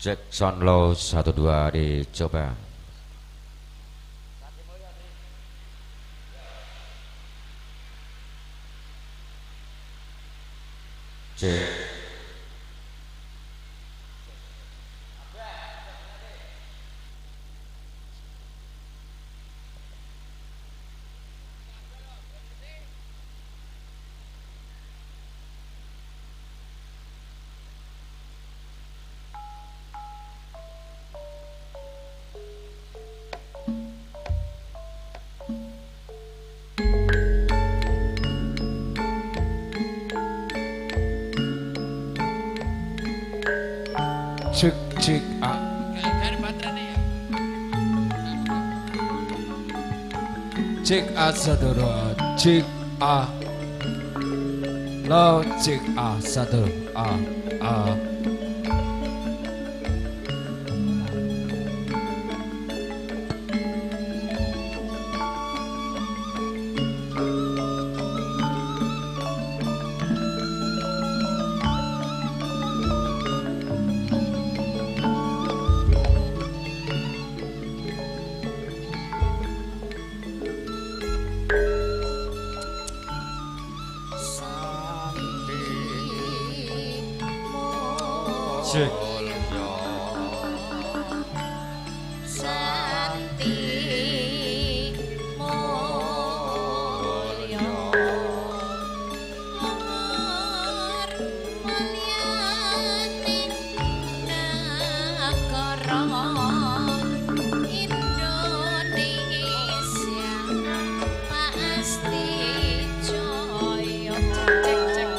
Cek sound low 1 2 dicoba. Cek. Cek cek A. Cek A satu dua, cek A. Lo cek A satu A A. Cek. Santi mulya mulyaning nagara Indonesia pasti jaya. Cek cek.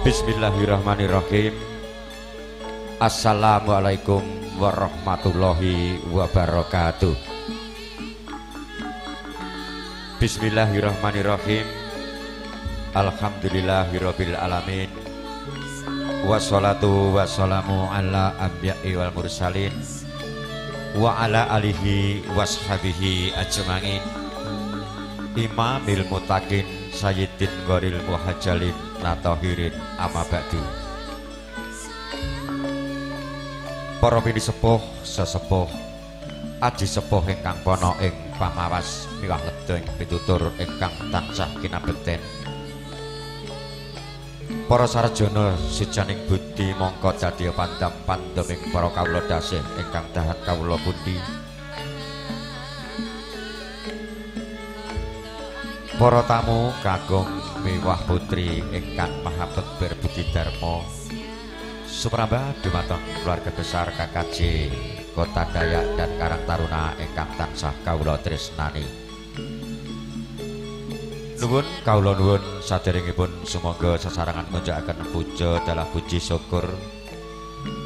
Bismillahirrahmanirrahim. Assalamualaikum warahmatullahi wabarakatuh. Bismillahirrahmanirrahim. Alhamdulillahirabbil alamin. Wassalatu wassalamu ala anbiya'i wal mursalin wa ala alihi washabihi ajmain. Imamil mutakin sayyidin gharil muhajjalin natahirin amma ba'du. Para pinisepuh sesepuh aji sepuh ingkang pana ing pamawas miwah ledha ing pitutur ingkang tansah kinabekten. Para sarjana sejaning budi mongko dadi pandam pandeming para kawula dasih ingkang dahat kawula pundi. Para tamu kakung miwah putri ingkang maha bekber budi dharma supraba dumateng keluarga besar KKJ Kota Dayak dan Karang Taruna ingkang tansah kawula tresnani. Nuwun kawula nuwun saderengipun sumangga sesarengan ngunjukaken puja dalah puji syukur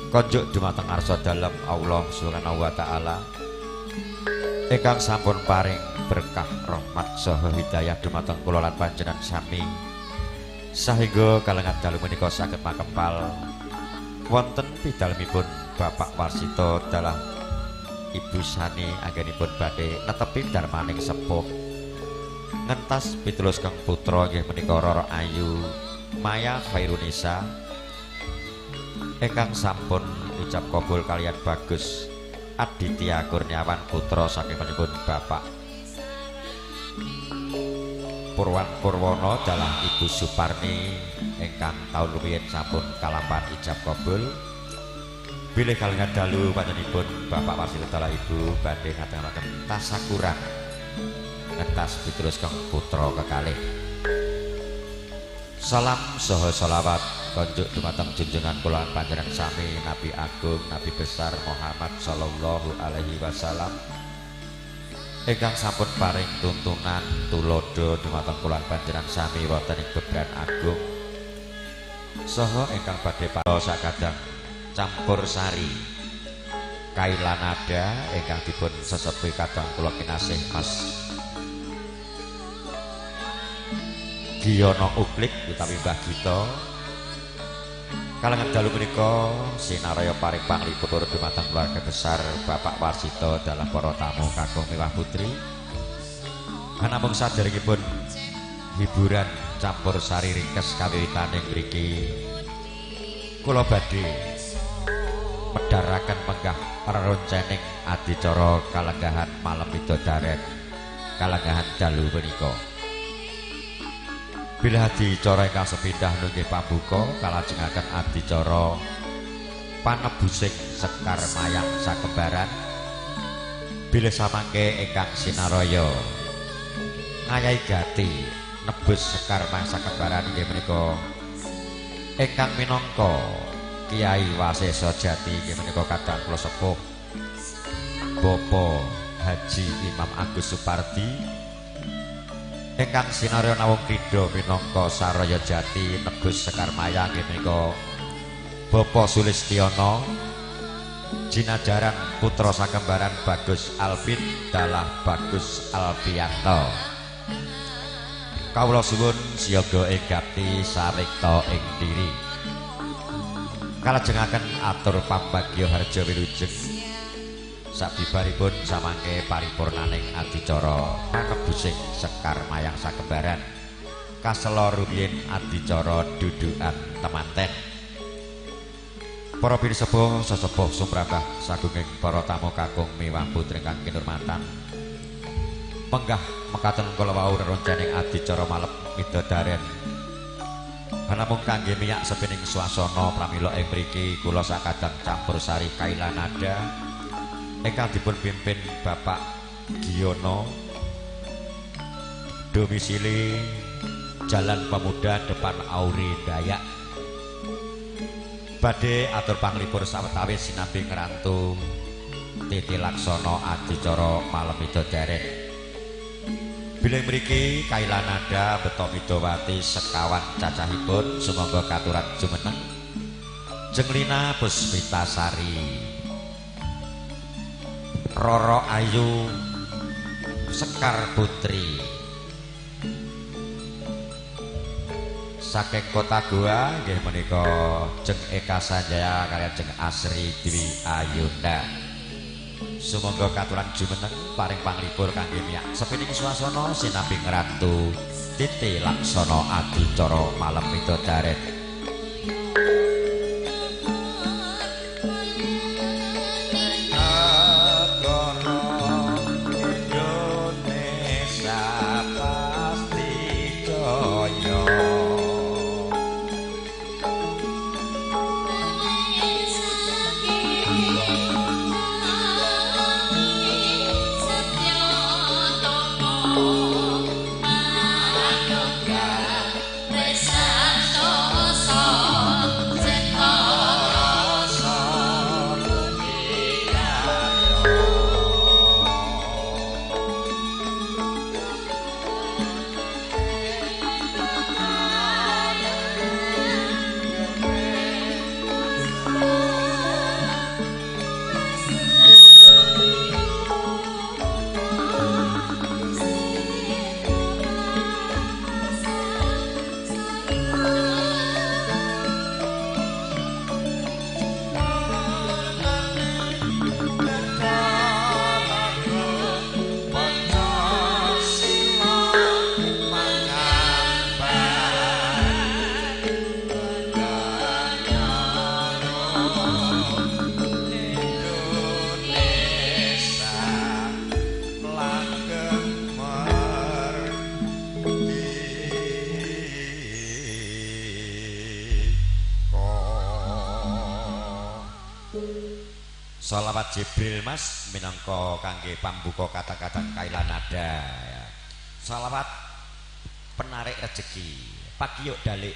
konjuk dumateng arsa dalem Allah Subhanahu wa taala ingkang sampun paring berkah rahmat saha hidayah dumateng kula lan panjenengan sami sahingga kalengan dalu menika saged makempal wonten pidalemipun Bapak Warsito dalah Ibu Sani anggenipun badhe netepi darmaning sepuh ngentas pitulus kang putra inggih menika Roro Ayu Maya Khairunisa ingkang sampun ijab kabul kaliyan Bagus Aditya Kurniawan putra saking panjenengan Bapak Purwan Purwono dalah Ibu Suparni ingkang taun rumiyin sampun kalampahan ijab kabul. Bilih kalengan dalu panjenenganipun Bapak Warsito dalah Ibu badhe ngaturaken tasakuran ngentas pitulus kang putra kekalih. Salam saha selawat konjuk dumateng junjungan kula lan panjenengan sami Nabi Agung Nabi Besar Muhammad sallallahu alaihi wasallam ingkang sampun paring tuntunan tulodo dumateng kula lan panjenengan sami wonten ing bebran agung. Saha ingkang badhe para sakadang campur sari Kailanada ingkang dipun sesepi kadang kula kinasih Mas Giyono Uklik utawi Mbah Gito. Kalengan dalu punika sinaraya paring panglipur dumateng keluarga besar Bapak Warsito dalam para tamu kakung miwah putri. Namung saderengipun hiburan campur sari ringkes kawiwitane mriki kula badhe medharaken menggah reroncening adicara kalenggahan malem midodaren kalenggahan dalu punika. Bila adicara ingkang sepindah nunggih pambuka kalajengaken adicara panebusing sekar mayang sakembaran. Bilih samangke ingkang sinaraya ngayahi gati nebus sekar mayang sakembaran inggih menika ingkang minangka Kiai Wasesa Jati inggih menika kadang kula sepuh Bapak Haji Imam Agus Supardi. Ingkang sinarya nawung kridha minangka Saraya Jati nebus sekar mayang inggih menika Bapak Sulistiono jinajaran putra sakembaran Bagus Alvin dalah Bagus Alfianto. Kawula suwun siaga ing gapti sarikta ing diri. Kalajengaken atur pambagya harja wilujeng sabibaripun samangke paripurnaning adicara panebusing sekar mayang sakembaran kasela rumiyin adicara dudukan temanten. Para pinisepuh sesepuh sumrambah sagunging para tamu kakung miwah putri kang kinurmatan, menggah mekaten kala wau reroncening adicara malem midodaren. Namung kangge miyak sepining swasana pramila ing mriki kula sakadang campur sari Kailanada ingkang dipun pimpin Bapak Giyono, domisili Jalan Pemuda depan Auri Dayak, badhe atur panglipur sawetawis sinambi ngrantu titi laksana adicara malem midodaren. Bilih mriki Kailanada beto midowati sekawan cacahipun sumangga katuran jumeneng Jenglina Puspitasari, Roro Ayu Sekar Putri saking Kota Goa nggih menika Jeng Eka Sanjaya kaliyan Jeng Asri Dwi Ayunda. Sumangga katuran jumeneng paring panglipur kangge miyak sepining swasana sinambi ngrantu titi laksana adicara malem midodaren. Sholawat Jibril Mas minangka kangge pambuka kata-kata Kailanada. Sholawat penarik rejeki. Pagi yuk dalik.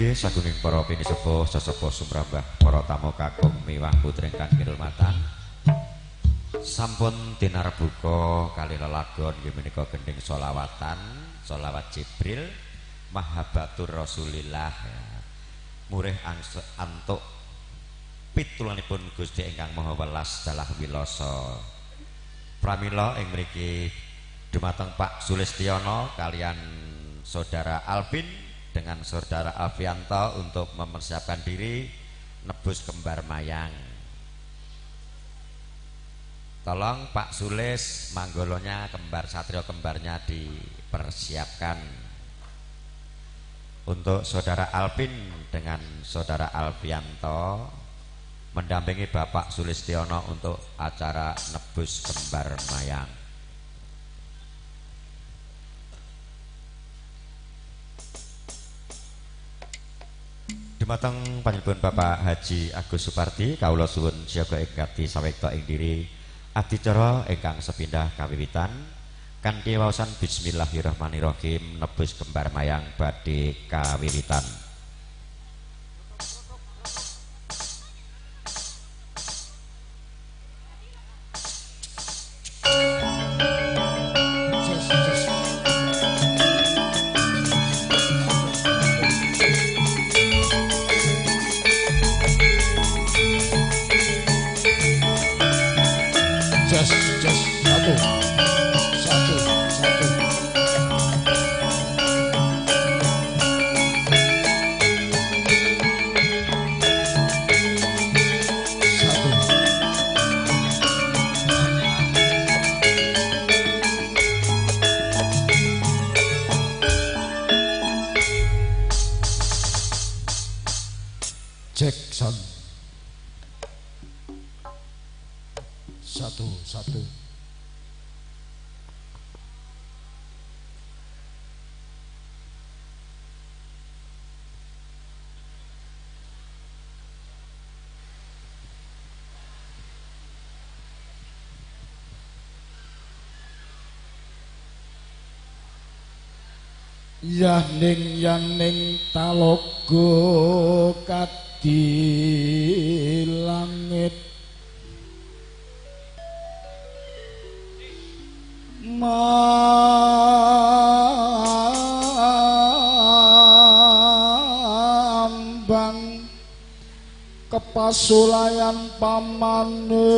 Inggih sagunging para pinisepuh, sesepuh sumrambah, para tamu kakung miwah putri ingkang kinurmatan. Sampun tinarbuka kali lelagon nggih menika gendhing sholawatan, sholawat Jibril, Mahabbatur Rasulillah. Murih antuk pitulunganipun Gusti ingkang Maha Welas dalah wilasa. Pramila ing mriki dumateng Pak Sulistiono kalian Saudara Alvin dengan Saudara Alfianto untuk mempersiapkan diri nebus kembar mayang. Tolong Pak Sulis manggolonya kembar satrio kembarnya dipersiapkan. Untuk Saudara Alvin dengan Saudara Alfianto mendampingi Bapak Sulistiono untuk acara nebus kembar mayang. Dumateng panjenengan Bapak Haji Agus Supardi kawula suwun siaga ing gati sawekta ing diri adicara ingkang sepindah kawiwitan kanthi waosan bismillahirrahmanirrahim nebus kembar mayang badhe kawiwitan. Jackson 1 1. Yaning yaning talaga kadi langit mambang kepasulayan pamaneka.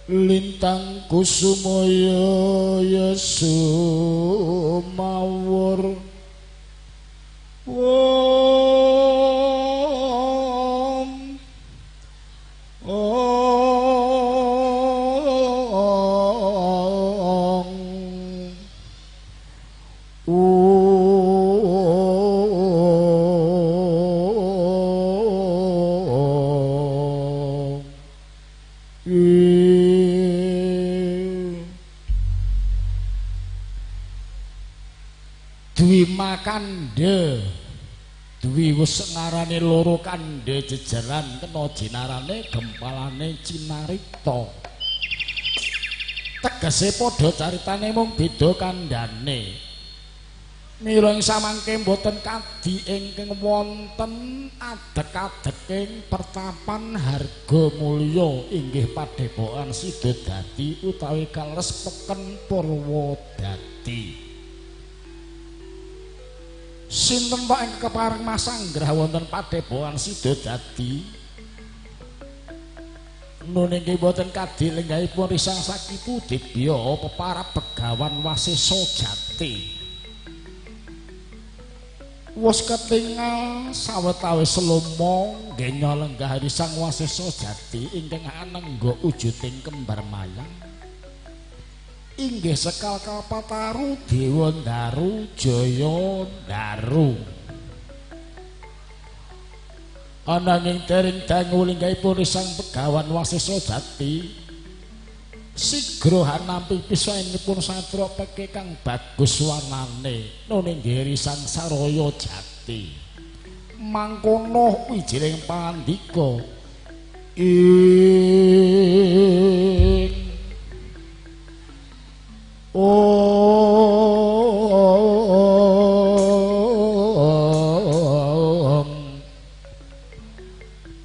Lintang kusumaya ya sumawur. Om Om Dwi Makandha Dwi wis ngarane loro kandha jejeran kena jinarane gempalane cinarita. Tegese padha caritane mung beda kandhane. Mila ing samangke mboten kadi ingkang wonten adeg-adeking pertapan Hargamulya inggih padepokan Sidodadi utawi kales peken Purwodadi. Sinten kok ingkang kepareng masanggrah wonten padepokan Sidodadi? Nun inggih mboten kadi lenggahipun Risang Sakipu Dibya peparab Begawan Wasesa Jati. Wis ketingal sawetawis loma nggenya lenggah Risang Wasesa Jati ingkang anengga wujuding kembar mayang. Inggih sekal Kalpataru Dewa Ndaru Jaya Ndaru. Ananging dereng dangu lenggahipun Sang Begawan Wasesa Jati Sigra hanampi pisaenipun satra peke kang bagus warnane none nggih Sang Saraya Jati. Mangkono wijiling pangandika ing om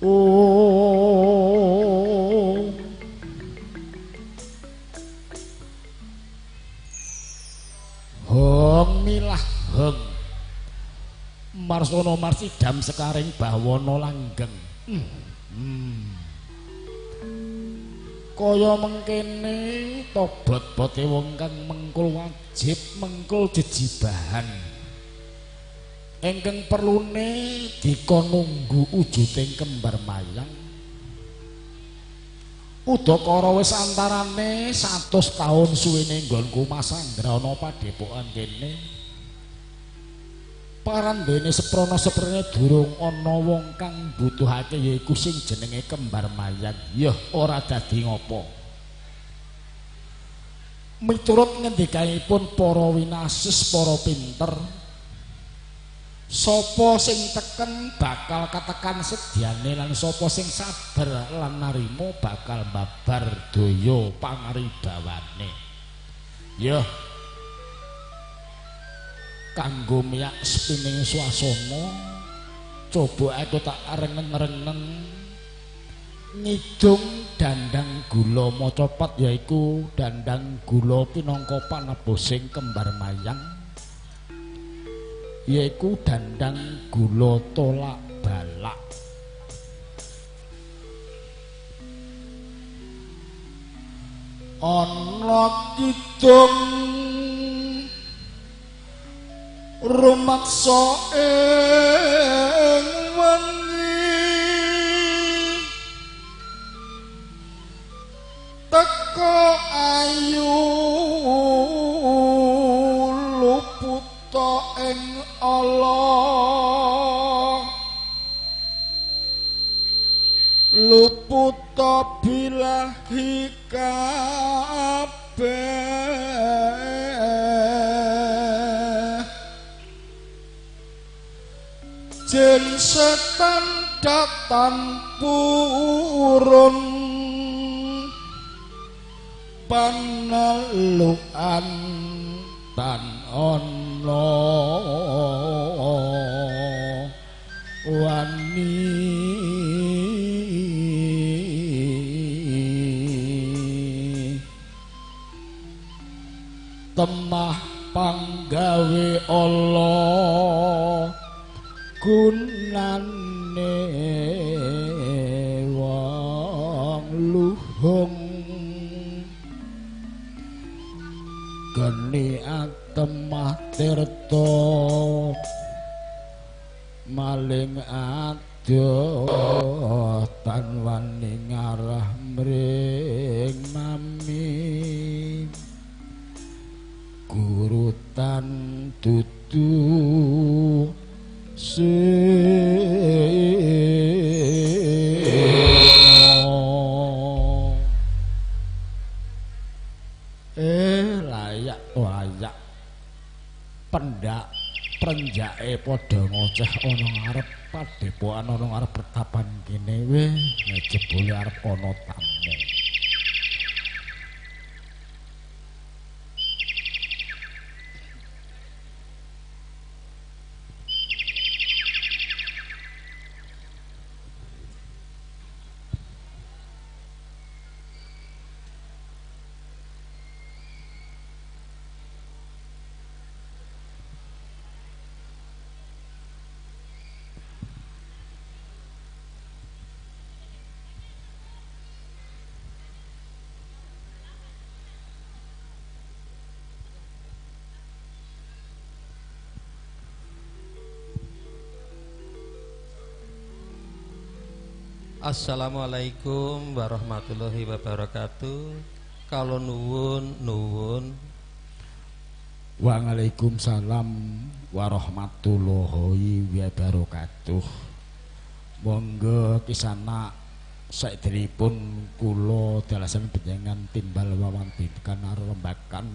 om hong milah hong marsono marsidam sekaring bawana langgeng. Kaya mengkene tobat-bote wong kang mengkul wajib mengkul jejibahan ingkang perlune dikon nunggu wujuding kembar mayang. Udakara wis antarane 100 taun suwene nggonku masanggrana padhepokan kene. Parandene seprana seprene durung ana wong kang mbutuhake yaiku sing jenenge kembar mayang. Yah ora dadi ngopo. Miturut ngendikanipun para winasis para pinter, sapa sing teken bakal katekan sedyane lan sapa sing sabar lan narima bakal babar daya pangaribawane. Yah kanggo miyak spining swasana coba aku tak reneng-reneng ngidung dandang gula macapat yaiku dandang gula pinangka panebusing kembar mayang yaiku dandang gula tolak balak. Ana kidung rumaksa ing wengi teka ayu luputa ing Allah luputa bilahi kabeh jin setan datan purun panalukan tan ana wani temah panggawe Allah gunane wong luhung geni atemah tirta maling adoh tan wani ngarah mring mami gurutan dudu layak layak pendak prenjake padha ngoceh ana ngarep padhepokan ana ngarep pertapan kene weh jebule arep ana tamu. Assalamualaikum warahmatullahi wabarakatuh. Kalau nuwun nuwun. Waalaikumsalam warahmatullahi wabarakatuh. Monggo kisana Saderipun kula dalasan panjenengan timbal wawantikan rembakan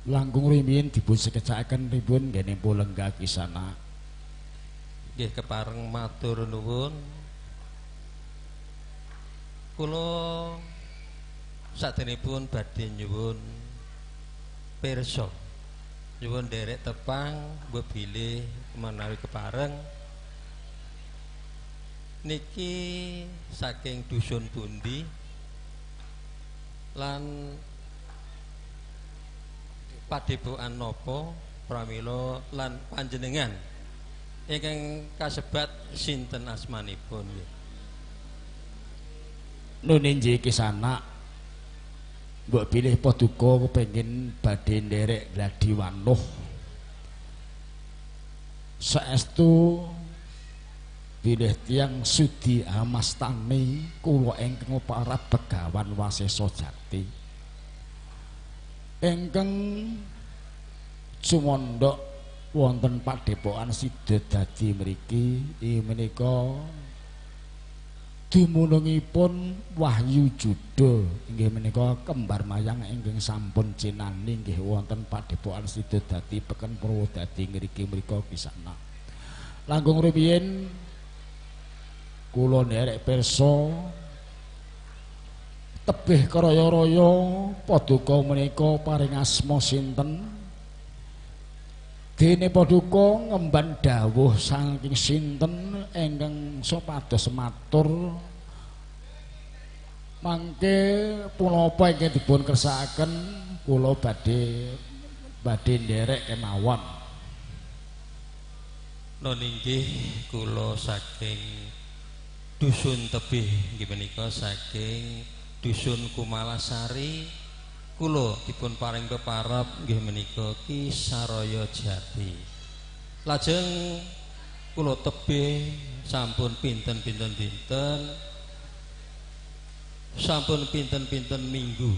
langkung rumiyin dipun sekecakaken pripun nggene lenggah kisana. Nggih kepareng matur nuwun. Kula saderipun badhe nyuwun pirsa. Nyuwun nderek tepang mbok bilih menawi kepareng niki saking dusun pundi lan padepokan napa pramila lan panjenengan ingkang kasebat sinten asmanipun nggih. Nun inggih kisana mbok bilih paduka kepengin badhe nderek gladi wanuh. Saestu bilih tiyang sudi amastani kula ingkang para Begawan Wasesa Jati ingkang sumandhak wonten padepokan Sidodadi mriki menika dumunungipun Wahyu Juda inggih menika kembar mayang ingkang sampun cinani inggih wonten padepokan Sidodadi Peken Purwodadi ngriki mriko kisana. Langkung rumiyin kula nderek pirsa tebih kraya-raya paduka menika paring asma sinten dene paduka ngemban dawuh saking sinten ingkang supados matur mangke punapa ingkang dipun kersakaken kula badhe nderek kemawon. Nun inggih kula saking dusun tebih inggih menika saking dusun Kumalasari kula dipun paring peparab nggih menika Ki Saraya Jati. Lajeng kula tebih sampun pinten-pinten dinten, sampun pinten-pinten minggu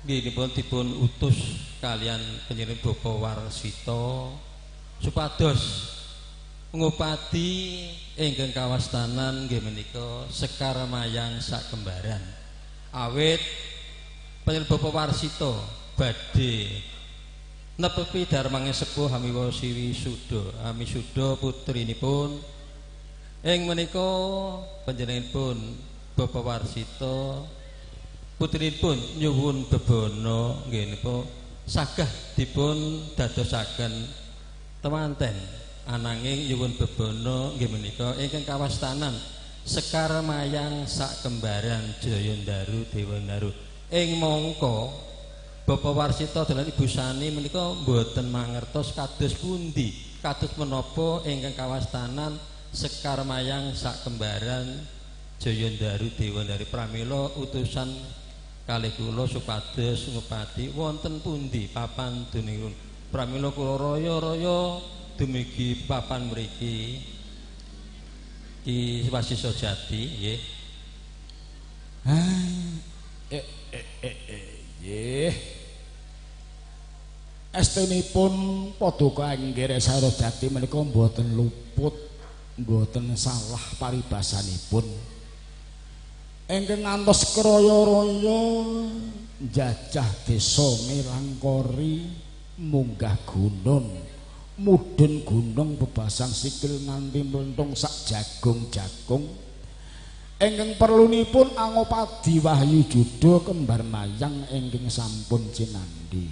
nggih dipun utus kalian panjenengan Bapak Warsita supados ngupadi ingkang kawastanan nggih menika Sekar Mayang Sakembaran. Awit panjenengan Bapak Warsita badhe nepepi darmange sepuh hamiwa Siwi Suda, Ami Suda putrinipun ing menika panjenenganipun Bapak Warsita putrinipun nyuwun bebana nggih menika sagah dipun dadosaken temanten. Ananging nyuwun bebana nggih menika ingkang kawastanan Sekar Mayang Sakembaran Jayandaru Dewandaru. Ing mangka Bapak Warsita dalan Ibu Sani menika mboten mangertos kados pundi, kados menapa ingkang kawastanan Sekar Mayang Sakembaran Jayandaru Dewandaru. Pramila utusan kalih kula supados ngupati wonten pundi papan dunipun. Pramila kula raya-raya dumugi papan mriki Ki Wasesa Jati nggih. Nggih. Estunipun paduka inggih Saraya Jati menika mboten luput, mboten salah paribasanipun. Ingkang ngantos kraya-raya njajah desa Milangkori munggah gunung, mudhun gunung bebasan sikil nganti mlentung sak jagung-jagung. Ingkang perlunipun angopadi Wahyu Juda kembar mayang ingkang sampun cinandhi.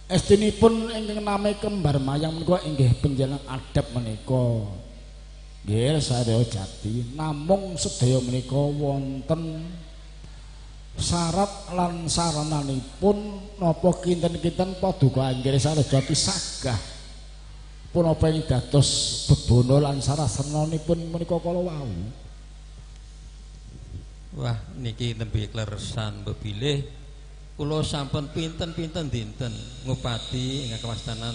Estinipun ingkang nami kembar mayang menika inggih panjenengan adep menika nggih Sarya Jati. Namung sedaya menika wonten syarat lan sarananipun napa kinten-kinten paduka inggih Sarya Jati sagah punapa ing dados bebana lan sarasenanipun menika kala wau. Wah niki nembe kleresan bebilih kula sampun pinten-pinten dinten ngupati ingkang kawastanan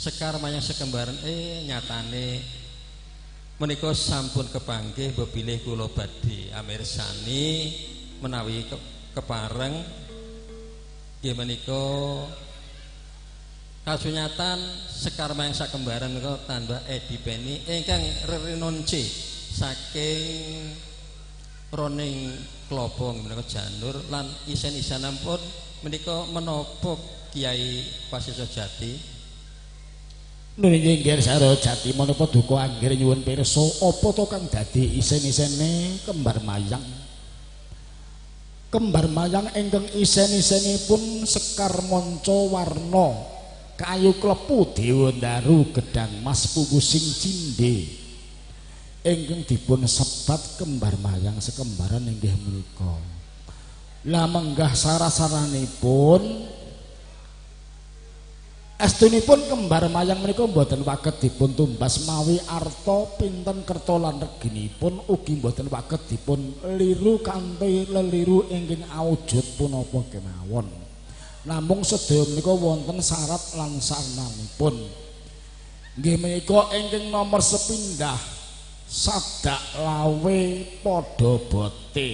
Sekar Mayang Sakembaran nyatane menika sampun kepanggih bebilih kula badhe amirsani menawi kepareng nggih menika kasunyatan Sekar Mayang Sakembaran menika tambah Edi Peni ingkang rerenonce saking roning klopo menika janur lan isen-isenanipun menika menapa Kiai Wasesa Jati? Nggih nggih Saro Jati menapa duka anggir nyuwun pirsa apa to kang dadi isen-isene kembar mayang? Kembar mayang ingkang isen-isenipun sekar manca warna kayu klepu dewandaru gedang mas pungkusing cindhe ingkang dipun sebat kembar mayang sekembaran inggih menika. Lah menggah sarasaranipun estunipun kembar mayang menika mboten waget dipun tumbas mawi arta pinten kerta lan reginipun ugi mboten waget dipun liru kanthi leliru ingkang awujud punapa kemawon. Namung sedaya menika wonten syarat lan saranipun. Nggih menika ingkang nomor sepindah sadak lawe padha bote.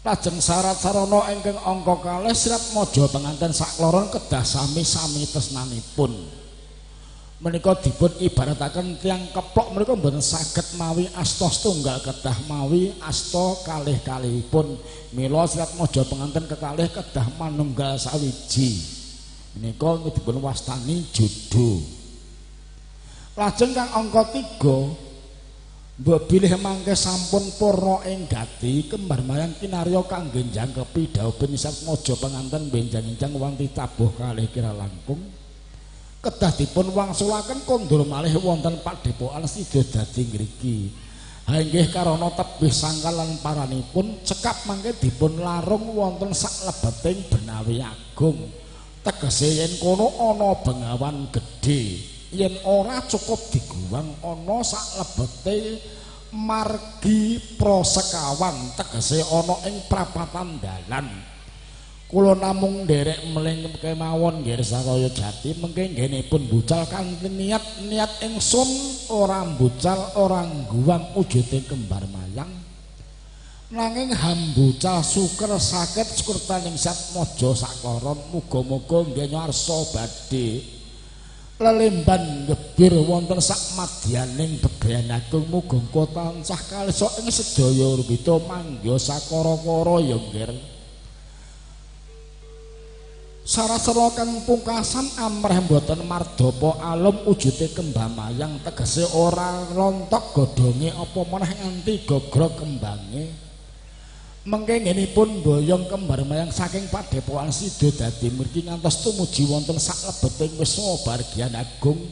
Lajeng syarat sarana ingkang angka kalih sirat maja penganten sakloron kedah sami-sami tresnanipun. Menika dipun ibarataken tiyang keplok menika mboten saged mawi asta setunggal kedah mawi asta kalih-kalihipun. Mila sirat maja penganten kekalih kedah manunggal sawiji. Menika dipun wastani jodoh. Lajeng kang angka 3 mbok bilih mangke sampun purna ing gati kembar mayang kinarya kangge njangkepi dhawuhipun Satmaja penganten benjang-enjang wanti tabuh kalih kira langkung kedah dipun wangsulaken kondur malih wonten padhepokan Sidodadi ngriki. Ha inggih karana tebih sangkal lan paranipun cekap mangke dipun larung wonten saklebeting Benawi Agung. Tegese yen kono ana bengawan gedhe, yen ora cukup diguwang ana saklebete margi prosekawan, tegese ana ing prapatan dalan. Kula namung nderek meling kemawon nggih Saraya Jati mengke nggenipun bucal kanthi niat-niat ingsun ora mbucal ora ngguwang wujude kembar mayang, nanging hambucal suker saged sukertaning Satmaja sakloron. Muga-muga nggih ngarsa badhe lelemban gebir wonten sak madyaning bebrayan agung, muga tansah kalisa ing sedaya rupita mangga sakara-kara ya nggih. Sarasana kang pungkasan amrih mboten mardapa alum wujude kembang mayang, tegese ora rontok godhonge apa meneh nganti gogrok kembange. Mengke nggenipun boyong kembar mayang saking padhepokan Sidodadi mriki ngantos tumuju wonten saklebeting wisma Bargian Agung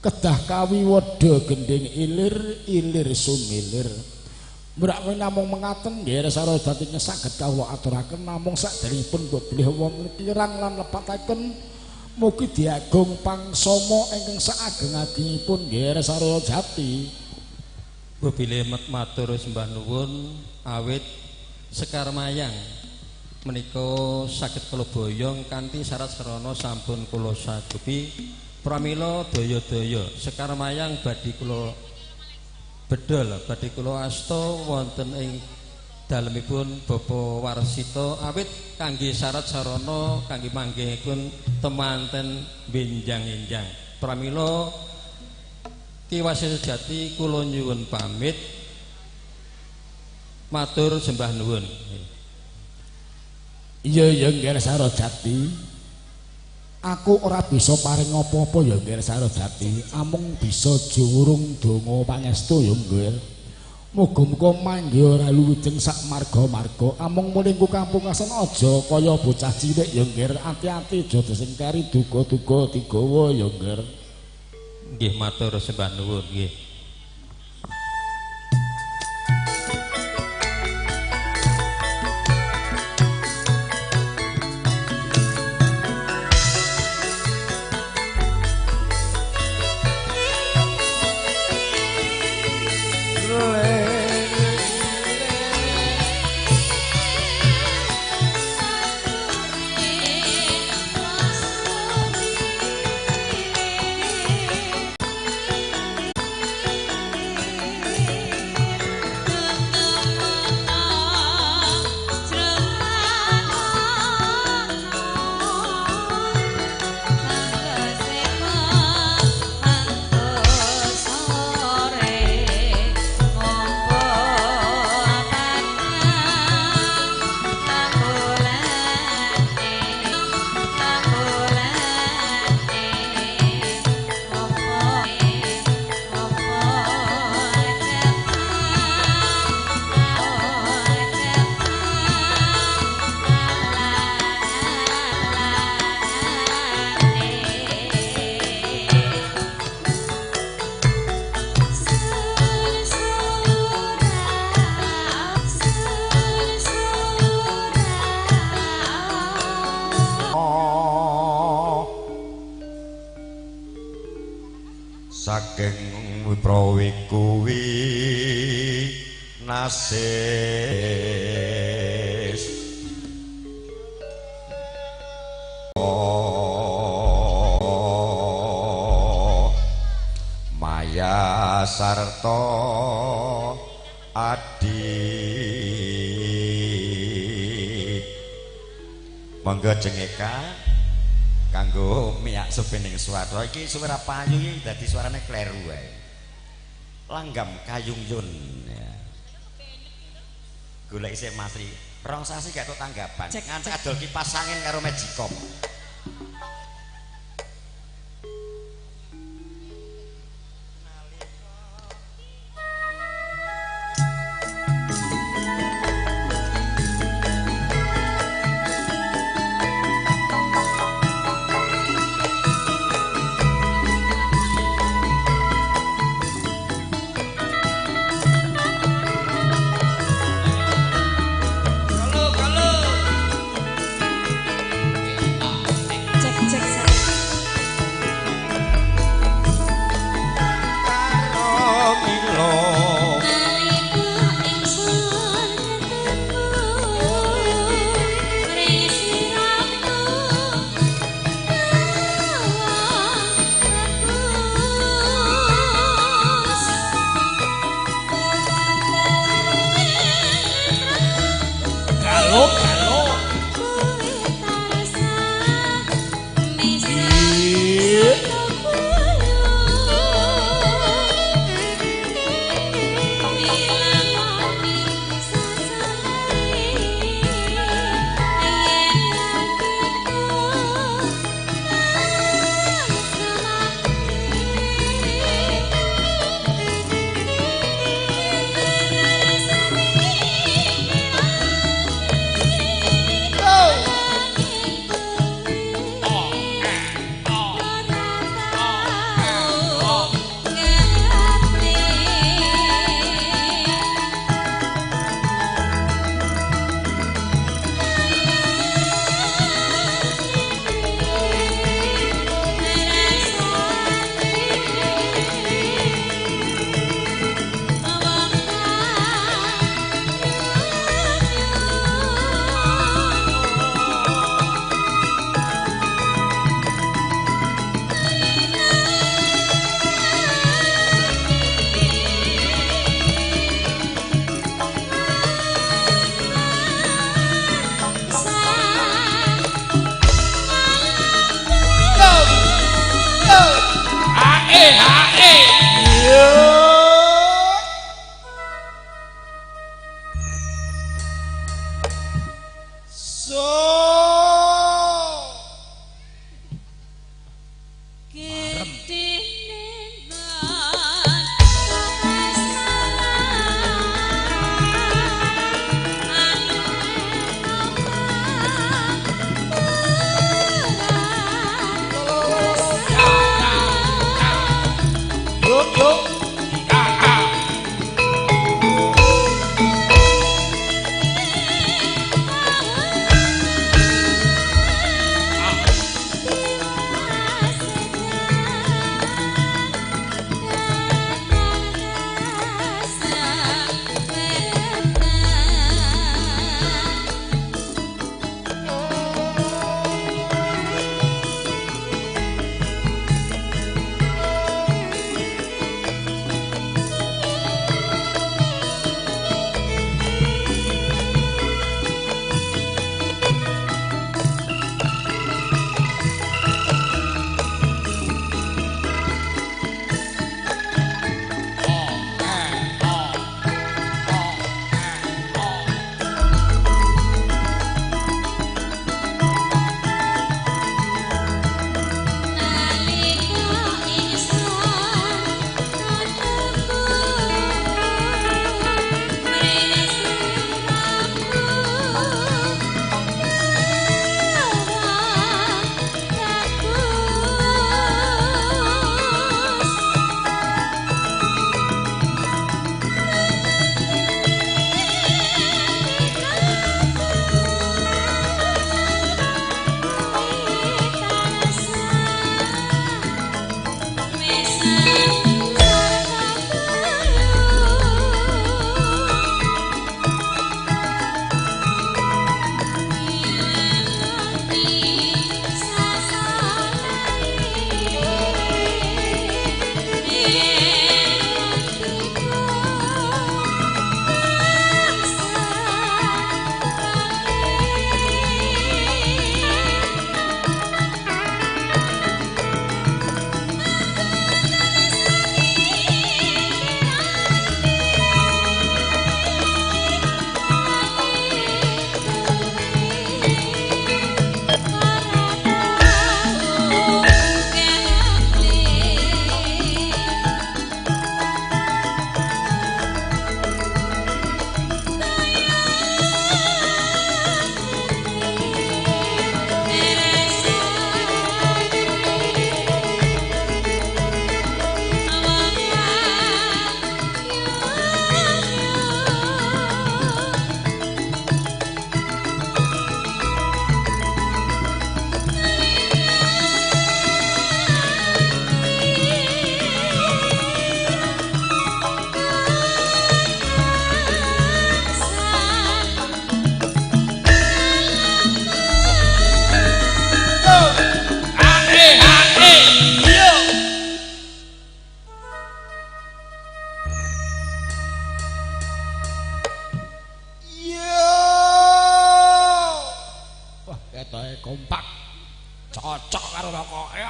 kedah kawiwedha gendhing ilir ilir sumilir. Mbrak namung mengaten nggih Saraswati saged kawula aturaken, namung sakderengipun mbok bilih wonten kirang lan lepataken mugi diagung pangsama ingkang saageng-agengipun nggih Saraswati. Mbok bilih matur sembah nuwun awit sekar mayang menika saged kula boyong kanthi syarat sarana sampun kula sagupi. Pramila daya-daya sekar mayang badhe kula bedol badhe kula asta wonten ing dalemipun Bapak Warsita awit kangge syarat sarana kangge manggihipun temanten benjang-enjang. Pramila Ki Wasesa Jati kula nyuwun pamit matur sembah nuwun. Iya ya nggih Sarojati, aku ora bisa paring apa-apa ya nggih Sarojati, amung bisa jurung donga pangestu ya nggih. Muga-muga mangga ora luwijeng sak marga-marga, amung mulingku kampung asen aja kaya bocah cilik ya nggih, ati-ati aja sing kari duga-duga digawa ya nggih. Nggih matur sembah nuwun nggih. Thank you. Saking Wiprawi kuwi nasis Maya sarta adi. Monggo jengeka kanggo miyak supining swara iki suara payu iki dadi suarane kleru wae. Langgam kayung yun ya. Golek isih Masri, rong sasi gak tok tanggapan. Nganti adol kipas angin karo Magicom. Kompak. Cocok karo rokoke.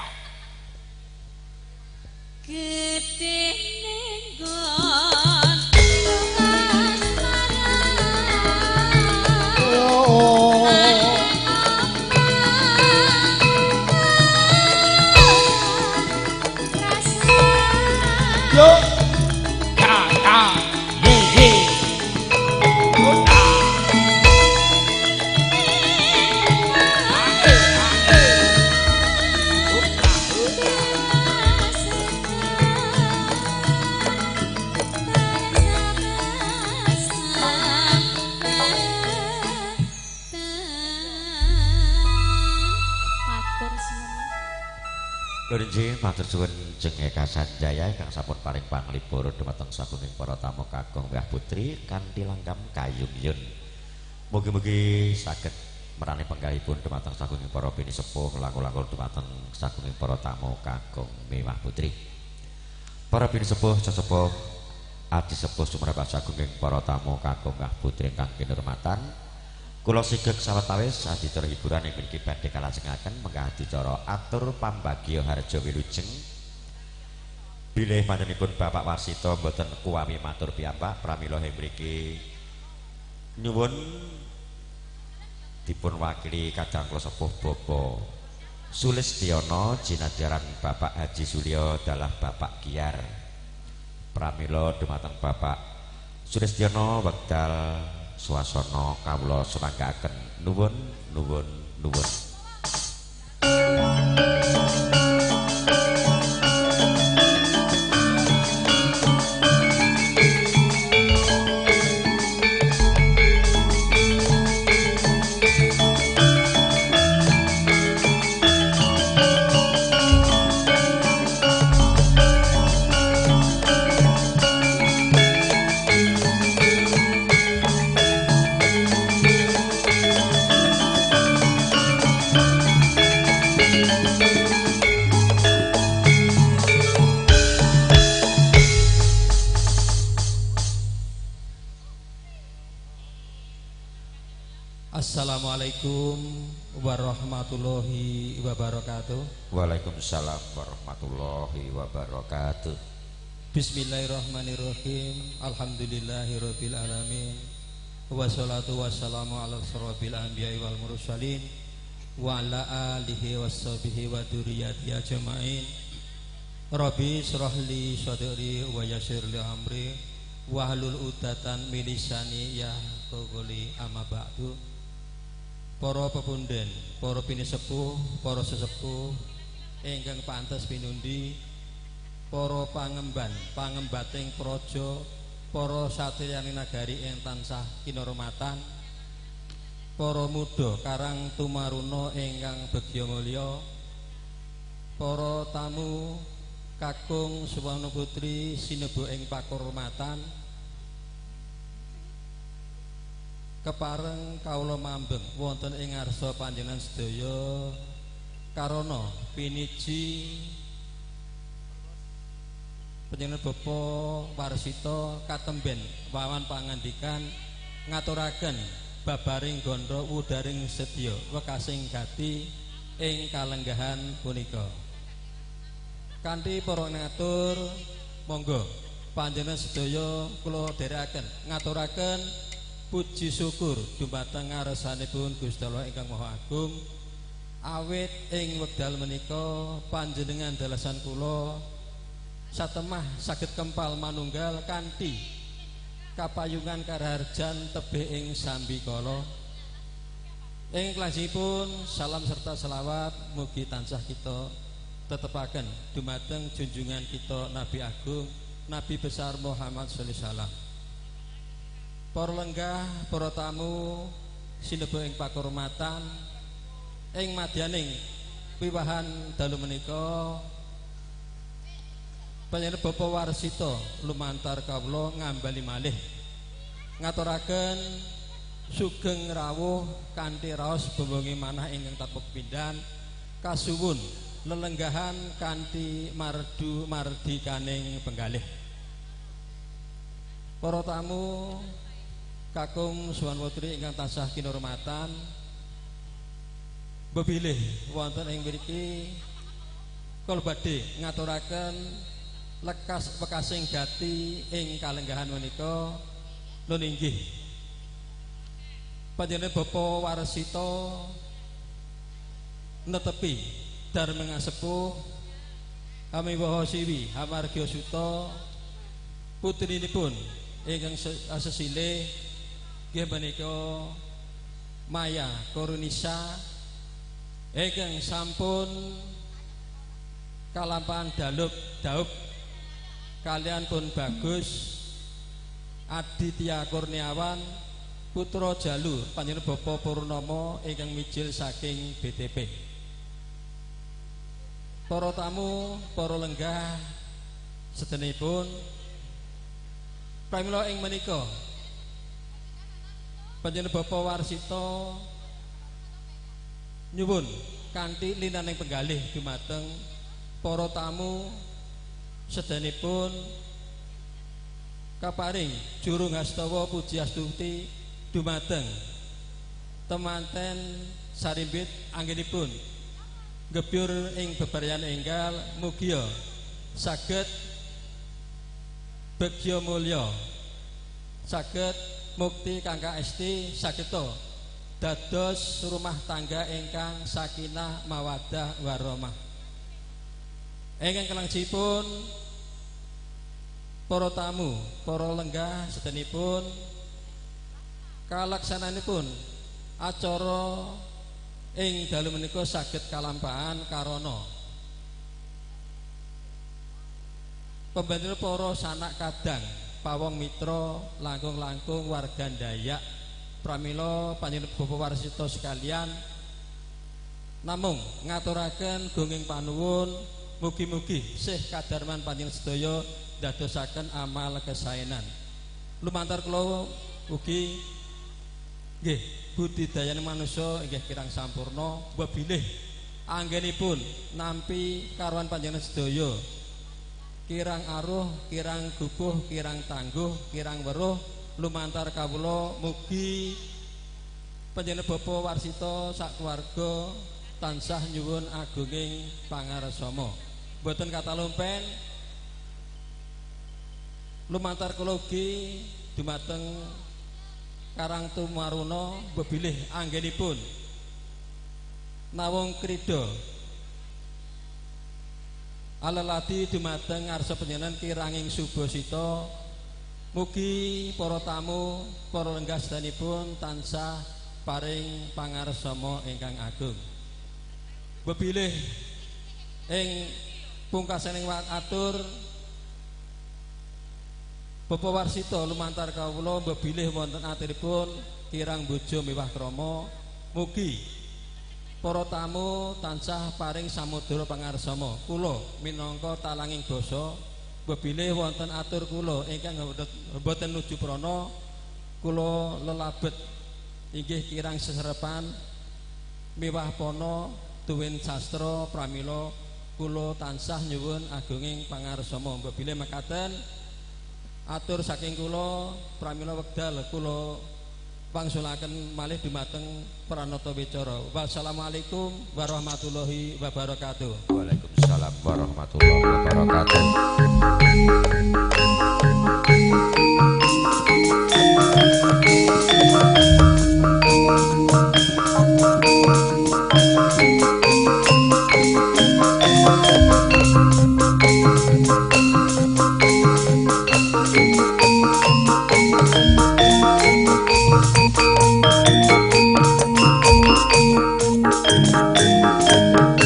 Gedene nggon Yo ya ya ye ye. Nggih, matur suwun Jeng Eka Sanjaya ingkang sampun paring panglipur dumateng sagunging para tamu kakung wah putri kanthi langgam kayung-yun. Mugi-mugi saged merani penggalihipun dumateng sagunging para pinisepuh langkung-langkung dumateng sagunging para tamu kakung mewah putri. Para pinisepuh sesepuh adi sepuh sumrambah sagunging para tamu kakung wah putri ingkang kinurmatan. Kula sigeg sawetawis adicara hiburan ing mriki badhe kalajengaken menggah adicara atur pambagya harja wilujeng. Bilih panjenenganipun Bapak Warsita mboten kuwami matur piyambak pramila ing mriki nyuwun dipun wakili kadang kula sepuh Bapak Sulistiono jinadyaran Bapak Haji Sulyo dalah Bapak Kiar. Pramila dumateng Bapak Sulistiono wekdal swasana kawula sumanggaaken nuwun nuwun nuwun. Assalamualaikum warahmatullahi wabarakatuh. Waalaikumsalam warahmatullahi wabarakatuh. Bismillahirrahmanirrahim. Alhamdulillahirabbil alamin. Wassalatu wassalamu ala asrofil anbiya'i wal mursalin wa ala alihi washabihi wa dzurriyyatihi ajmain. Rabbi shrah li sadri wa yassir li amri wahlul 'uqdatan min lisani yafqahu qawli. Amma ba'du. Para pepunden, para pinisepuh, para sesepuh ingkang pantes pinundi, para pangemban, pangembating praja, para satriyaning nagari ing tansah kinurmatan, para muda karang tumaruna ingkang begya mulya, para tamu kakung suwana putri sinebu ing pakurmatan, kepareng kawula mambeng wonten ing ngarsa panjenengan sedaya karana piniji panjenengan Bapak Warsita katemben wawan pangandikan ngaturaken babaring gandha wudaring sedya wekasing gati ing kalenggahan punika. Kanthi para ngatur monggo panjenengan sedaya kula dherekaken ngaturaken puji syukur dumateng ngarsanipun Gusti Allah ingkang Maha Agung awit ing wekdal menika panjenengan dalasan kula satemah saged kempal manunggal kanthi kapayungan karaharjan tebih ing sambikala. Ing klasipun salam serta selawat mugi tansah kita tetepaken dumateng junjungan kita Nabi Agung Nabi besar Muhammad sallallahu alaihi wasallam. Para lenggah, para tamu sinebu ing pakurmatan ing madyaning wiwahan dalu menika panjenengan Bapak Warsita lumantar kawula ngambali malih ngaturaken sugeng rawuh kanthi raos bembunge manah ingkang tanpa pepindhan kasuwun lelenggahan kanthi mardu mardikaning penggalih. Para tamu kakung suwan putri ingkang tansah kinurmatan, Bebilih wonten ing mriki kula badhe ngaturaken lekas wekasing gati ing kalenggahan menika nun inggih panjenengan Bapak Warsita netepi dharma ngasepuh amiwaha siwi hamargya suta putrinipun ingkang sesilih nggih menika Maya Korunisa ingkang sampun kalampahan dalup daup kalian pun Bagus Aditya Kurniawan putra Jalu panjenengan Bapak Purnomo ingkang mijil saking BTP. Para tamu, para lenggah sedenipun pramila ing menika panjenengan Bapak Warsita nyuwun kanthi linaning penggalih dumateng para tamu sedanipun kaparing juru ngastawa puji astuti dumateng temanten sarimbit anggenipun gebyur ing bebaryan enggal mugia saged begya mulya saged mukti kang kaesti sageta dados rumah tangga ingkang sakinah mawaddah warahmah. Ingkang kelangsipun para tamu, para lenggah sedanipun kalaksananipun acara ing dalu menika saged kalampahan karana pembantu para sanak kadang pawong mitra langkung-langkung warga Dayak pramila panjenengan Bapak Warsita sekalian namung ngaturaken gunging panuwun mugi-mugi sih kadarman panjenengan sedaya dadosaken amal kesaenan. Lumantar kula ugi nggih budidayane manusa inggih kirang sampurna bebilih anggenipun nampi karuan panjenengan sedaya kirang aruh, kirang guguh, kirang tangguh, kirang weruh lumantar kawula mugi panjenengan Bapak Warsita sak keluarga tansah nyuwun agunging pangarsama. Mboten katalumpen lumantar kula ugi dumateng Karang Tumaruna bebilih anggenipun nawung krida aleladi dumateng ngarsa panjenengan kiranging subasita mugi para tamu para lenggah sedanipun tansah paring pangarsama ingkang agung. Bebilih ing pungkasaning atur Bapak Warsita lumantar kawula bebilih wonten aturipun kirang bojo miwah krama mugi para tamu tansah paring samudra pangarsama. Kula minangka talanging basa bebilih wonten atur kula ingkang mboten nuju prana kula lelabet inggih kirang seserepan miwah pana tuwin sastra pramila kula tansah nyuwun agunging pangarsama. Bebilih mekaten atur saking kula pramila wekdal kula wangsulaken malih dumateng pranata wicara. Wassalamualaikum warahmatullahi wabarakatuh. Waalaikumsalam warahmatullahi wabarakatuh.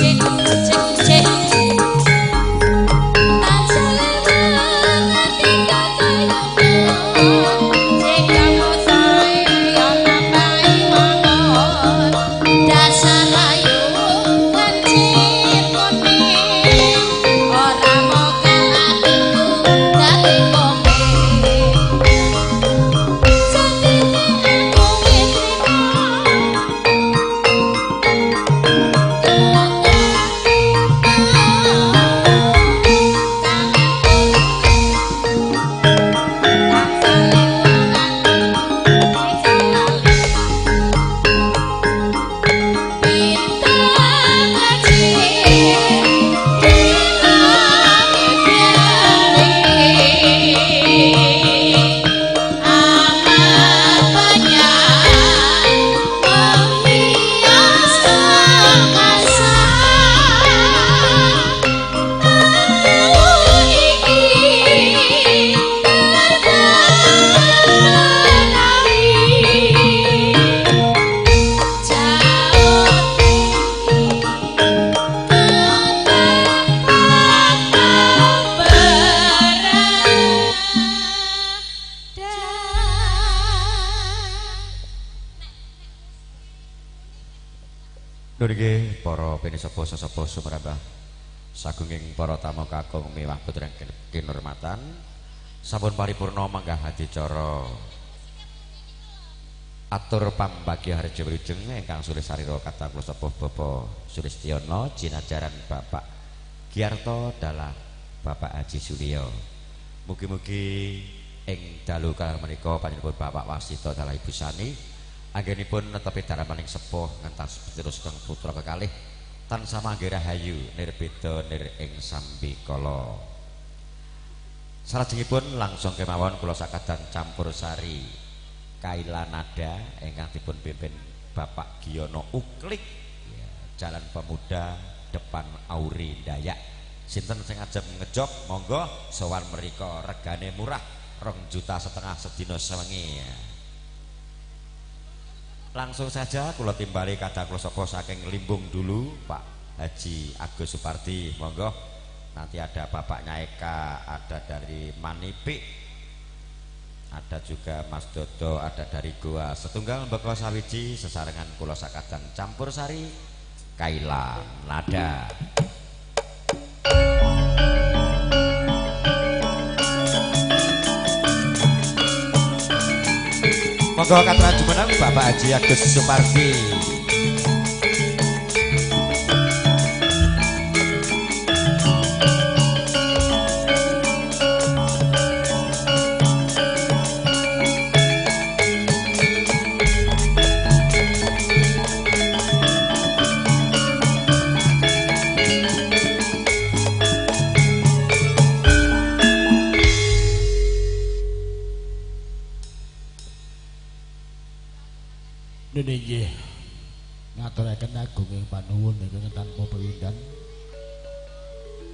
Cek cek cek. Nggih para pinisepuh sesepuh sumrambah sagunging para tamu kakung miwah putra kinurmatan sampun paripurna manggah adicara atur pambagya harja wilujeng ingkang sulih sarira kathah kula sepuh Bapak Sulistiono jinajaran Bapak Giarto dalah Bapak Haji Suryo. Mugi-mugi ing dalu kalang menika panjenenganipun Bapak Wasito dalah Ibu Sani anggenipun netepi daramaning sepuh ngentas terus kang putra kekalih tansah manggi rahayu nirbeda nir ing sambikala. Salajengipun langsung kemawon kula sakadan campur sari Kaila Nada ingkang dipun pimpin Bapak Giyono Uklik ya, Jalan Pemuda depan Auri Dayak. Sinten sing ajeng ngejob monggo sowan mriko regane murah 2,5 juta sedina sewengi ya. Langsung saja kula timbali kadang kula sapa saking Limbung dulu Pak Haji Agus Supardi monggo. Nanti ada bapaknya Eka, ada dari Manipik, ada juga Mas Dodo, ada dari Goa Setunggal mbeka sawiji sesarengan kula sakadang campur sari Kaila Nada. Monggo kathah jumeneng Bapak Haji Agus Supardi. Nggih ngaturaken agunging panuwun ingkang tanpa pewindan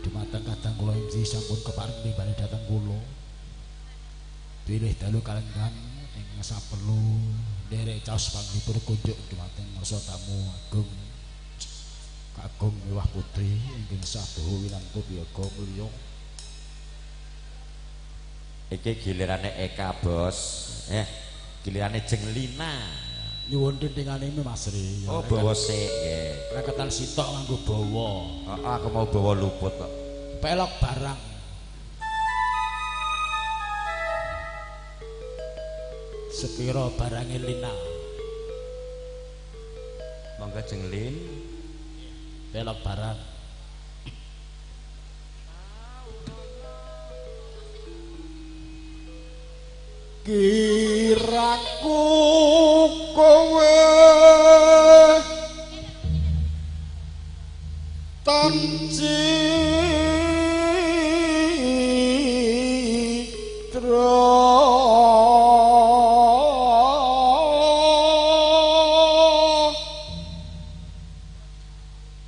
dumateng kadang kula MC sampun kepareng timbali dhateng kula bilih dalu kalenggan ingkang saperlu nderek caos panglipur kunjuk dumateng ngarsa tamu agung kakung miwah putri ingkang sabuhu winantu piyaga mulya. Iki gilirane Eka bos, gilirane Jeng Lina. Nyuwun tintingane Mas Ri. Oh, bawa sik nggih. Reketan sitok nganggo bawa. Heeh, aku mau bawa luput kok. Pelok barang. Sepiro barange Lina? Monggo Jeng Lin. Pelok barang. Kiraku kowe tan citra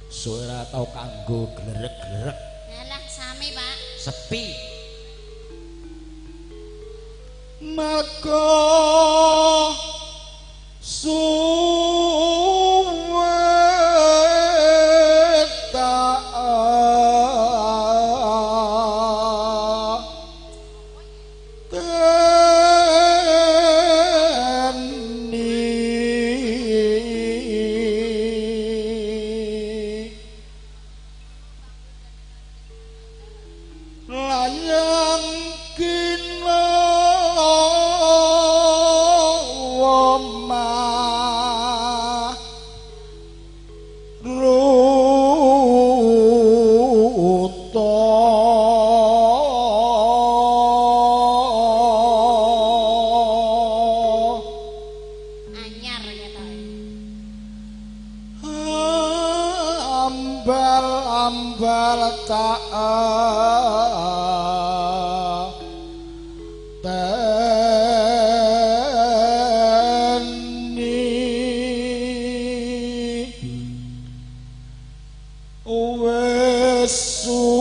suwe ora tau kanggo glerek-glerek. Alah sami Pak. Sepi. Maka suwe tak teni layang kina ambal tak teni wis suwe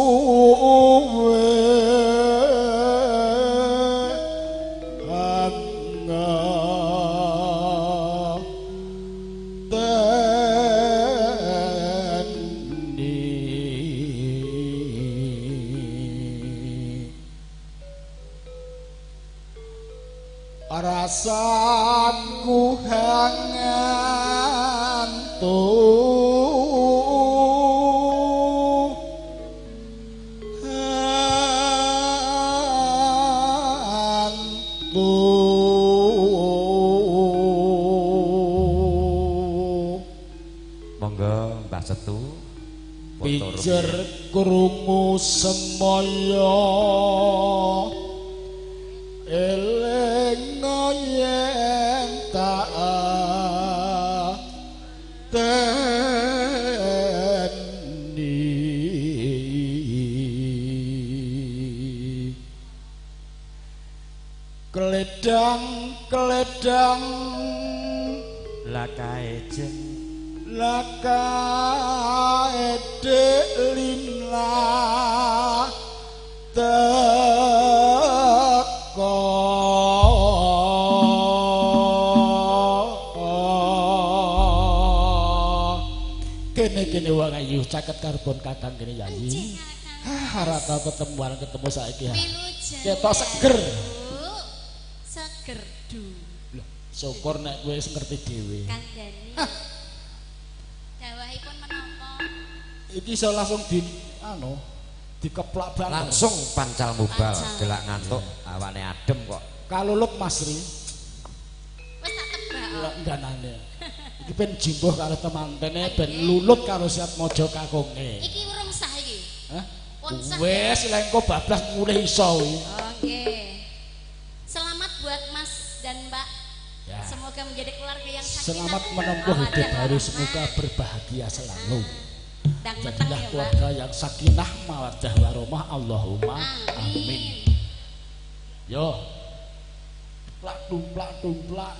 rasaku hangantuk. Setu. Pijer krungu semaya eling yen tak teni keledang keledang lakae jeng lakae lina teko kene-kene wong ayu caket karbon kakang kene yayi. Ah ora tau ketemuan ketemu saiki. Ketok seger. Seger du. Lho, syukur nek kowe wis ngerti dhewe. Kandhani. Dawahipun menapa? Iki iso langsung di anu dikeplak banget. Langsung pancal mubal, gelak ngantuk, awane adem kok. Kalulup Mas Ri. Wis tak tebak. Lek ndanane. Iki ben jimbuh karo temantene, ben lulut karo Siatmojo kakunge. Iki urung sah iki. Hah? Wis lek engko bablas mulih iso kuwi. Oke. Selamat buat Mas dan Mbak. Ya. Semoga menjadi keluarga yang sakinah. Selamat menempuh hidup baru, semoga berbahagia selalu. Jadilah ya, keluarga yang sakinah mawaddah warahmah, Allahumma amin. Yo. Plak tumplak tumplak.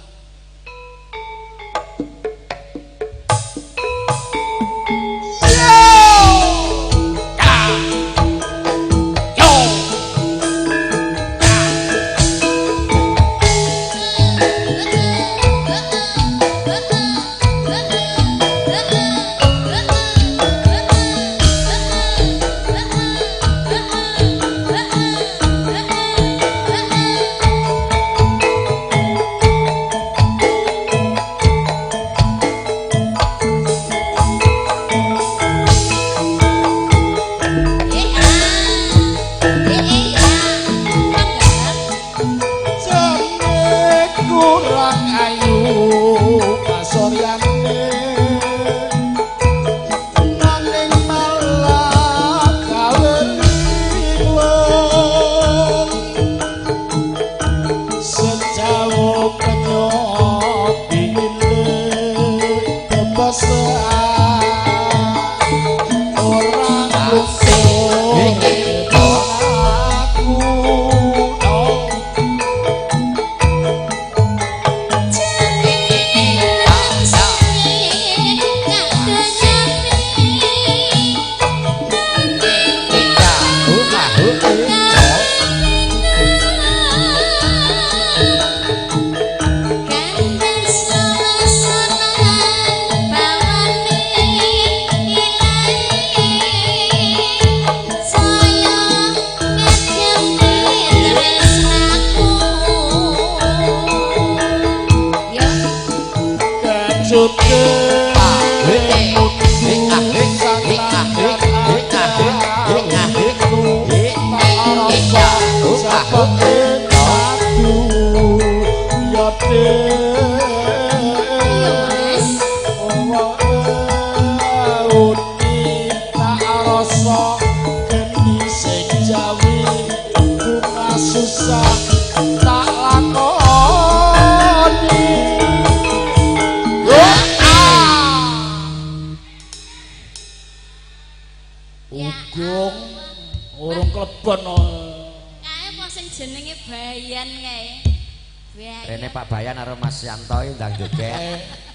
Rene Pak Bayan karo Mas Yanto ndang joget.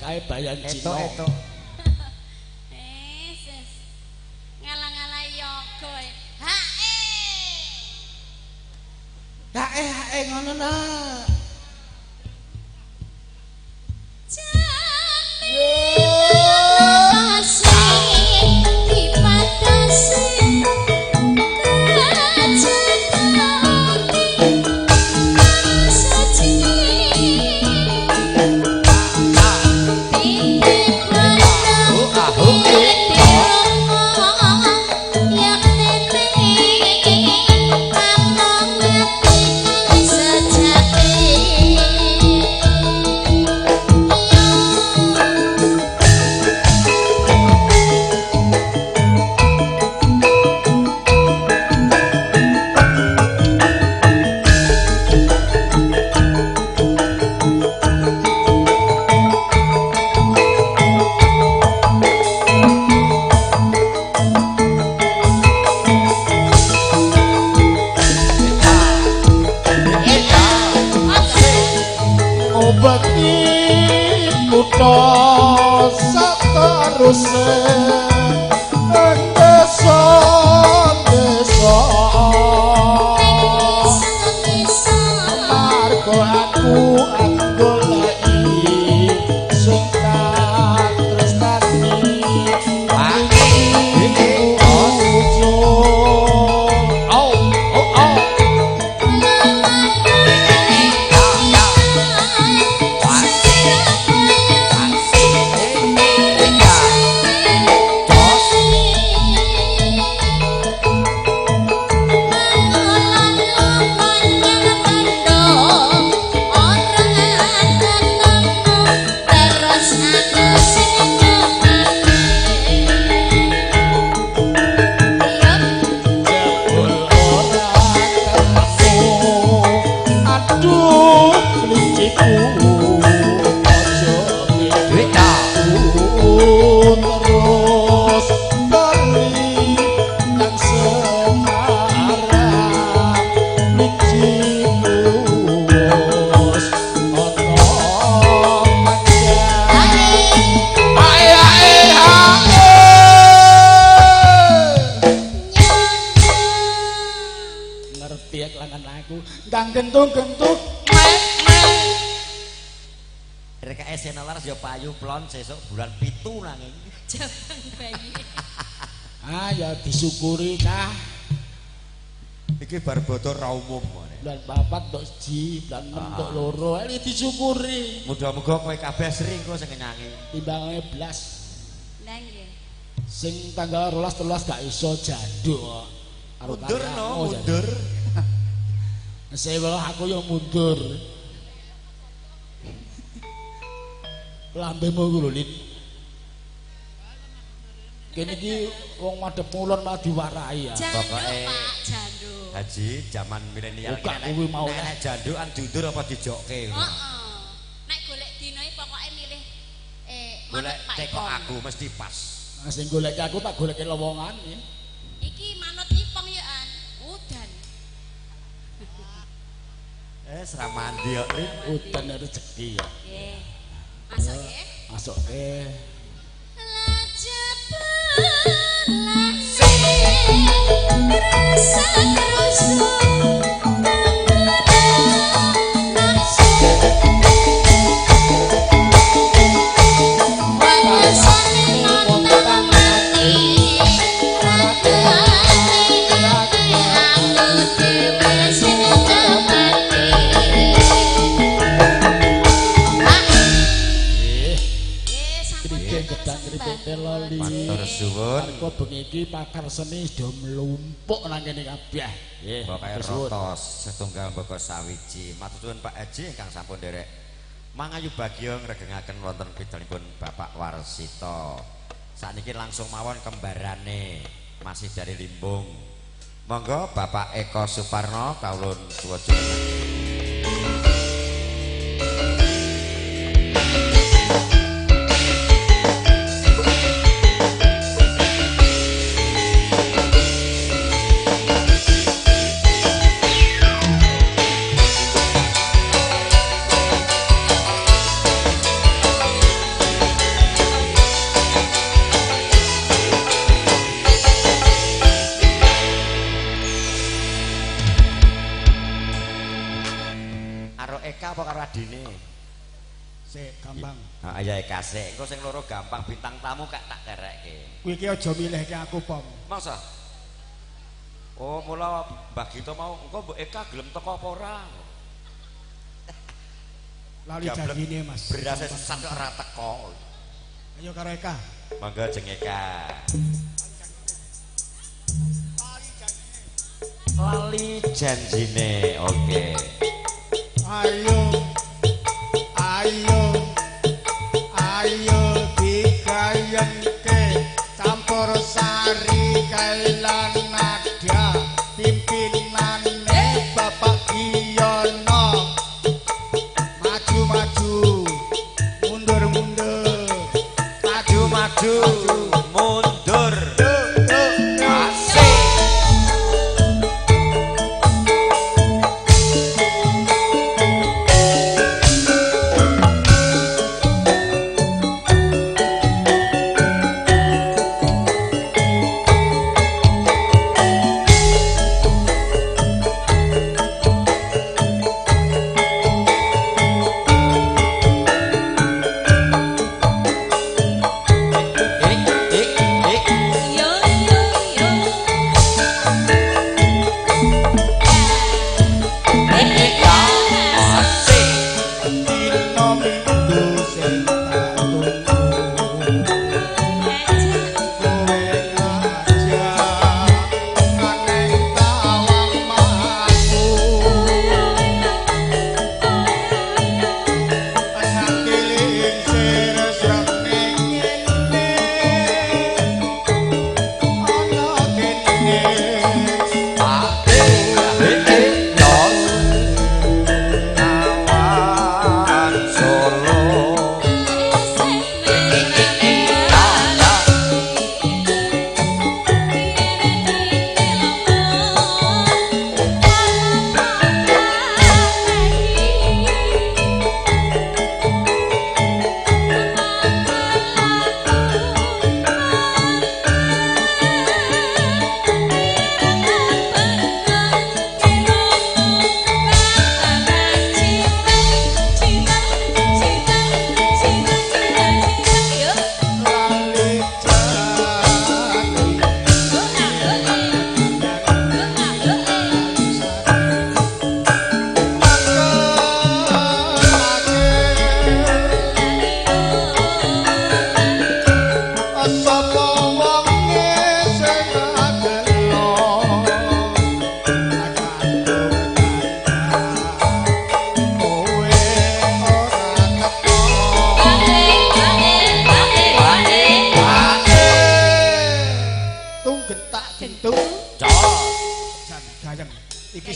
Kae Bayan Cina. Etuk-etuk. Wis. Ngalang-alang yoga. Hae. Hae hae ngono nah. Sejak Sateruse ing desa-desa margo aku goleki sing tak tresnani iki ojo. Oh, oh, oh. Jebul ora ketemu, aduh liciku aja mikirku terus bali nang Semarang liciku wis ana panjang. Ae ae ae. Ngerti ya kelangan aku ndang gentung-gentung. RKS Laras ya payu plon sesuk bulan 7 nanging. Jabang bayi. Ah ya disyukuri cah. Iki bar bodo ra umum. Bulan 4 tok 1, bulan 6 tok 2, ini disyukuri. Muga-muga kowe kabeh sering kok sing nyanyi. Timbange blas. Lah nggih. Sing tanggal 12 13 gak iso janduk kok. Karo Mundur no, kancamu, mundur. Sewa aku yo mundur. Lambemu ku lho, Lin. Kene iki wong madhep ngulon malah diwarai ya. Janduk Pokoke- Pak, janduk. Haji zaman milenial Buka kuwi mau nek nek jandukan diundur apa dijokke ngono. Heeh. Nek golek dina iki pokoke milih Golek manut Pak tekok Ipong. aku mesti pas. Nah, sing golek aku tak goleke lowongan ya. Iki manut Ipong ya an. Udan. Seram mandi kok, Lin. Udan rezeki ya. Nggih. Masuk nggih. Masuke. Nggih. Kripik gedang kripik telo li. Matur suwun. Marga bengi iki pakar seni do mlumpuk nang kene kabeh. Nggih, Pokoke matur suwun. rata setunggal mbaka sawiji. Matur suwun Pak Haji ingkang sampun nderek mangayu bagya ngregengaken wonten pidhanipun Bapak Warsito. Sakniki langsung mawon kembarane masih dari Limbung. Monggo Bapak Eko Suparno kawulun suwa jumeneng. Karo Eka apa karo adine? Sik, gampang. Ha ya Eka sik. Engko sing loro gampang bintang tamu kak tak terekke. Kowe iki aja milihke aku, Pom. Masa? Oh, mula Mbah Gito mau engko mbok Eka gelem teko apa ora? Lali janjine, Mas. Berase sesat kok ora teko. Ayo karo Eka. Monggo jeng Eka. Lali janjine. Oke. Ayo ayo ayo digayengke campur sari kailan nada pimpinane Bapak Giyono maju maju mundur mundur maju maju mundur asik.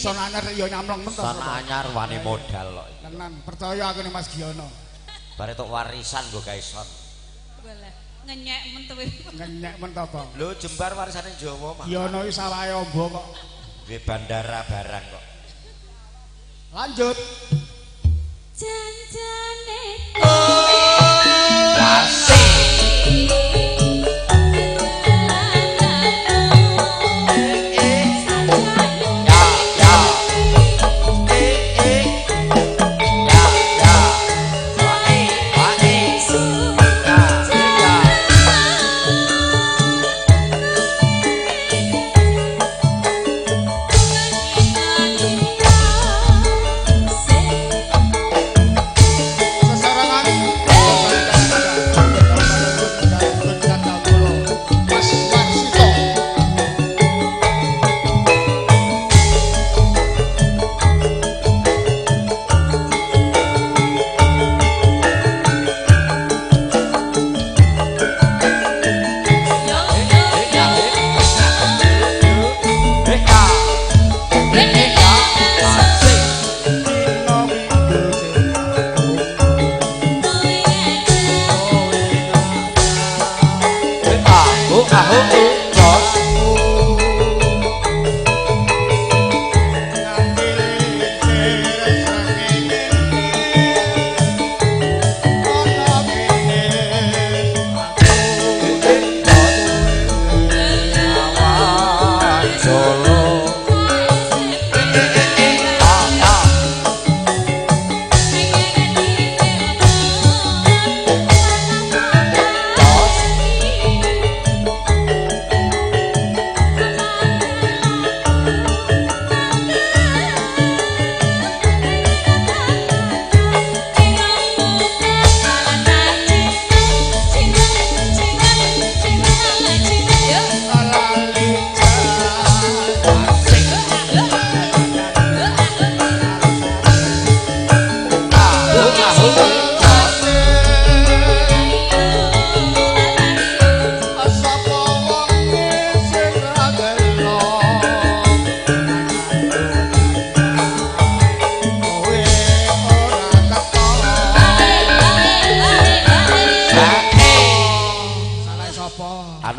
Son anyar ya nyamlong men to. Son anyar wani modal kok. Tenan, percaya aku ning Mas Giono. Bare tok warisan nggo gawe son. Walah, ngenyek men to. Ngenyek men to, Bang. Lho jembar warisane Jawa, Mas. Giono iki sawahe ombo kok. Duwe bandara barang kok. Lanjut. Janjane kowe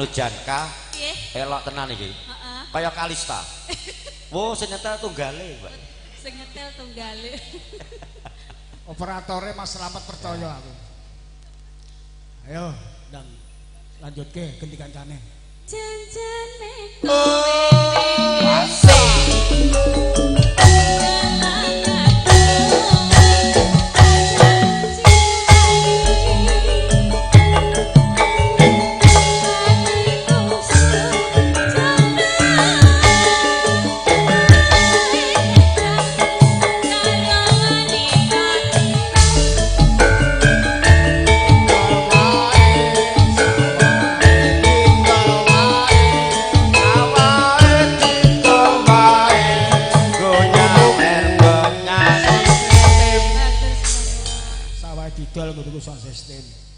Jangka elok tenan iki. Heeh. Kaya Kalista. Wo sing nyetel tunggale, Mbak. Sing nyetel tunggale. Operatore Mas Slamet percaya aku. Ayo, ndang lanjutke ganti kancane. Janjane kowe asik.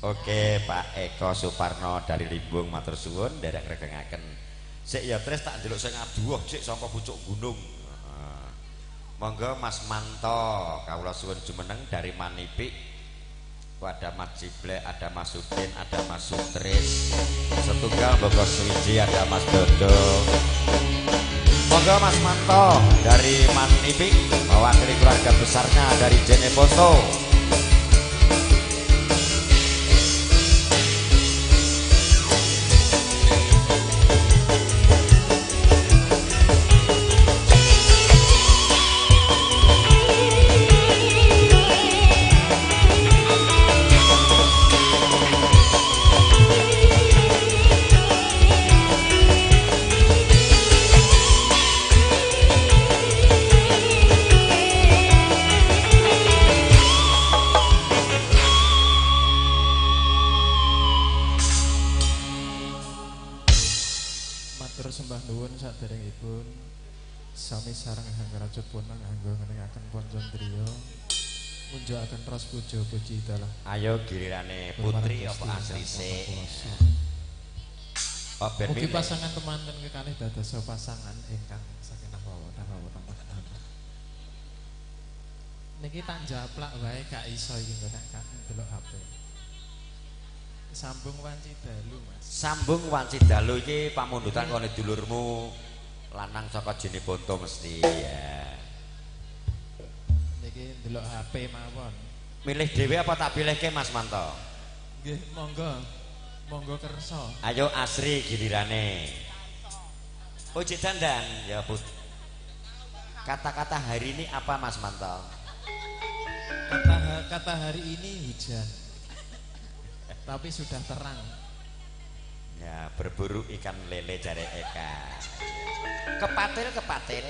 Oke, Pak Eko Suparno dari Limbung matur suwun nderek regengaken. Sik ya Tris tak ndelok sing aduh sik saka pucuk gunung. Monggo Mas Manto, kawula suwun jumeneng dari Manipik. Ada Mas Ciblek, ada Mas Sudin, ada Mas Sutris. Setunggal Bogor Suwiji, ada Mas Dodo. Monggo Mas Manto dari Manipik mewakili keluarga besarnya dari Jeneponto. Saderengipun sami sareng hangracut punang anggo ngeningaken Poncondriya ngunjukaken ras puja puji dalah. Ayo gilirane putri apa asri sik. Mugi pasangan temanten kekalih dadosa pasangan ingkang sakinah mawaddah warahmah. Niki tak japlak wae gak iso iki nggo nek gak ndelok HP. Sambung wanci dalu, Mas. Sambung wanci dalu iki pamundutan kone dulurmu lanang saka Jeneponto mesti ya. Niki ndelok HP mawon. Milih dhewe apa tak pilihke Mas Manto? Nggih, monggo. Monggo kersa. Ayo Asri gilirane. Oh, cek dandan ya, Put. Kata-kata hari ini apa Mas Manto? Kata hari ini hujan. Tapi sudah terang. Ya, berburu ikan lele jare Eka. Kepatil kepatil.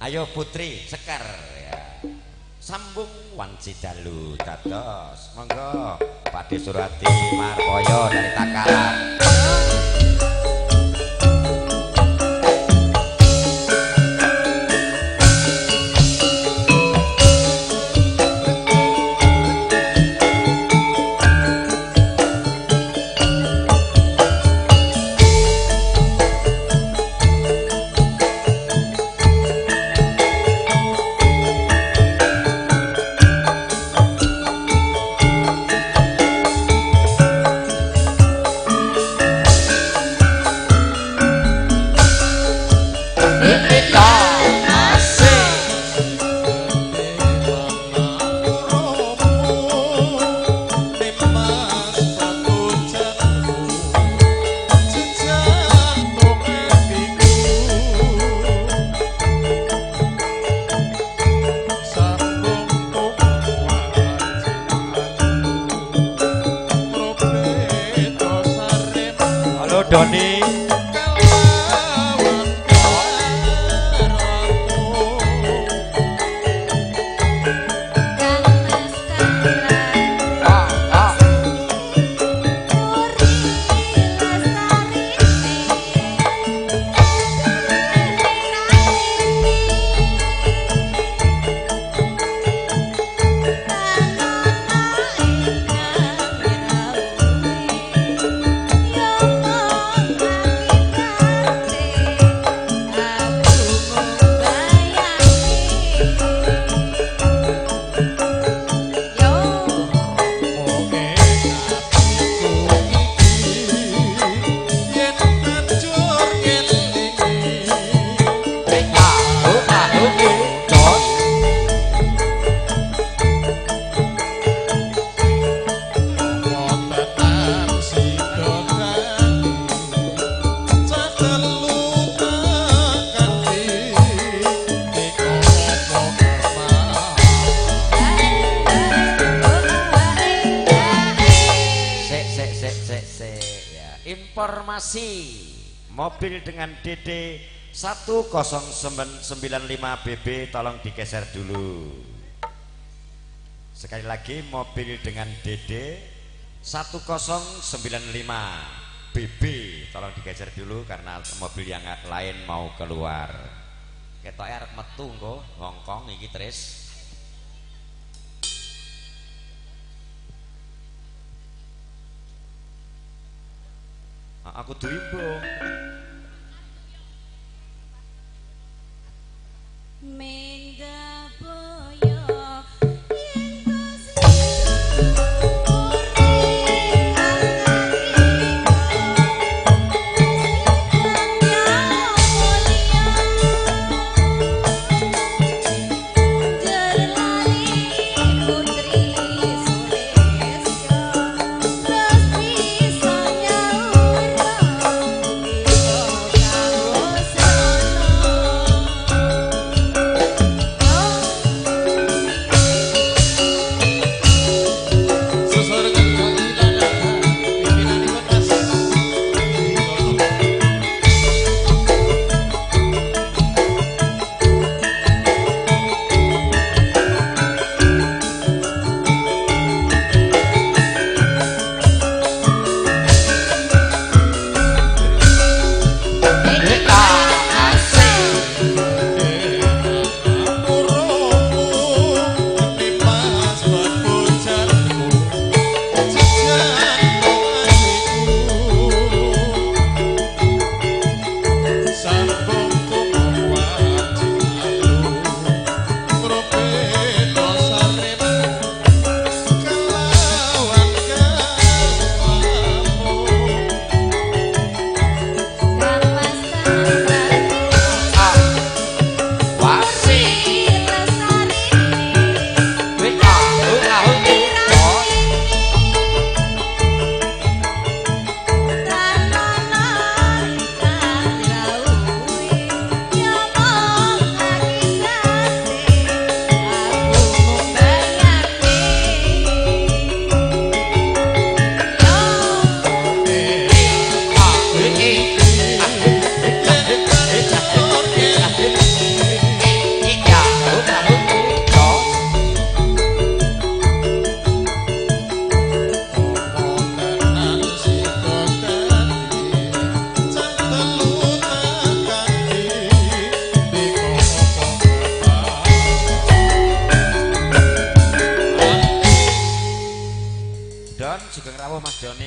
Ayo Putri Sekar ya. Sambung wanci dalu dados. Monggo Pakde Surati Markoyo dari Takalar. Doni informasi mobil dengan DD 1095 BB tolong digeser dulu. Sekali lagi mobil dengan DD 1095 BB tolong digeser dulu karena mobil yang lain mau keluar. Ketoke arep metu engko Hongkong iki Tris. Aku duimbo.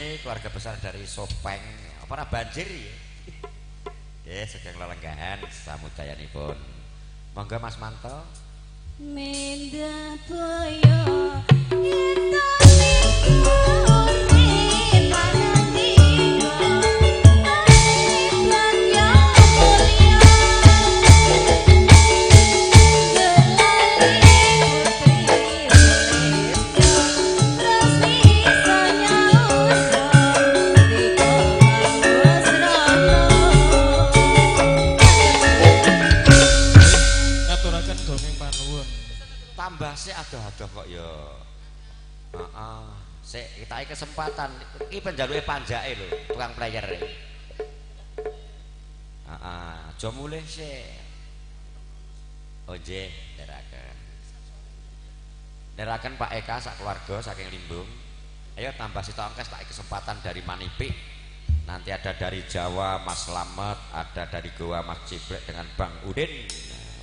Sari, keluarga besar dari Sopeng. Apa ora banjir ya? Nggih, sugeng lelenggahan samudayanipun. Monggo Mas Manto. Mendah boyo Adoh-adoh kok ya. Heeh. Sik kita kesempatan iki penjaluke panjake lho, tukang player. Heeh, aja mulih sik. Oh nggih, ndherekaken. Ndherekaken Pak Eka sak keluarga saking Limbung. Ayo tambah sitok angkes tak kesempatan dari Manipik. Nanti ada dari Jawa Mas Slamet, ada dari Goa Mas Ciblek dengan Bang Udin,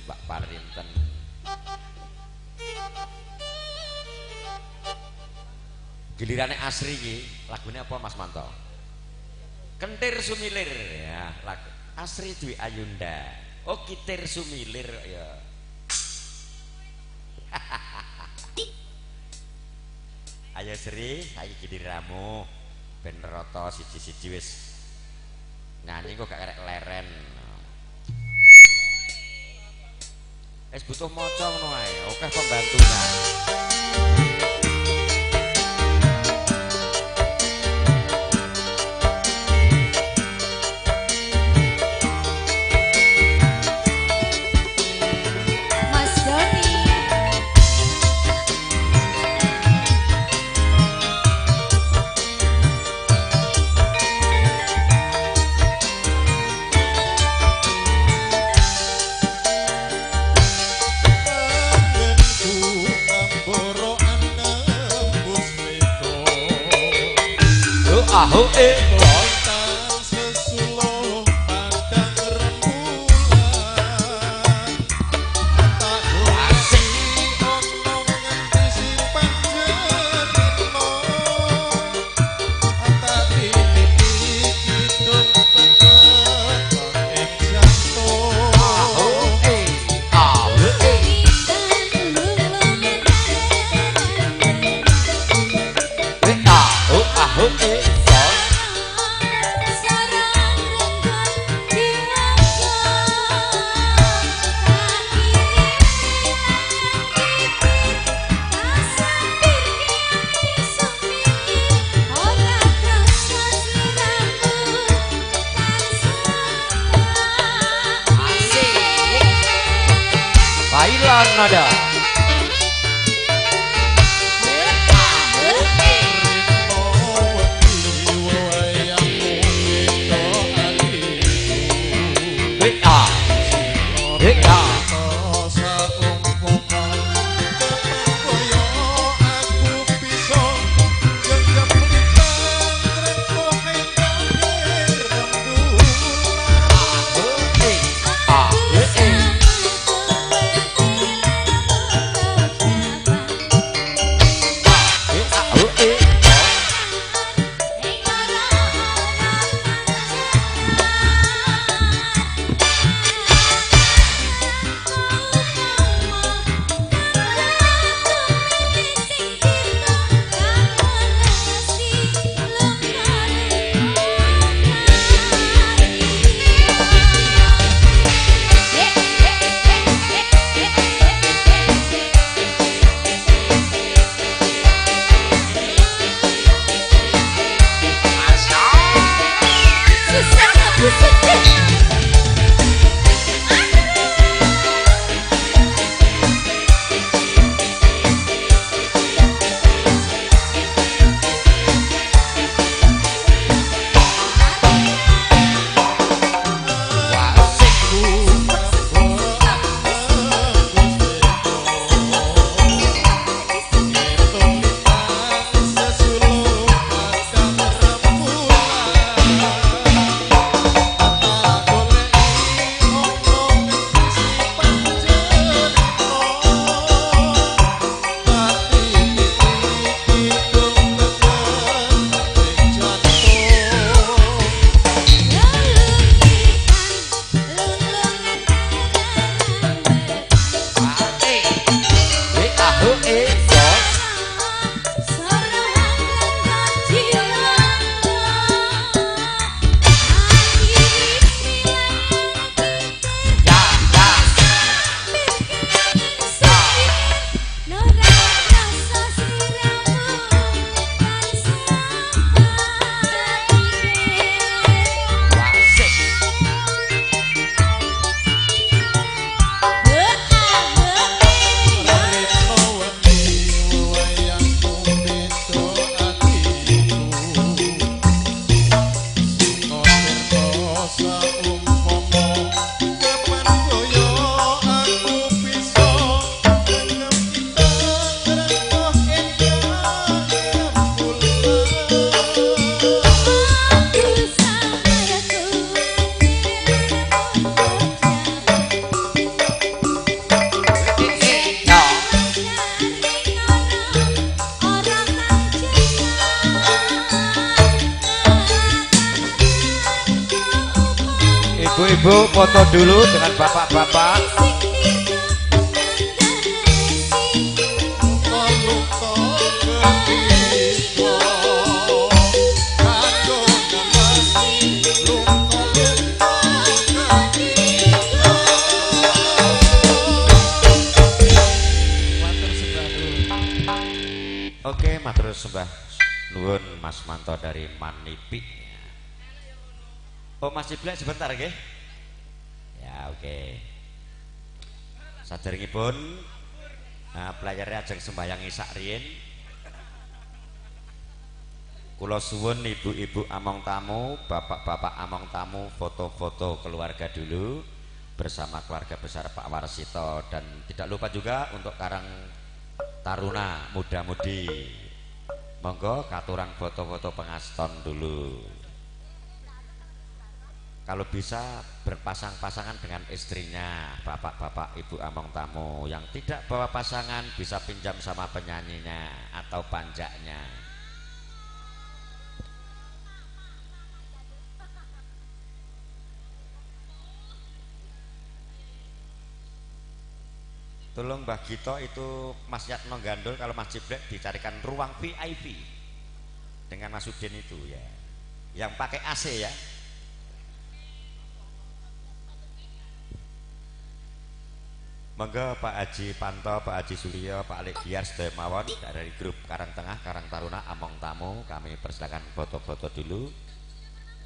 Mbak Parinten. Gilirannya Asri iki, lagune apa Mas Manto? Kentir Sumilir ya, lagu Asri Dwi Ayunda. Oh, Kitir Sumilir ya. Ayo Sri, saiki giliranmu ben rata siji-siji wis nyanyi kok gak kerek leren. Wis butuh maca ngono ae, akeh pembantuna. Aho eh sesulo padang rembulan tak asik ono nganti simpan jerino tak titipi kidung peket ing jantung. Aho eh aho eh aho aho eh nada. Ibu-ibu foto dulu dengan bapak-bapak. Oke, matur sembah nuwun Mas Manto dari Manipi. Oh, Mas Ciblek sebentar nggih. Ya, oke. Saderengipun nah playere ajeng sembahyang isak riyin. Kula suwun ibu-ibu among tamu, bapak-bapak among tamu foto-foto keluarga dulu bersama keluarga besar Pak Warsito, dan tidak lupa juga untuk Karang Taruna muda-mudi. Monggo katuran foto-foto pengaston dulu. Kalau bisa berpasang-pasangan dengan istrinya, bapak-bapak, ibu among tamu. Yang tidak bawa pasangan bisa pinjam sama penyanyinya atau panjaknya. Tolong Mbah Gito itu Mas Yatno Gandul, kalau Mas Ciblek dicarikan ruang VIP dengan Mas Udin itu ya, yang pakai AC ya. Monggo Pak Haji Panto, Pak Haji Suryo, Pak Alik Giar sedaya mawon dari grup Karang Tengah, Karang Taruna Among Tamu, kami persilakan foto-foto dulu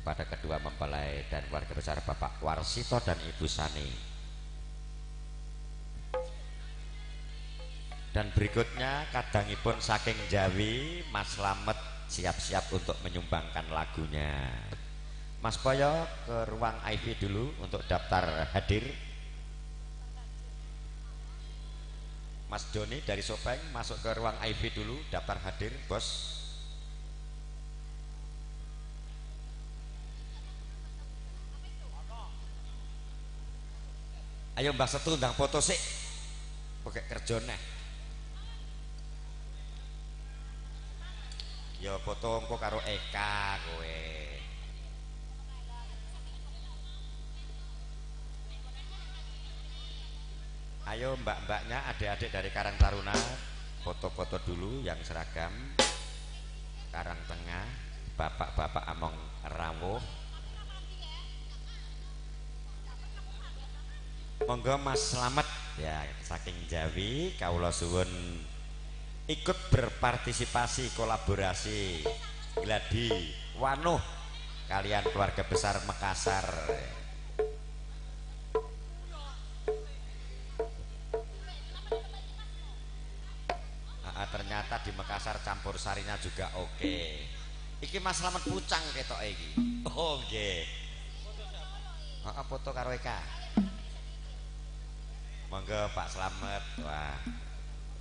kepada kedua mempelai dan keluarga besar Bapak Warsito dan Ibu Sani. Dan berikutnya kadangipun saking Jawi, Mas Slamet siap-siap untuk menyumbangkan lagunya. Mas Poyo ke ruang IV dulu untuk daftar hadir. Mas Doni dari Sopeng masuk ke ruang IV dulu, daftar hadir, bos. Ayo Mbah Setu ndang foto sik. Pakai kerja neh. Ya foto engko karo Eka kowe. Ayo mbak-mbaknya, adik-adik dari Karang Taruna, foto-foto dulu yang seragam Karang Tengah, bapak-bapak among rawuh. Monggo Mas Slamet ya saking Jawi, kawula suwun ikut berpartisipasi kolaborasi gladi wanuh kalian keluarga besar Makassar. Ternyata di Makassar campur sarinya juga oke. Iki Mas Slamet pucang ketoke iki. Oh nggih. Heeh, foto karo Eka. Monggo Pak Slamet. Wah.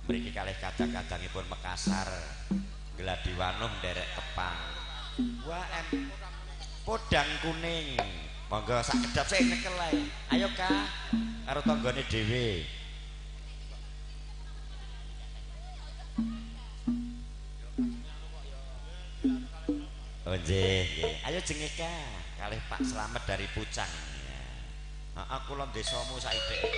Mriki kalih kadang-kadangipun Makassar. Gladi wanuh nderek tepang. Wah, em podang kuning. Monggo sak kedap sik nekel ae. Ayo Kak, karo tanggane dhewe. Oh nggih, nggih. Ayo jengeka kalih Pak Slamet dari Pucang. Heeh, kula desamu saithik.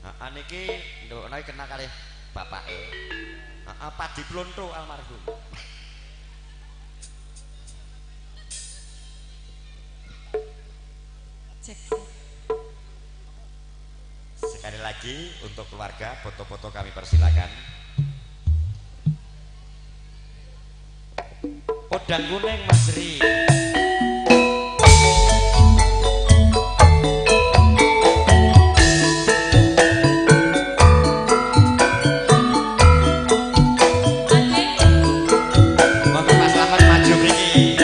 Heeh niki ndukne kena kalih bapake. Heeh, Padi Plonto almarhum. Cek. Sekali lagi untuk keluarga foto-foto kami persilakan. Podang kuning Mas Ri. Monggo Mas Slamet maju mriki.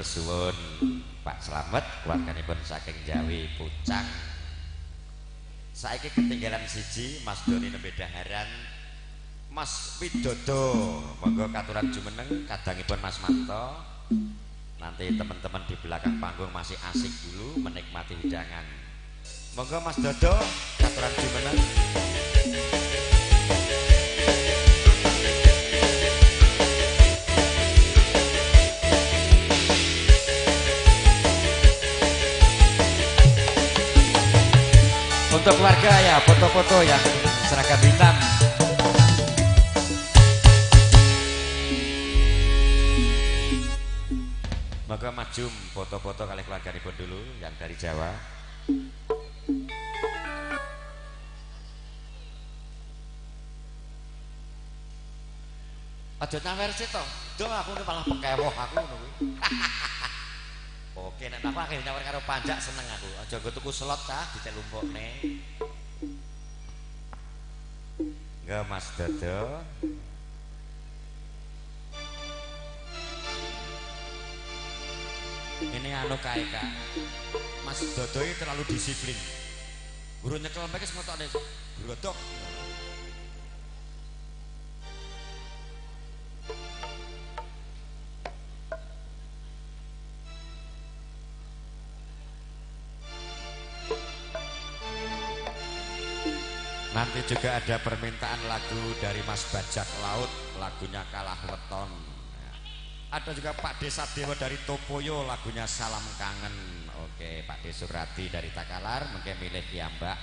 Suwun Pak Slamet keluarganipun saking Jawi Pucang. Saiki ketinggalan siji Mas Doni nembe daharan Mas Widodo. Monggo katuran jumeneng kadangipun Mas Manto. Nanti teman-teman di belakang panggung masih asik dulu menikmati hidangan. Monggo Mas Dodo katuran jumeneng. Untuk keluarga ya, foto-foto yang seragam hitam. Maka maju foto-foto kali keluarga ribut dulu yang dari Jawa. Aja nyawer sih toh, dong aku ini malah pekewoh aku ngono kuwi. Oke, nek aku akhirnya nyawer karo panjak seneng aku. Aja nggo tuku slot cah dicelumpukne. Enggak Mas Dodo. Ini anu kae Kak. Mas Dodo ini terlalu disiplin. Guru nyekel mek wis ngetokne grodok. Nanti juga ada permintaan lagu dari Mas Bajak Laut, lagunya Kalah Weton. Ada juga Pak Desa Dewa dari Topoyo, lagunya Salam Kangen. Oke, Pak Desurati dari Takalar, mungkin milih piyambak.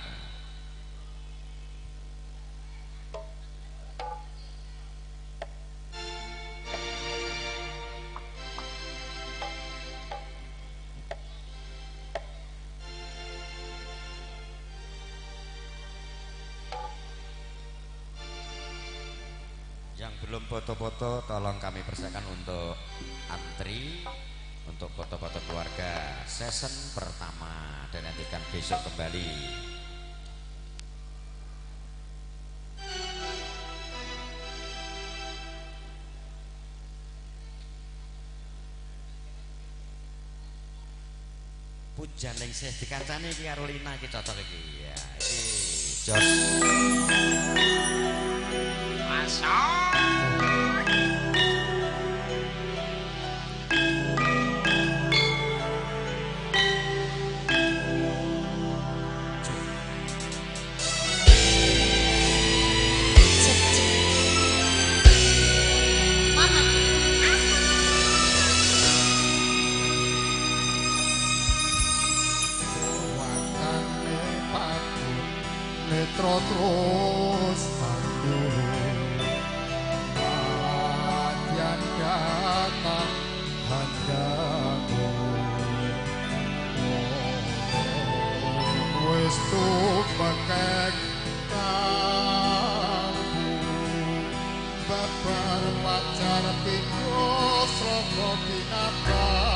Yang belum foto-foto tolong kami persilakan untuk antri untuk foto-foto keluarga season pertama dan nantikan besok kembali. Pujan ningsih dikancani iki karo Lina iki cocok iki. Ya, iki jos. Terus tandur matian datang handaku wis tumekek kalbu babar pacar pindho sraka pinabar.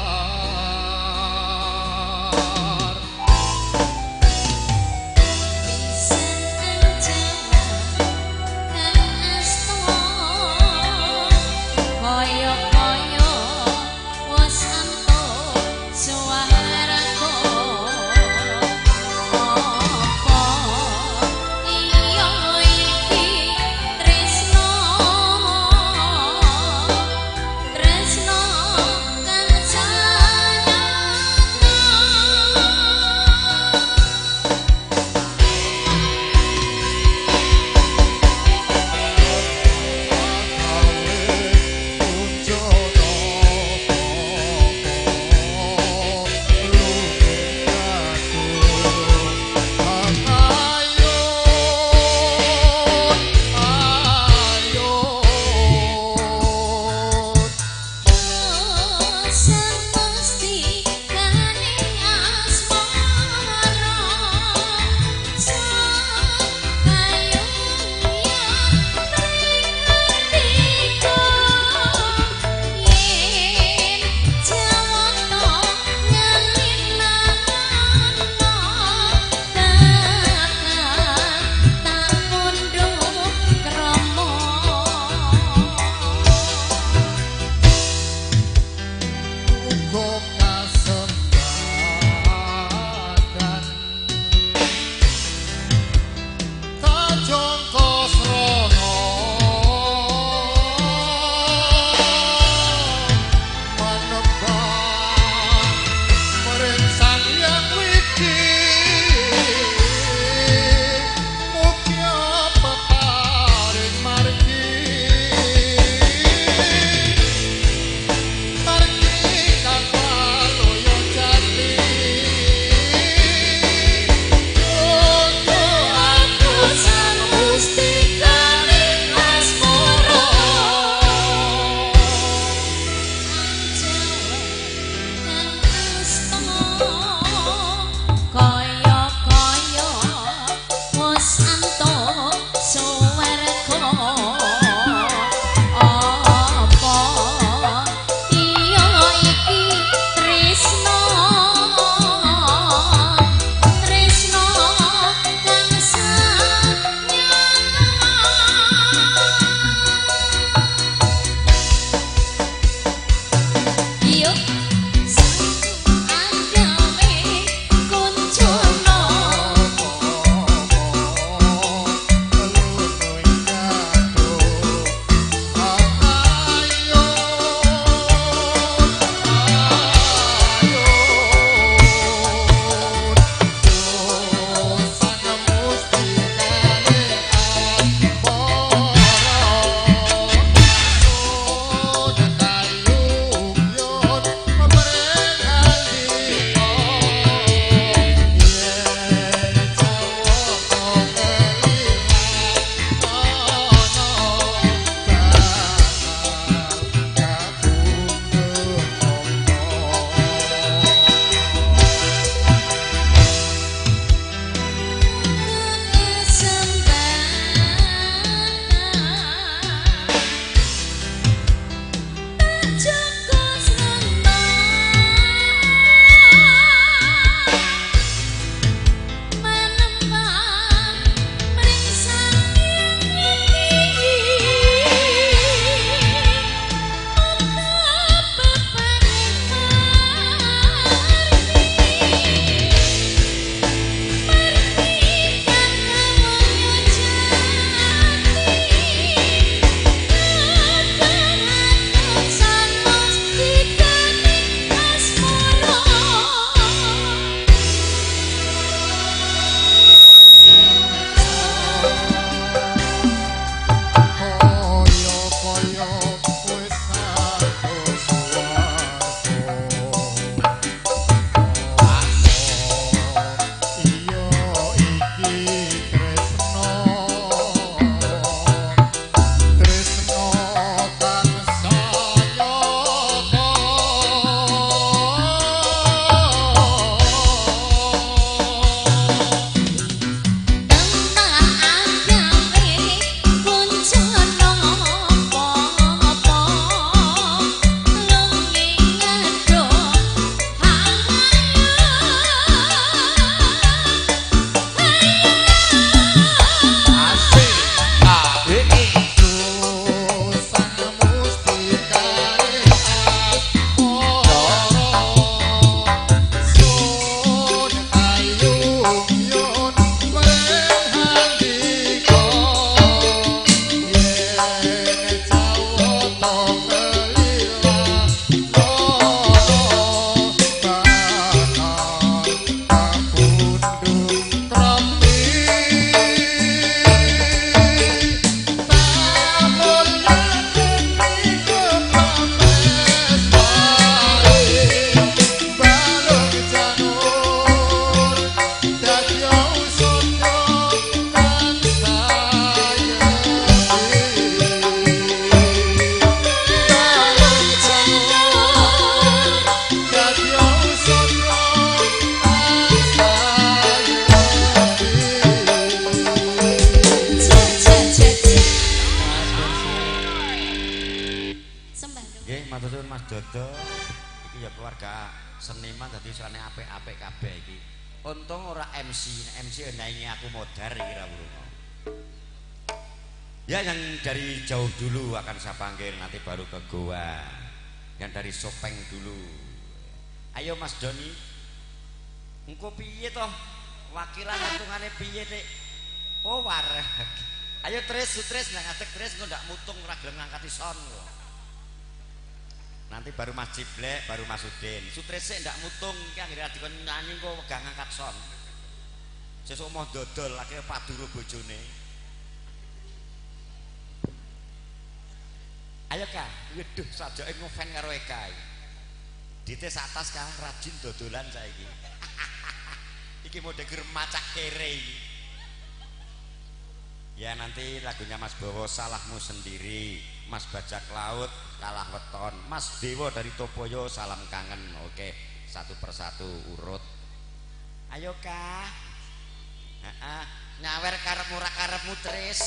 Mas Dodo. Iki ya keluarga seniman dadi usahane apik-apik kabeh iki. Untung ora MC, MC naingi aku modar iki ra urung. Ya yang dari jauh dulu akan saya panggil, nanti baru ke Goa. Yang dari Sopeng dulu. Ayo Mas Doni. Engko piye toh? Wakilan hitungane piye, Dik? Oh, wareg. Ayo Tris, Sutris nang ngadeg Tris engko ndak mutung ora gelem ngangkati son kok. Nanti baru Mas Ciblek, baru Mas Udin. Sutris sik ndak mutung iki anggere dikon nyanyi engko wegah ngangkat son. Sesuk mau dodol akhire paduro bojone. Ayo Kak, waduh sajake ngofen karo Eka iki. Dite atas Kang rajin dodolan saiki. Iki modhe ger macak kere iki. Ya nanti lagunya Mas Bowo Salahmu Sendiri, Mas Bajak Laut Kalah Weton, Mas Dewo dari Topoyo Salam Kangen. Oke, satu persatu urut. Ayo Kak. Heeh, nyawer karepmu ra karepmu Tris.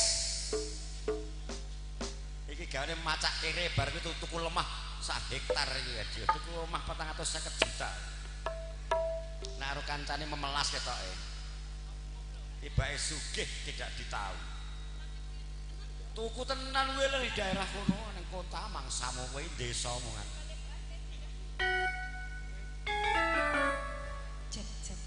Iki gawane macak kere bar kuwi tuku lemah sak hektar iki ya. Tuku omah 450 juta. Nek karo kancane memelas ketoke. Tibake sugih tidak ditahu. Tuku tenan kuwi lho di daerah kono ning kota mangsamu kowe desamu kan. Cek cek.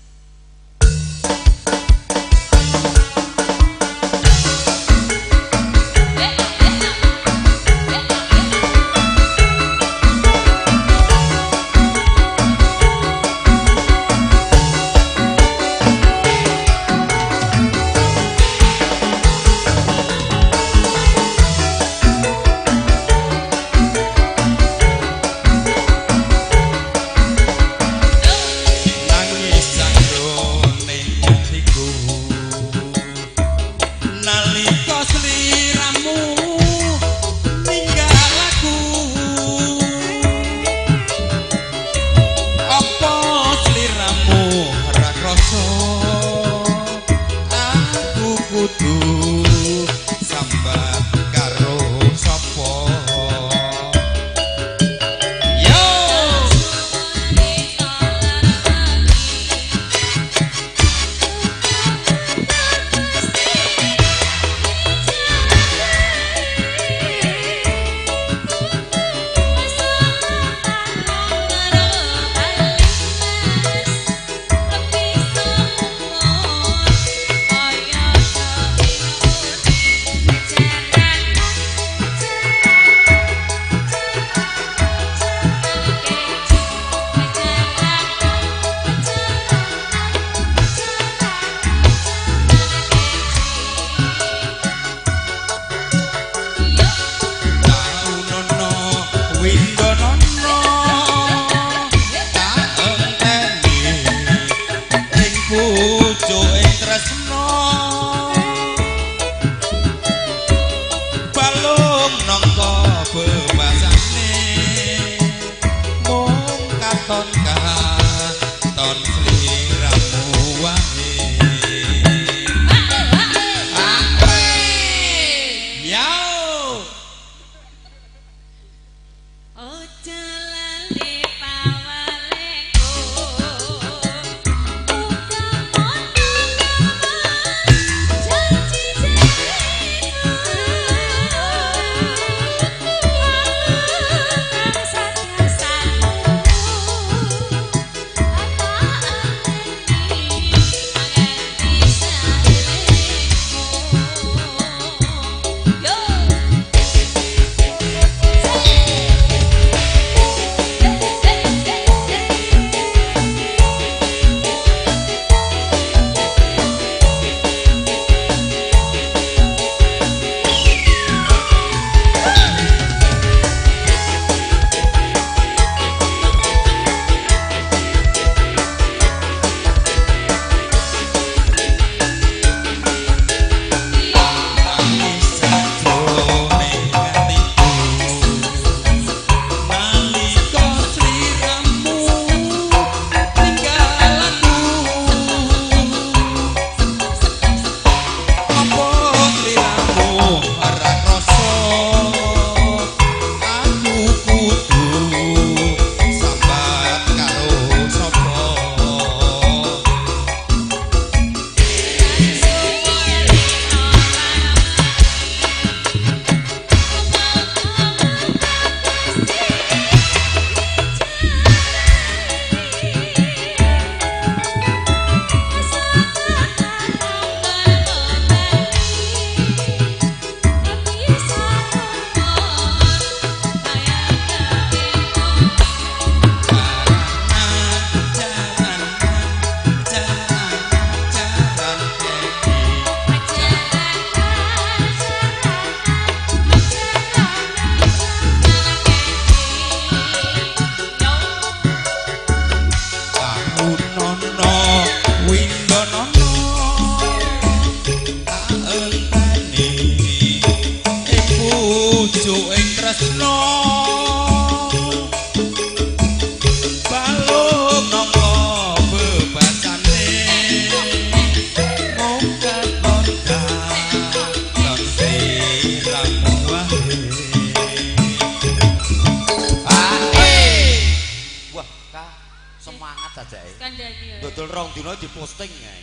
sajake. Kandhani. Dodol rong dina diposting ae.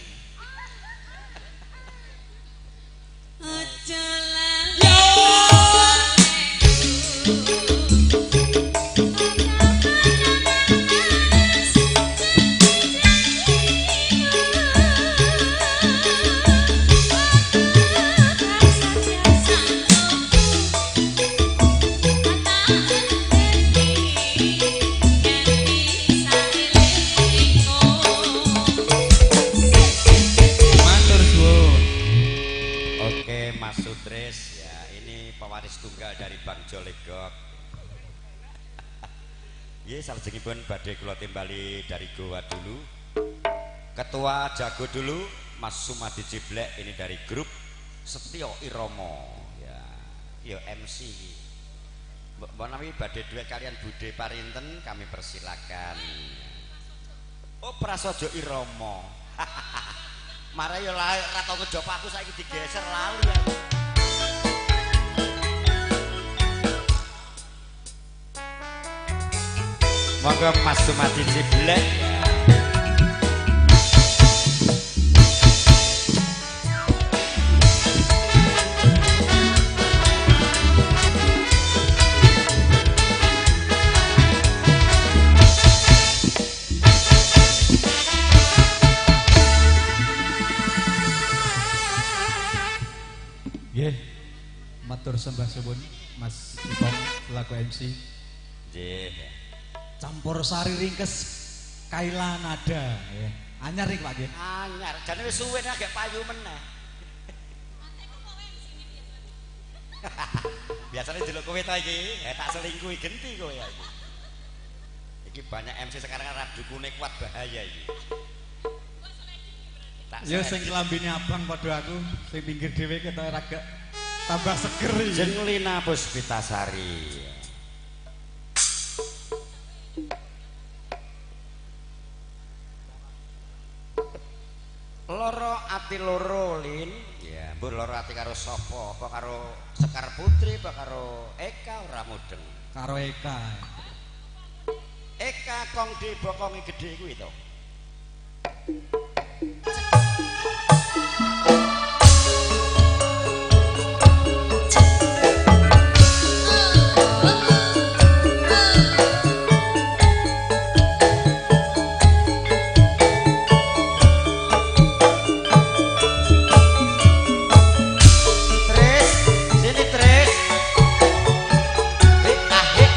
Aja lali. Matur suwun. Oke, Mas Sutris ya, ini pewaris tunggal dari Bang Jolegok. Nggih, salajengipun badhe kula timbali dari Goa dulu. Ketua Jago dulu, Mas Sumadi Ciblek ini dari grup Setio Iromo ya. Ya MC. Mbok menawi badhe duet kalian Bude Parinten kami persilakan. Oh, Prasojo Iromo. Marah ya ora tau ngejop aku saiki digeser lali aku. Monggo Mas Sumadi Ciblek ya. Nggih. Matur sembah suwun Mas Ipong selaku MC. Nggih. Campur sari ringkes Kaila nada nggih. Anyar iki Pak nggih. Anyar, jane wis suwe nek agek payu meneh. Biasanya delok kowe ta iki, tak selingkuhi genti kowe ya iki. Iki banyak MC sekarang ora dukune kuat bahaya iki. Tak Ya sing klambine abang padha aku, sing pinggir dhewe ketok ora gak tambah seger iki. Jeng Lina Puspitasari. Loro ati loro Lin. Ya, mbok loro ati karo sapa? Apa karo Sekar Putri apa karo Eka ora mudeng. Karo Eka. Eka kong di bokonge gedhe kuwi to. Tris, sini Tris. Hik ah hik.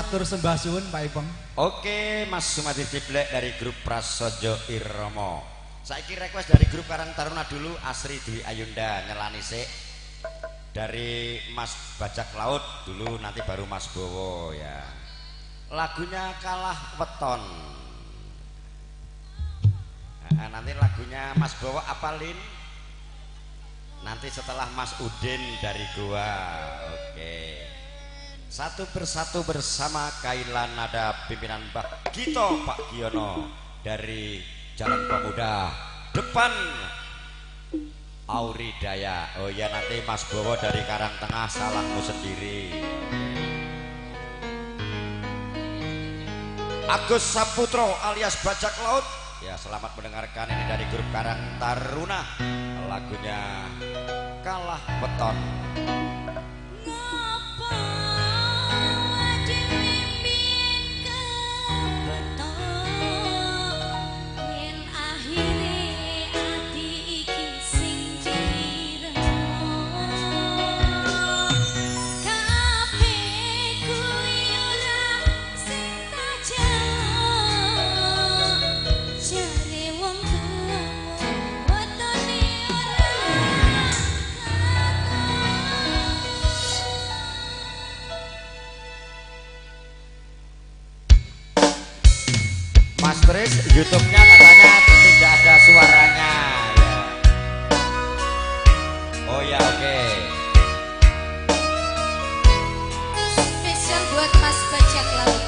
Matur sembah suwun Pak Ipeng. Oke, Mas Sumadi Ciblek dari grup Prasojo Irama. Saiki request dari grup Karang Taruna dulu, Asri Dwi Ayunda nyelani sik. Dari Mas Bajak Laut dulu, nanti baru Mas Bowo ya. Lagunya Kalah Weton. Nah, nanti lagunya Mas Bowo apalin? Nanti setelah Mas Udin dari Goa. Oke. Satu persatu bersama Kailan Nada pimpinan Mbak Gito Pak Giono dari Jalan Pemuda depan Auri Daya. Oh ya, nanti Mas Bowo dari Karang Tengah salahmu sendiri. Agus Saputro alias Bajak Laut. Ya, selamat mendengarkan ini dari grup Karang Taruna. Lagunya Kalah Weton. Mas Tris, YouTube-nya katanya tidak ada suaranya ya. Oh ya, oke. Spesial buat Mas Bajak Laut.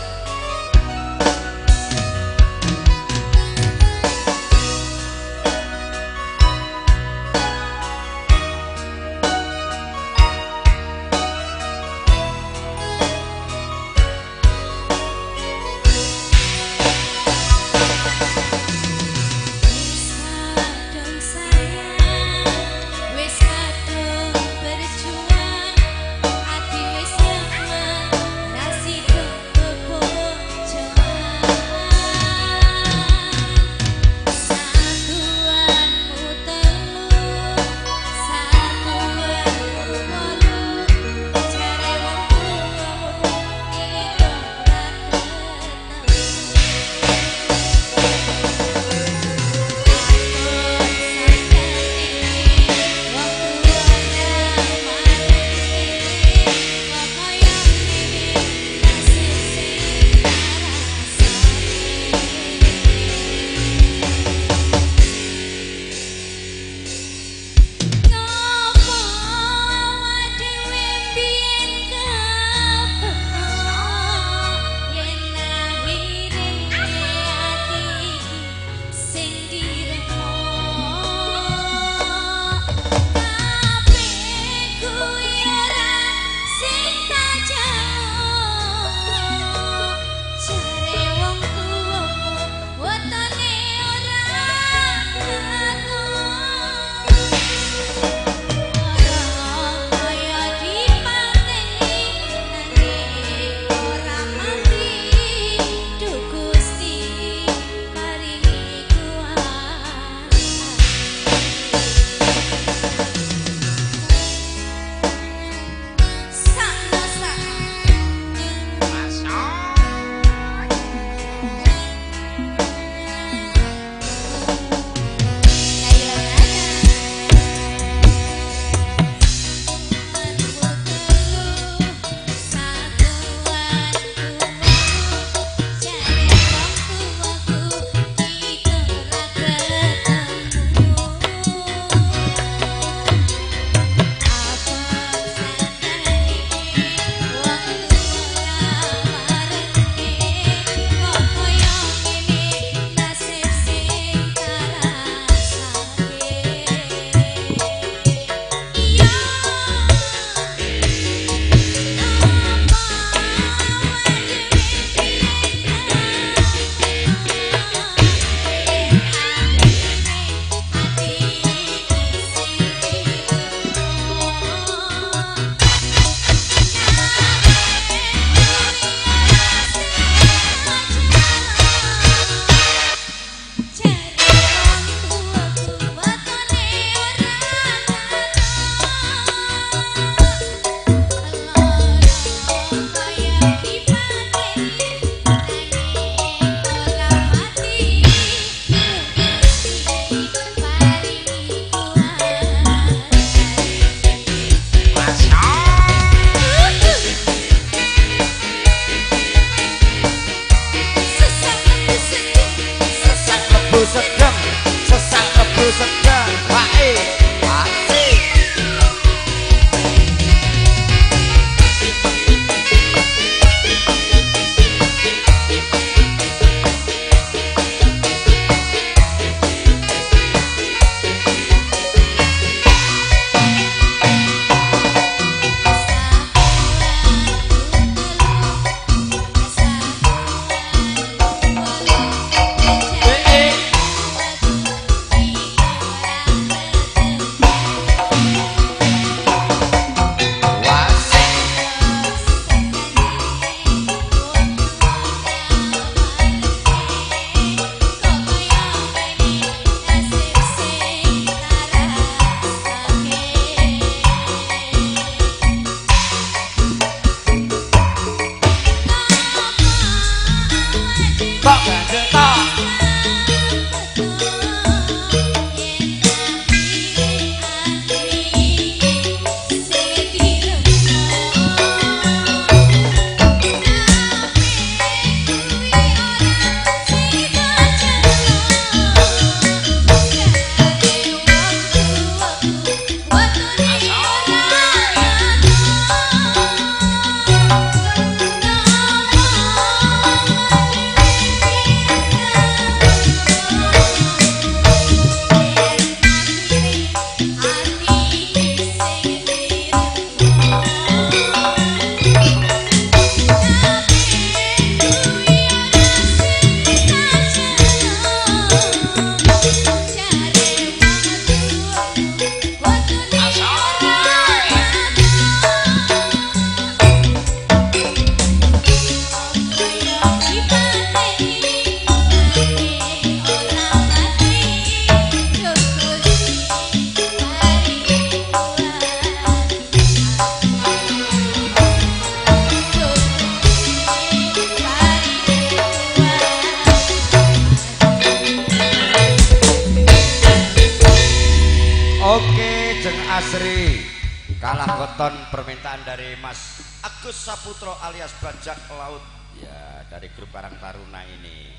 Kalah weton permintaan dari Mas Agus Saputro alias Bajak Laut ya, dari grup Karang Taruna ini.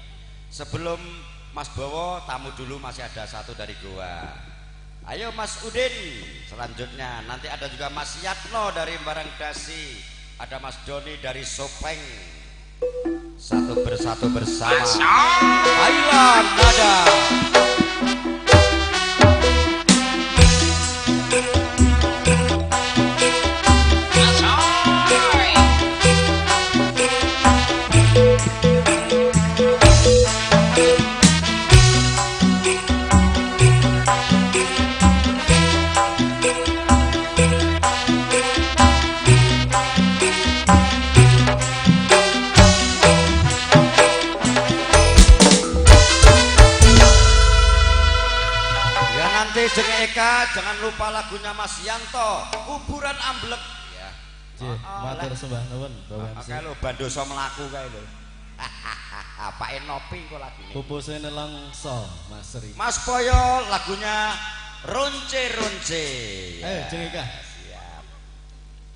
Sebelum Mas Bowo, tamu dulu masih ada satu dari gua. Ayo Mas Udin selanjutnya. Nanti ada juga Mas Yatno dari Barangdasi, ada Mas Doni dari Sopeng. Satu persatu bersama Ayla Nada. Eka, jangan lupa lagunya Mas Yanto, Kuburan Amblek ya. Nggih, matur sembah nuwun Bapak MC. Kae lho bandosa mlaku kae lho. Pak Enopi kok lagune. Pupuse nelongso Mas Sri. Mas Poyo lagunya Ronce Ronce. Ayo Jeng Eka. Siap.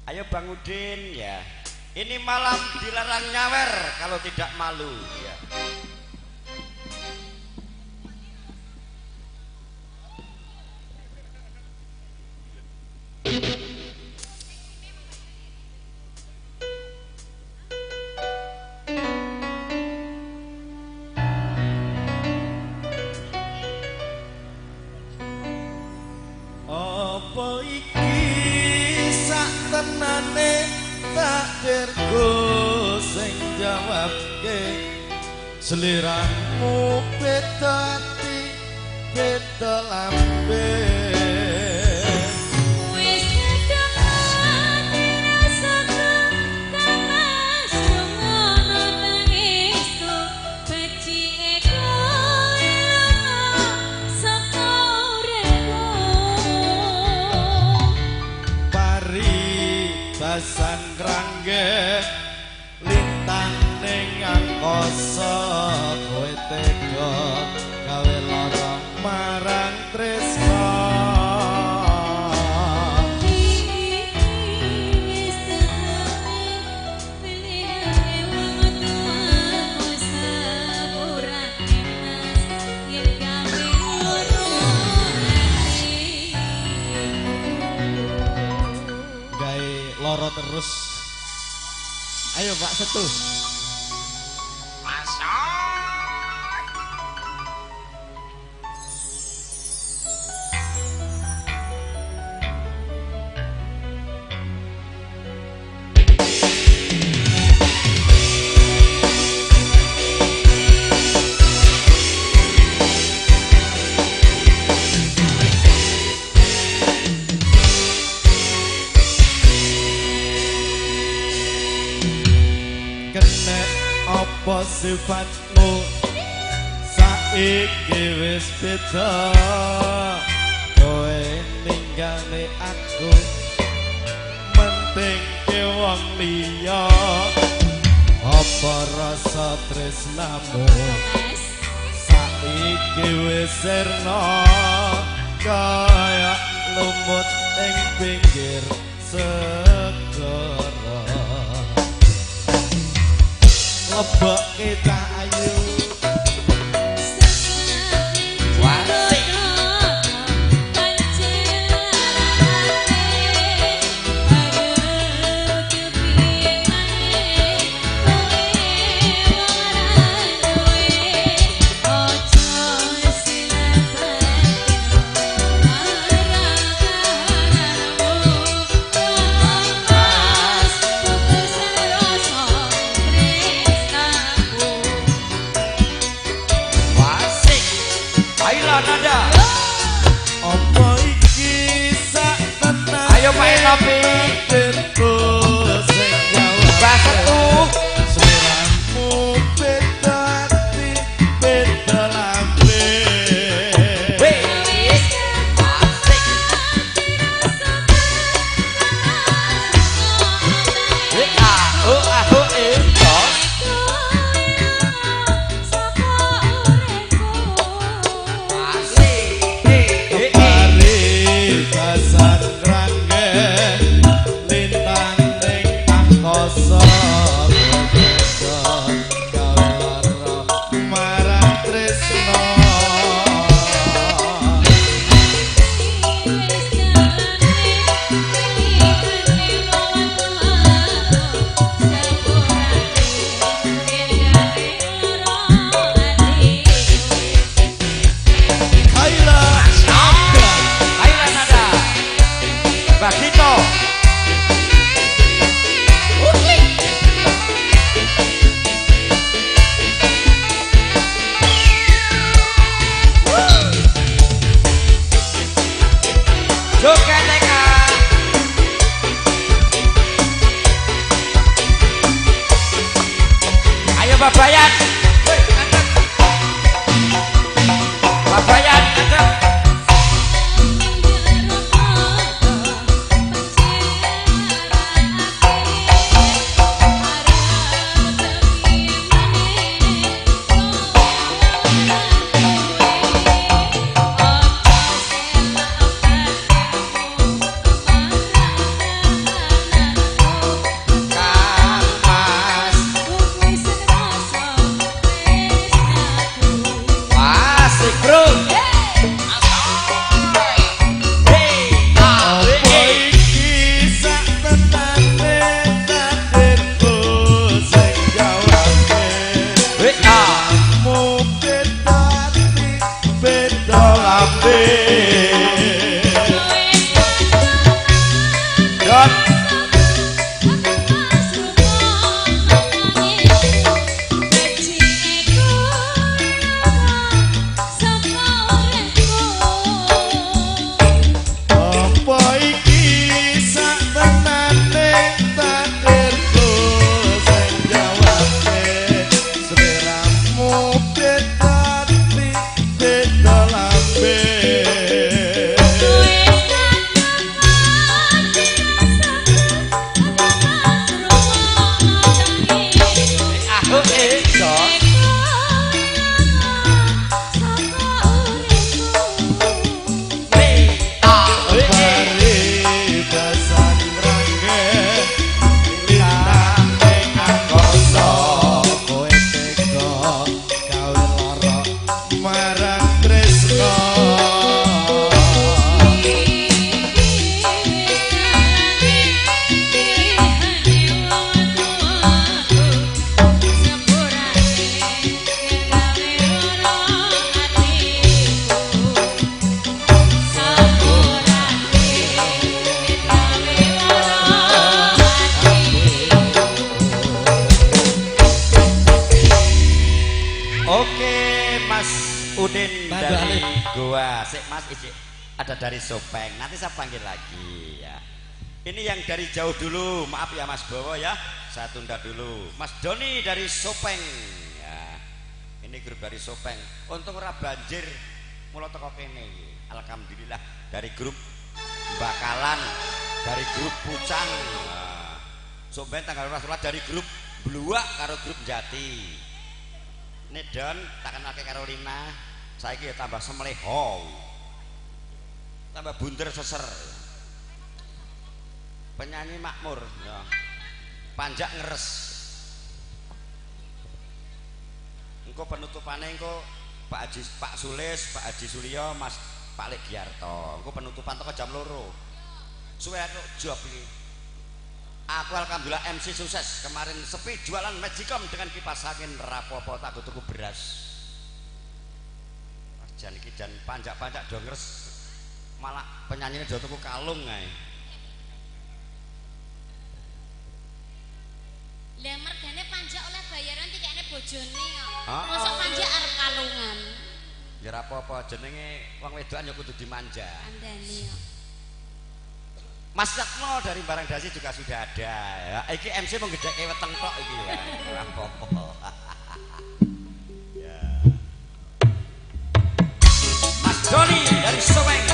Ayo Bang Udin ya. Ini malam dilarang nyawer kalau tidak malu ya. Apa iki sak tenane takdirku sing jawabke seliramu beda ati beda lambe. Basan krangge lintang ning angkasa kowe tega gawe lara marang tresna. Iki wis pilihane wong tuaku sepurane Mas yen gawe loro ati gawe loro terus. Ayo Pak Setu. Apa sifatmu saiki wis beda, kowe ninggalne aku mentingke wong liya. Apa rasa tresnamu saiki wis sirna kaya lumut ing pinggir segara. Lebokke cah ayu Apa iki sak tenan? Ayo Pak Enopi. Mbah Setu. Seliramu beda ati beda lambe. Wis asik. A O A O E tos. Basan rangge Babayan. Babayan ngadeg. Ada dari Sopeng, nanti saya panggil lagi ya. Ini yang dari jauh dulu, maaf ya Mas Bowo ya, saya tunda dulu. Mas Doni dari Sopeng ya. Ini grup dari Sopeng. Untung ora banjir mula teko kene. Alhamdulillah dari grup Bakalan, dari grup Pucang. Nah, Sopeng tanggal 12 dari grup Bluak karo grup Jati. Ini Don tak kenalke Carolina, saiki ya tambah semleho. Tambah bunder seser. Penyanyi makmur ya. Panjak ngeres. Engko penutupane engko Pak Haji, Pak Sulis, Pak Haji Suryo, Mas Pak Lek Giarto. Engko penutupan teko jam 2. Suwe aku job iki. Aku alhamdulillah MC sukses. Kemarin sepi jualan Magicom dengan kipas angin rapopo tak tuku beras. Mas jan iki jan panjak-panjak do ngeres. Malah penyanyinya do tuku kalung ae. Lah mergane panjak oleh bayaran dikene bojone kok. Mosok panjak arep kalungan. Ya ora apa-apa, jenenge wong wedokan ya kudu dimanja. Andane kok. Mas Retno dari Barangdasi juga sudah ada ya. Iki MC mung gedhekke weteng tok iki ya. Ora apa-apa. Ya. Mas Doni dari Sopeng.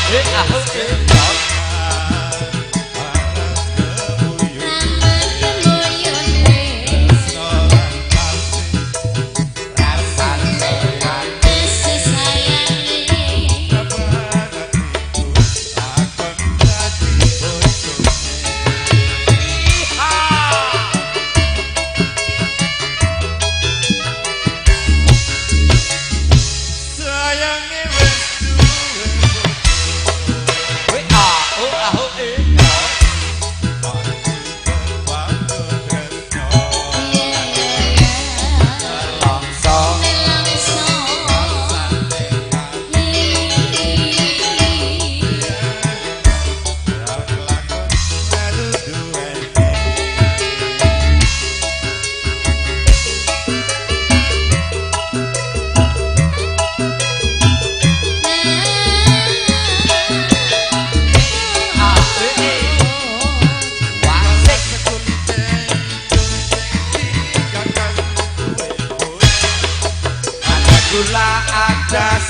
Sayangnya wis duwe.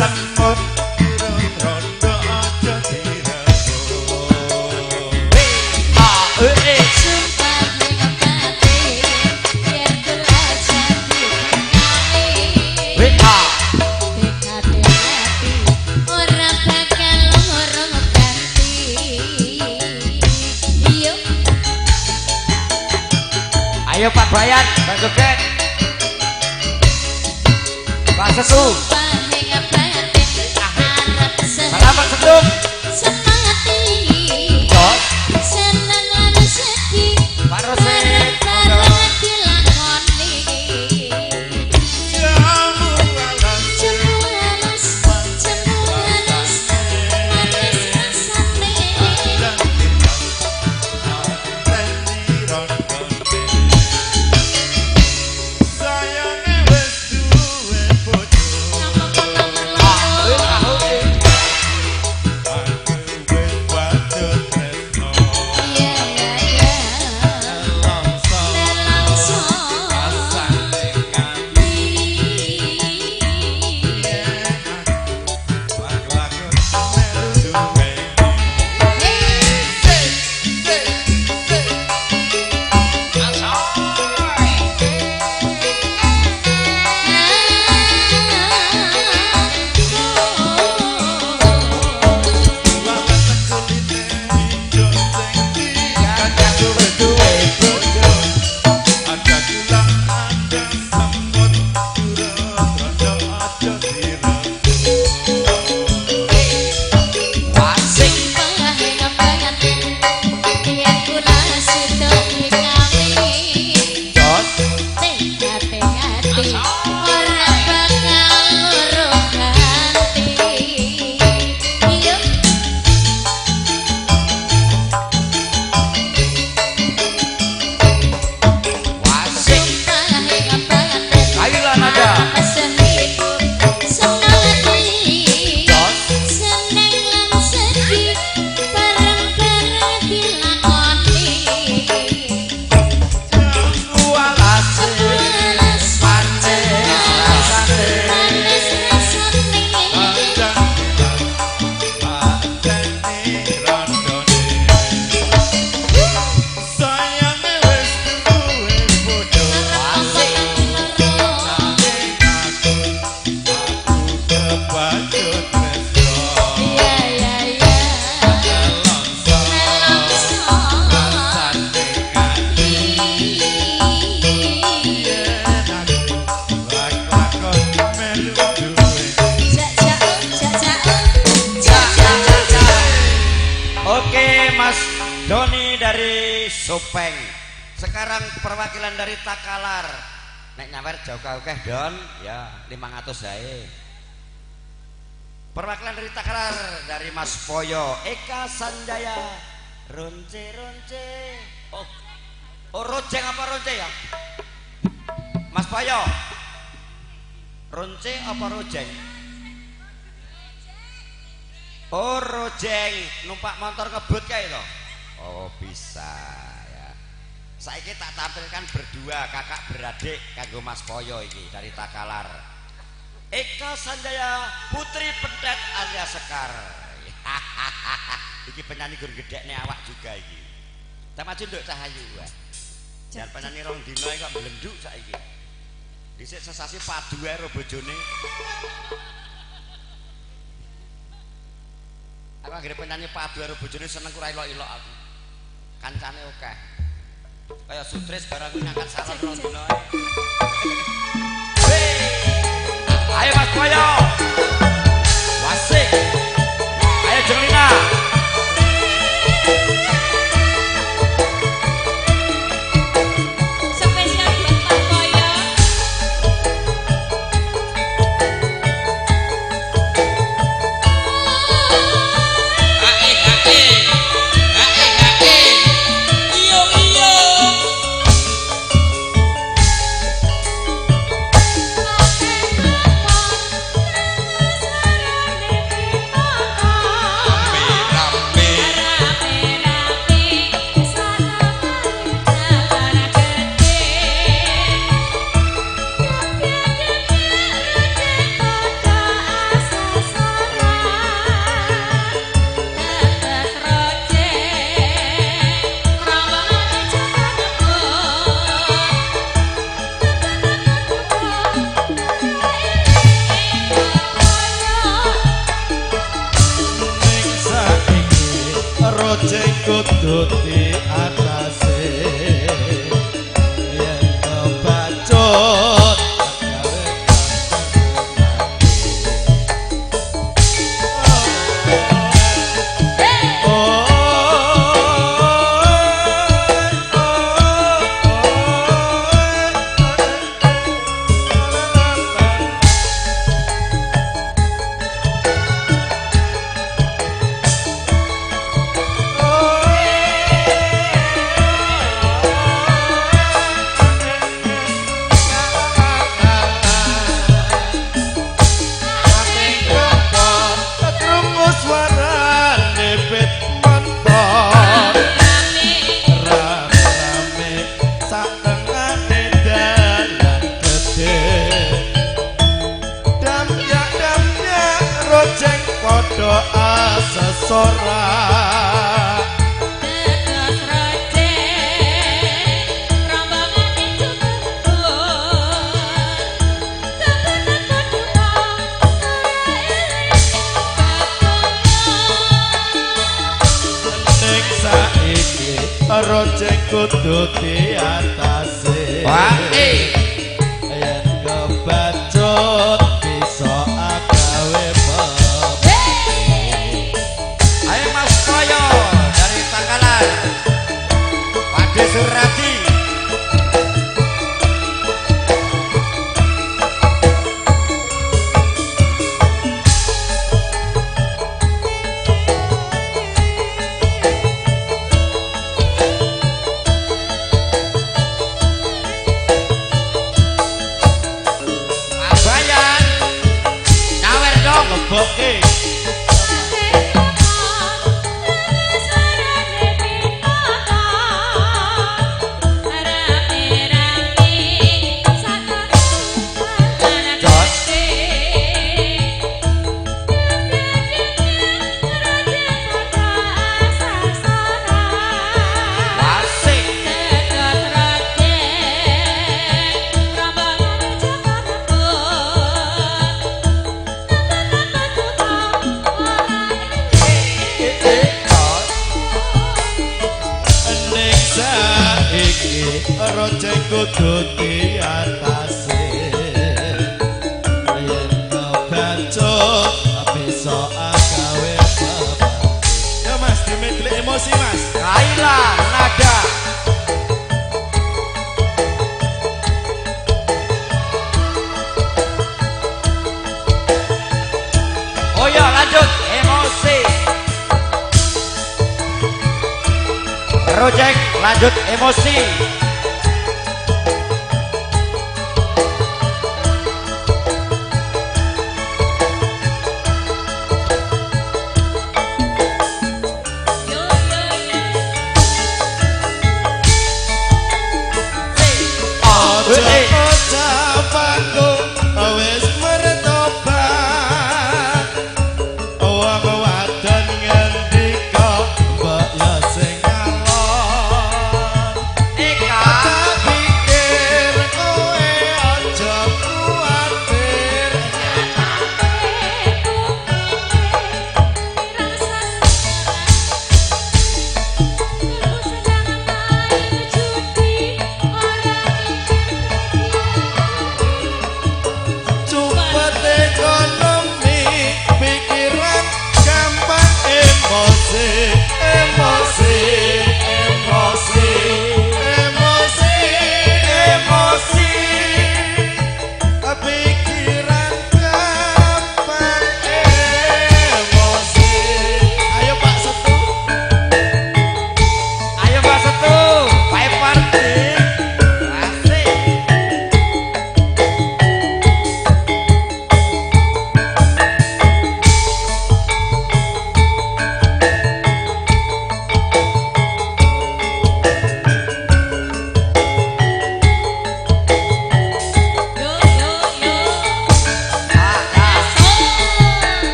Semut durung rondo aja direbut. A E E. Sumpah ning batin yen kula jadi kawin. W A. Tekad ati ora bakal loro ganti. Yo. Ayo Pak Bayan, Pak Joget. Pak Setu. Sumpah ning batin arep Selamat Setu. Semati. Jos. Seneng lan sedih. Pak Rosid. Bareng dilakoni. Jamu alas Jemu halus, jemu halus, manis rasane. Sayange wis duwe bojo. Napa kono loro? Aku wis waduh tresno. Iya iya iya. Nelongso Nelongso. rasane kanthi. Lagu-lagu melu duweni. Ada gula, ada semut, durung rondo aja direbut. Asik. Jos. Asik. Ayolah Nada. Jos. Seneng lan sedih bareng-bareng dilakoni. Jamu alas. Alas, Manis rasane. manis rasane. Ada pateni rondone. Sayange wis duwe bojo. Nanging aku kebacut tresno. Iya iya iya. Nelongso Nelongso. rasane kanthi. Yen aku lagu-lagu melu duweni. Jak jak jak jak jak jak jak. Oke Mas Doni dari Sopeng. Sekarang perwakilan dari Takalar. Nek nyawer jauh akeh Don, ya 500 ae. Perwakilan dari Takalar dari Mas Poyo, Eka Sanjaya. Ronce ronce. Oh. Oh rojeng apa ronce ya? Mas Poyo. Ronce apa rojeng? Oh rojeng, numpak motor ngebut kae to? Oh bisa ya. Saiki tak tampilkan berdua kakak beradik kanggo Mas Poyo iki dari Takalar. Eka Sanjaya Putri Pentet alias Sekar. Iki penyanyi gur gedhekne awak juga iki. Tak maju nduk Cahayu. Jan penyanyi rong dina iki kok mblenduk saiki. Dhisik sesasi padu ae karo bojone. Aku anggere penyanyi padu karo bojone seneng ora ilok-ilok aku. Kancane akeh. Kaya sutris barang kuwi ngangkat salon rong dina ae. Ayo Mas Poyo. Wasik. Ayo Jenglina. Spesial buat Pak Poyo. Ae ae. Ae ae. Iyo iyo. Paten apa? kudu diatase yen kebacut kudu diatase wae yen kebacut bisa agawe pepe. Ayo Mas Koyo dari Tangkalan, Pade Suradi. Rojek kudu diatase yen kebacut bisa agawe pepe. Ya Mas, dimedley emosi Mas. Kaila nada. Oh ya, lanjut emosi. Rojek lanjut emosi.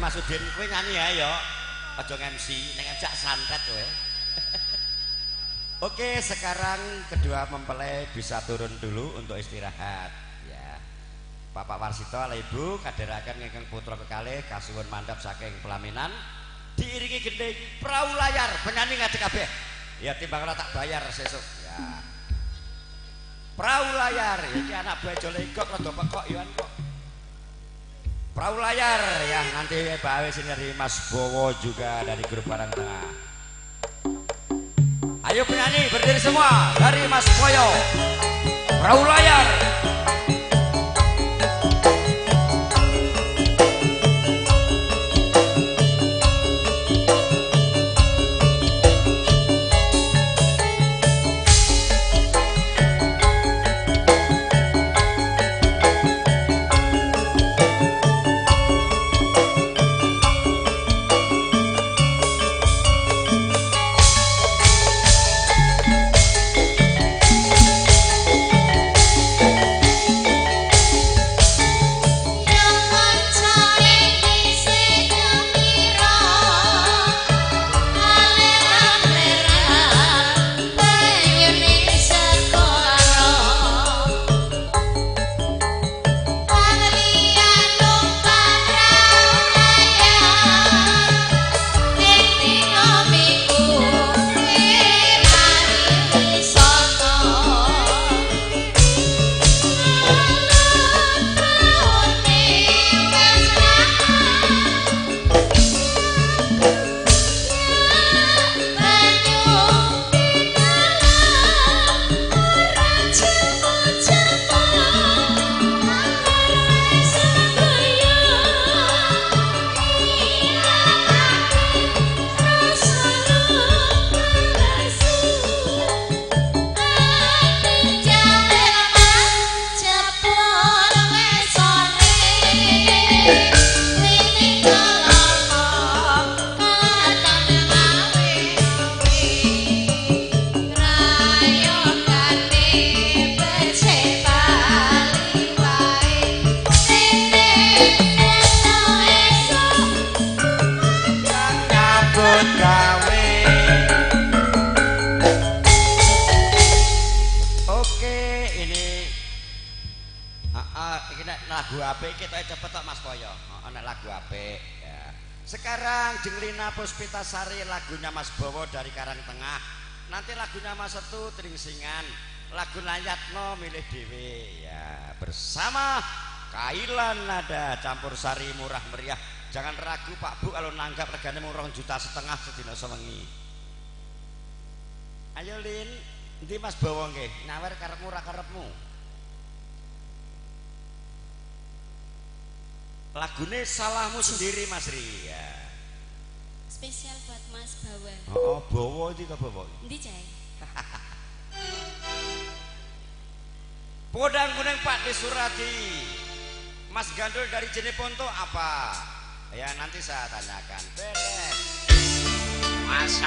Mas Udin, kowe nyanyi ya yo. Aja MC, nek MC santet kowe. Oke, sekarang kedua mempelai bisa turun dulu untuk istirahat ya. Bapak Warsito ala Ibu kadheraken ingkang putra kekalih kasuwun mandhap saking pelaminan diiringi gending perahu layar penyanyi ngadeg kabeh. Ya timbang ora tak bayar sesuk ya. Perahu layar iki anak buah Jolegok rada pekok yoan kok. Perahu layar ya nanti bawe sini dari Mas Bowo juga dari grup Karang Tengah. Ayo penyanyi berdiri semua dari Mas Boyo. Perahu layar. Lagu apik ketoke cepet tok Mas Boyo. Heeh nek lagu apik ya. Sekarang Jenglina Puspitasari lagunya Mas Bowo dari Karang Tengah. Nanti lagunya Mas Setu Tringsingan, lagu Layatno milih dhewe ya. Bersama Kailan Nada campur sari murah meriah. Jangan ragu Pak Bu kalau nanggap regane mung 2,5 juta sedina sewengi. Ayo Lin, endi Mas Bowo nggih? Nyawer karepmu ra karepmu. Lagune Salahmu Sendiri Mas Ri ya. Spesial buat Mas Bawa. Oh, Bowo iki ta Bowo? Endi jae? Podang kuning Pak Desuradi. Mas Gandul dari Jeneponto apa? Ya nanti saya tanyakan. Beres. Masuk.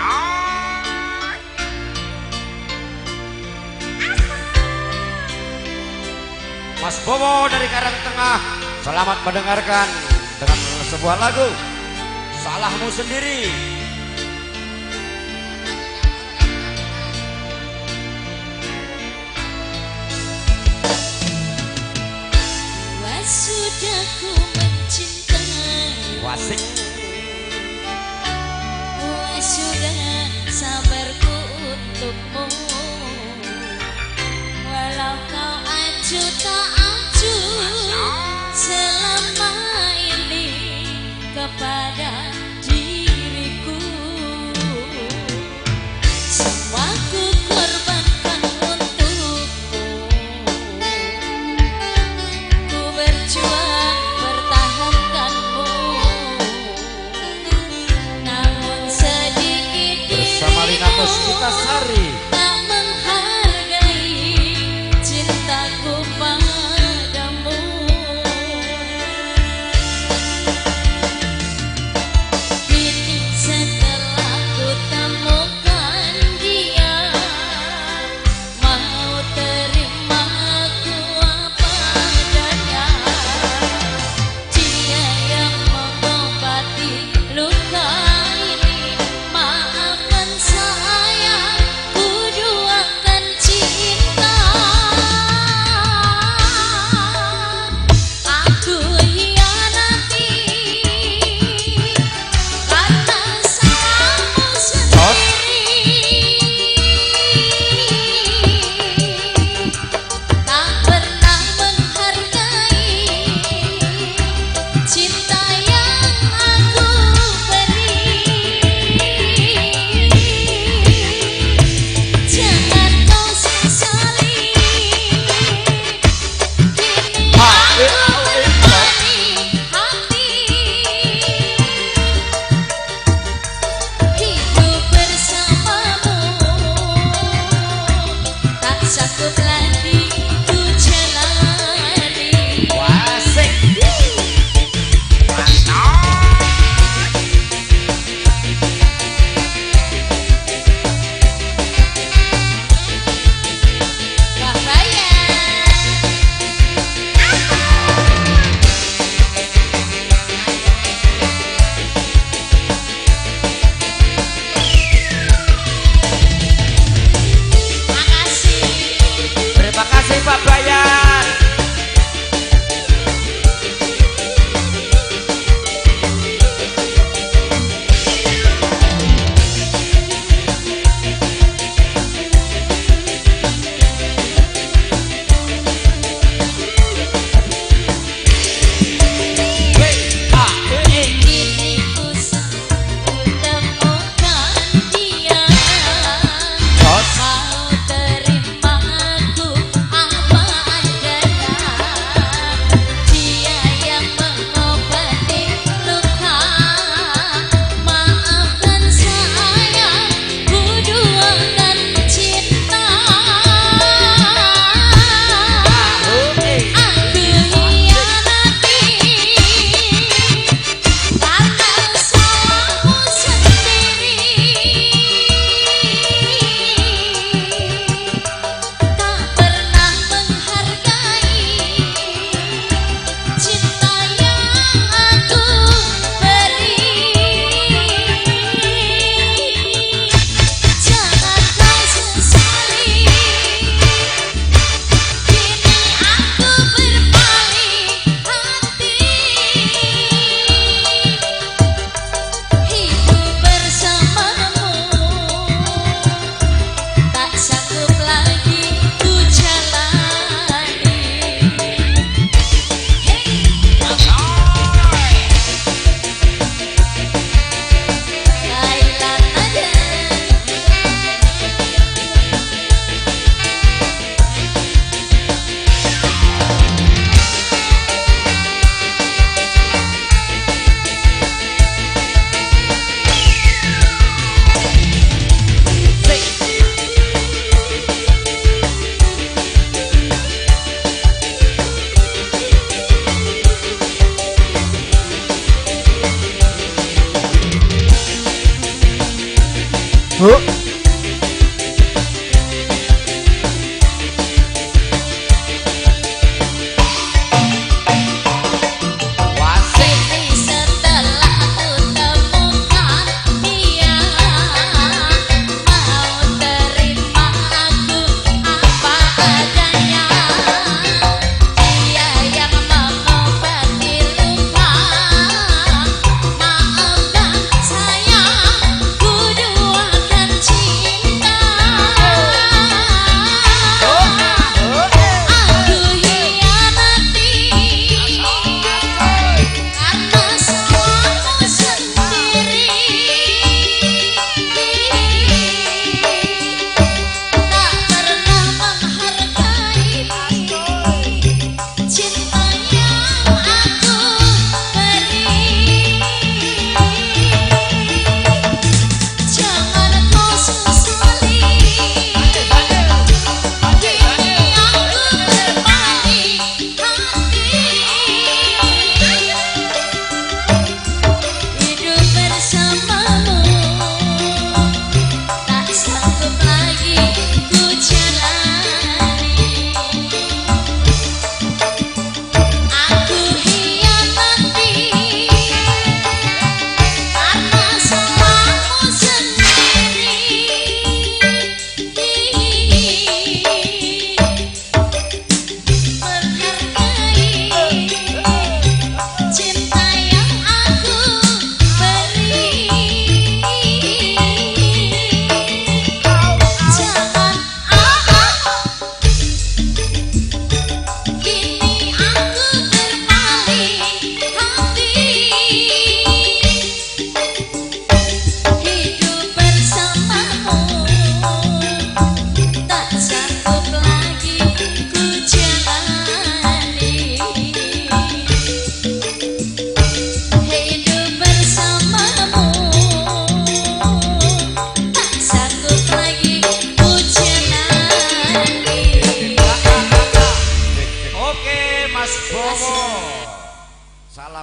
Mas Bowo dari Karang Tengah, selamat mendengarkan dengan sebuah lagu Salahmu Sendiri. Wah, sudah ku mencintai. Wasik. Wah, sudah sabarku untukmu. Walau kau acuh tak acuh selama ini kepada diriku. Semua ku korbankan untukmu. Ku berjuang pertahankanmu. Namun sedikit bersama Lina Puspitasari tak menghargai cintaku padamu. Kini setelah ku temukan dia, mau terima ku apa adanya. Dia yang mengobati Huh.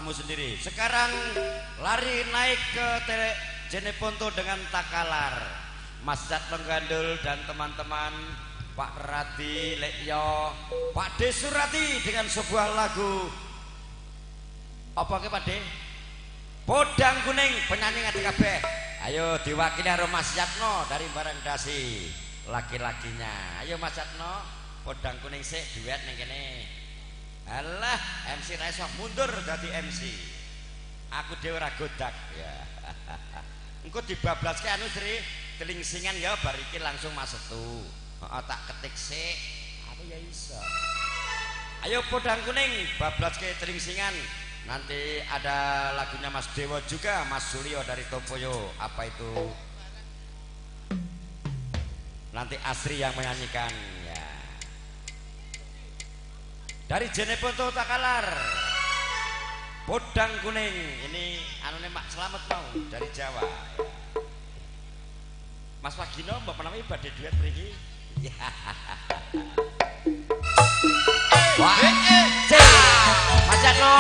Sendiri. Sekarang lari naik ke Jeneponto dengan Takalar. Mas Jatno Gandul dan teman-teman, Pak Rati Lekyo, Pak De Surati dengan sebuah lagu. Apa ke Pak De? Podang Kuning, penyanyi ngerti kabeh. Ayo diwakili karo Mas Yatno dari Barangdasi, laki-lakinya. Ayo Mas Yatno, Podang Kuning sik duet ning kene. Alah, MC ra iso mundur dadi MC. Aku dhewe ora godak ya. Engko dibablaske anu Sri, telingsingan ya bar iki langsung Mas Setu. Heeh, tak ketik sik. Aku ya iso. Ayo Podang Kuning bablaske telingsingan. Nanti ada lagunya Mas Dewo juga, Mas Sulio dari Topoyo. Apa itu? Nanti Asri yang menyanyikan ya. Dari Jeneponto Takalar, Podang Kuning. Ini anune Mak Slamet mau dari Jawa. Mas Wagino mbok menawi badhe duet mriki. Ya. Wah, Mas Jatno.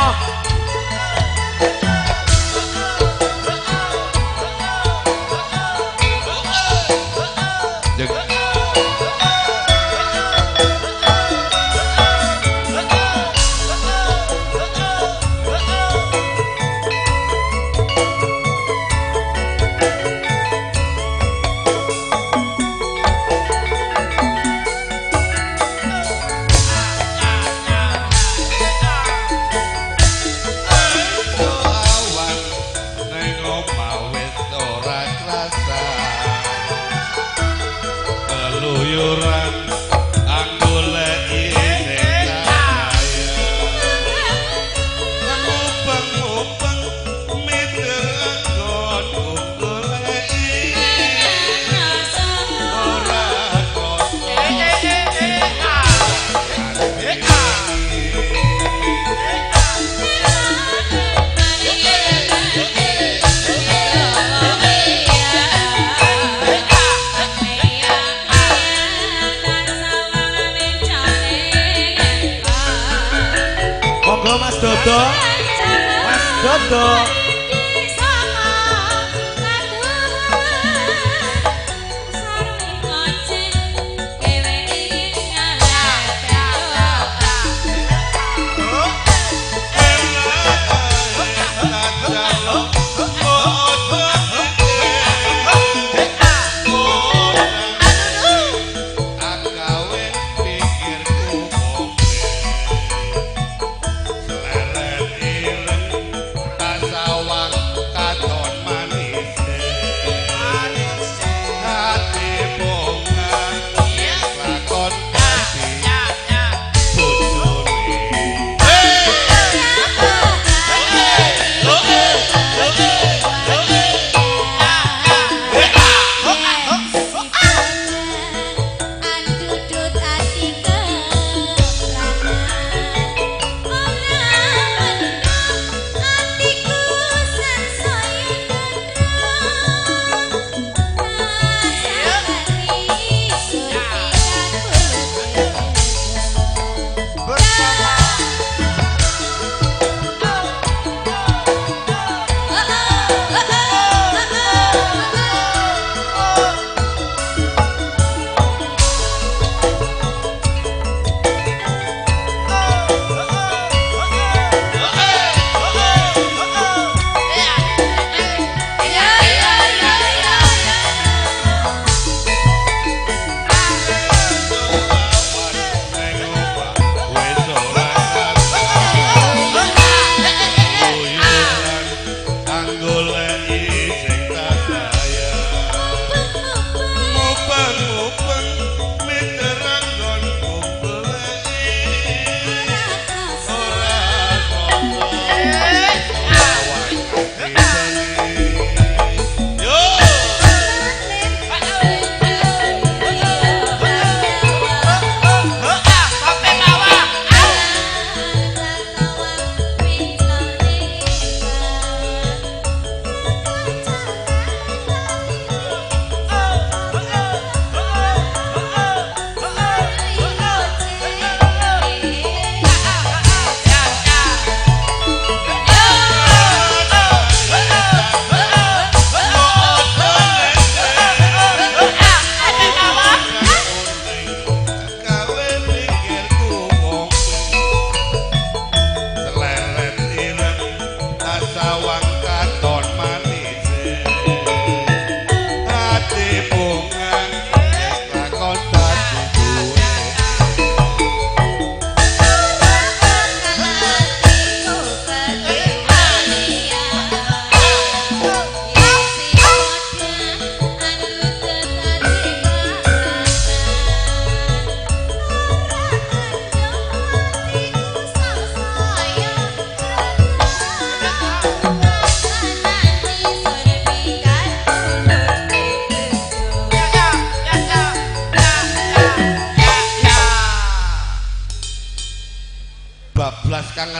Dodo, Mas Dodo.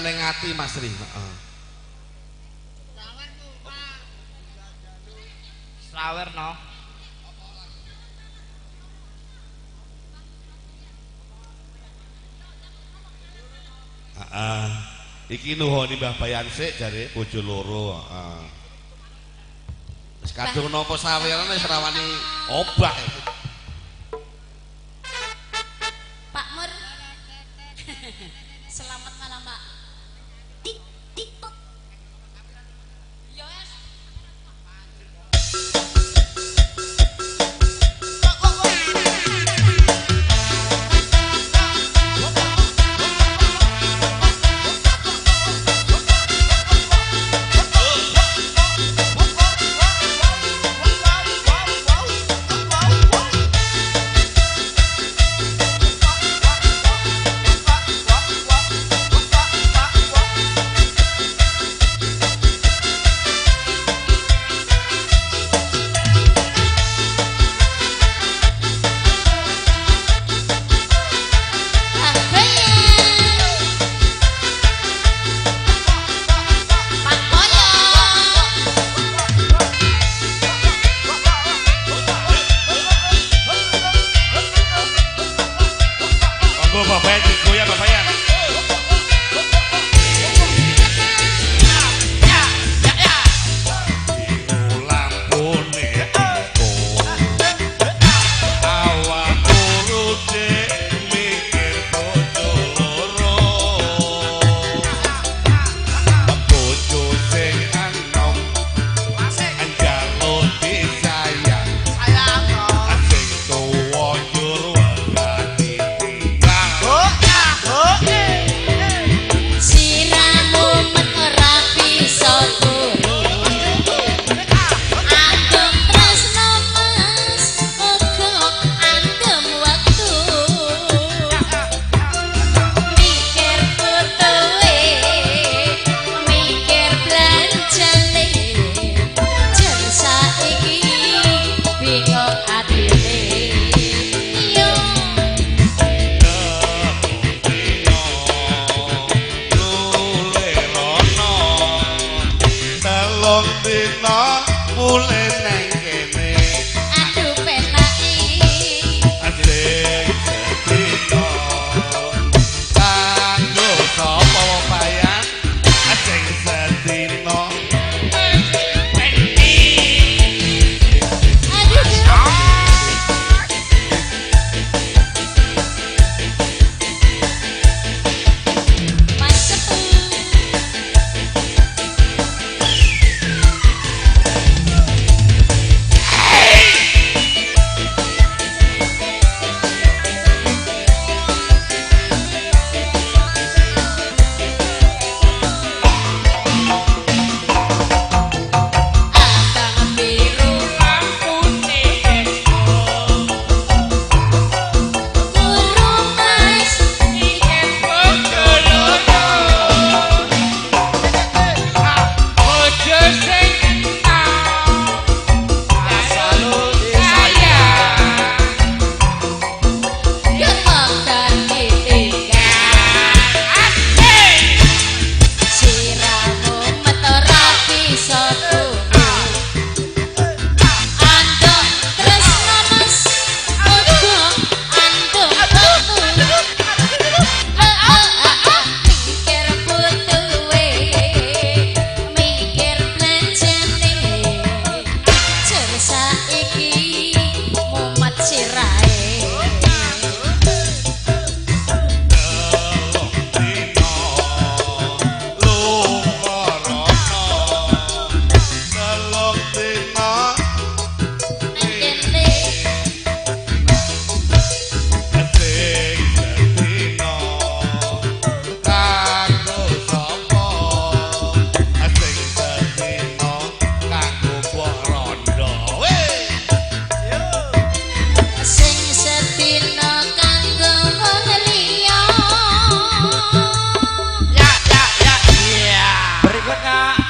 ning ati Mas Ri. Heeh. Sawer no. Heeh. Iki nuhoni Mbah Bayan sik jare bojo loro, heeh. Wis kadung napa saweran wis rawani obah. Pak Mur. Selamat malam, Pak.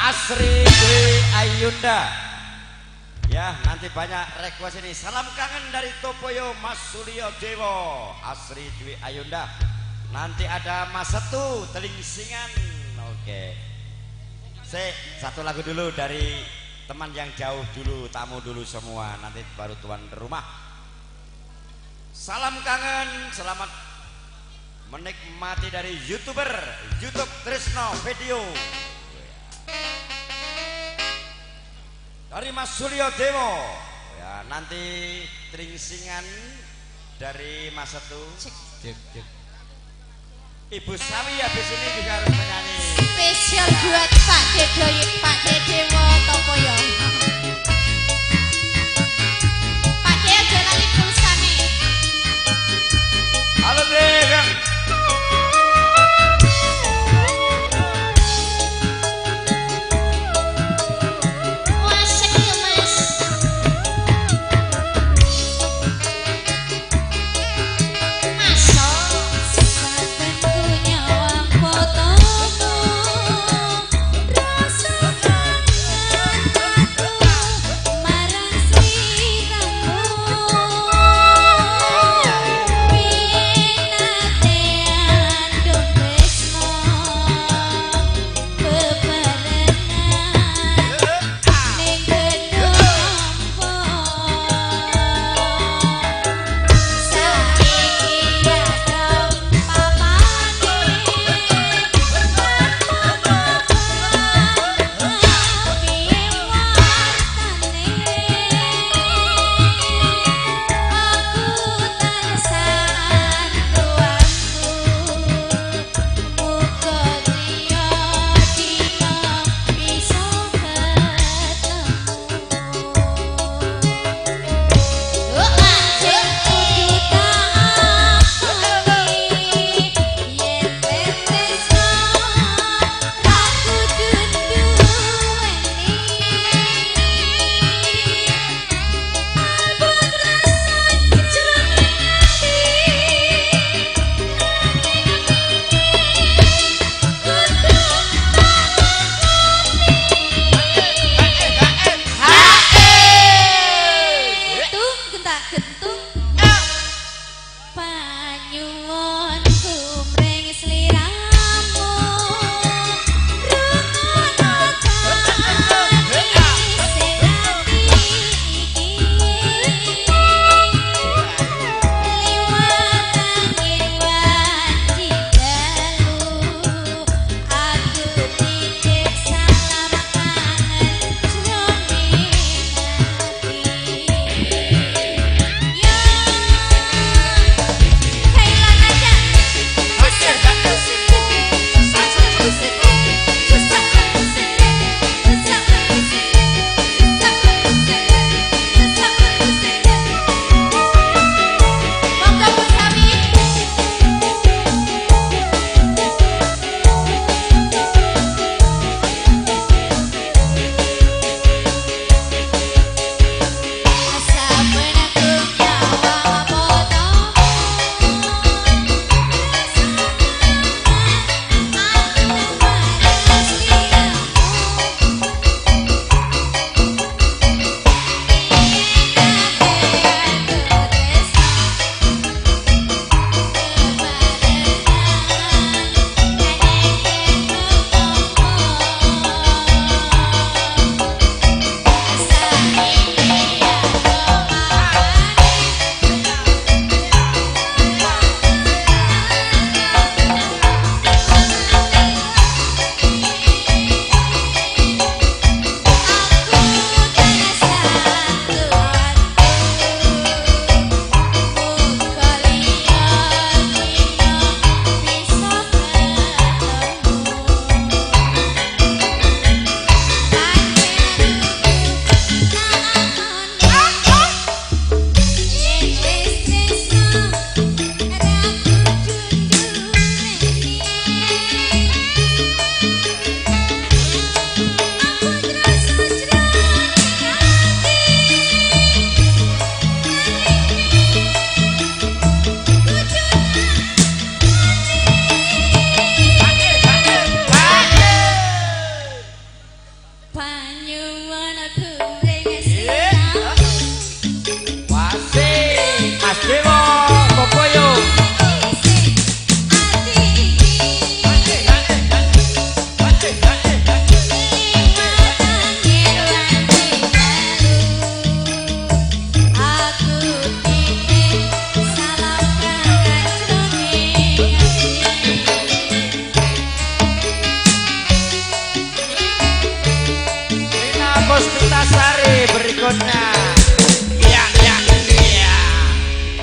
Asri Dwi Ayunda. Ya, nanti banyak request ini. Salam kangen dari Topoyo Mas Suryo Dewo, Asri Dwi Ayunda. Nanti ada Mas Setu Telingsingan. Oke. Sik, satu lagu dulu dari teman yang jauh dulu, tamu dulu semua, nanti baru tuan rumah. Salam kangen, selamat menikmati dari YouTuber YouTube Trisno Video. Dari Mas Suryo Dewo. Ya, nanti tringsingan dari Mas Setu. Cek, cek. Ibu Sawi habis ini juga harus menyanyi. Spesial buat Pak Dedo, Pak Dedewo Topoyo. Pak De aja lali pulsane. Halo Dek. Wasek yo Mas. Masuk. Saben nyawang fotomu, rasa kangen aku.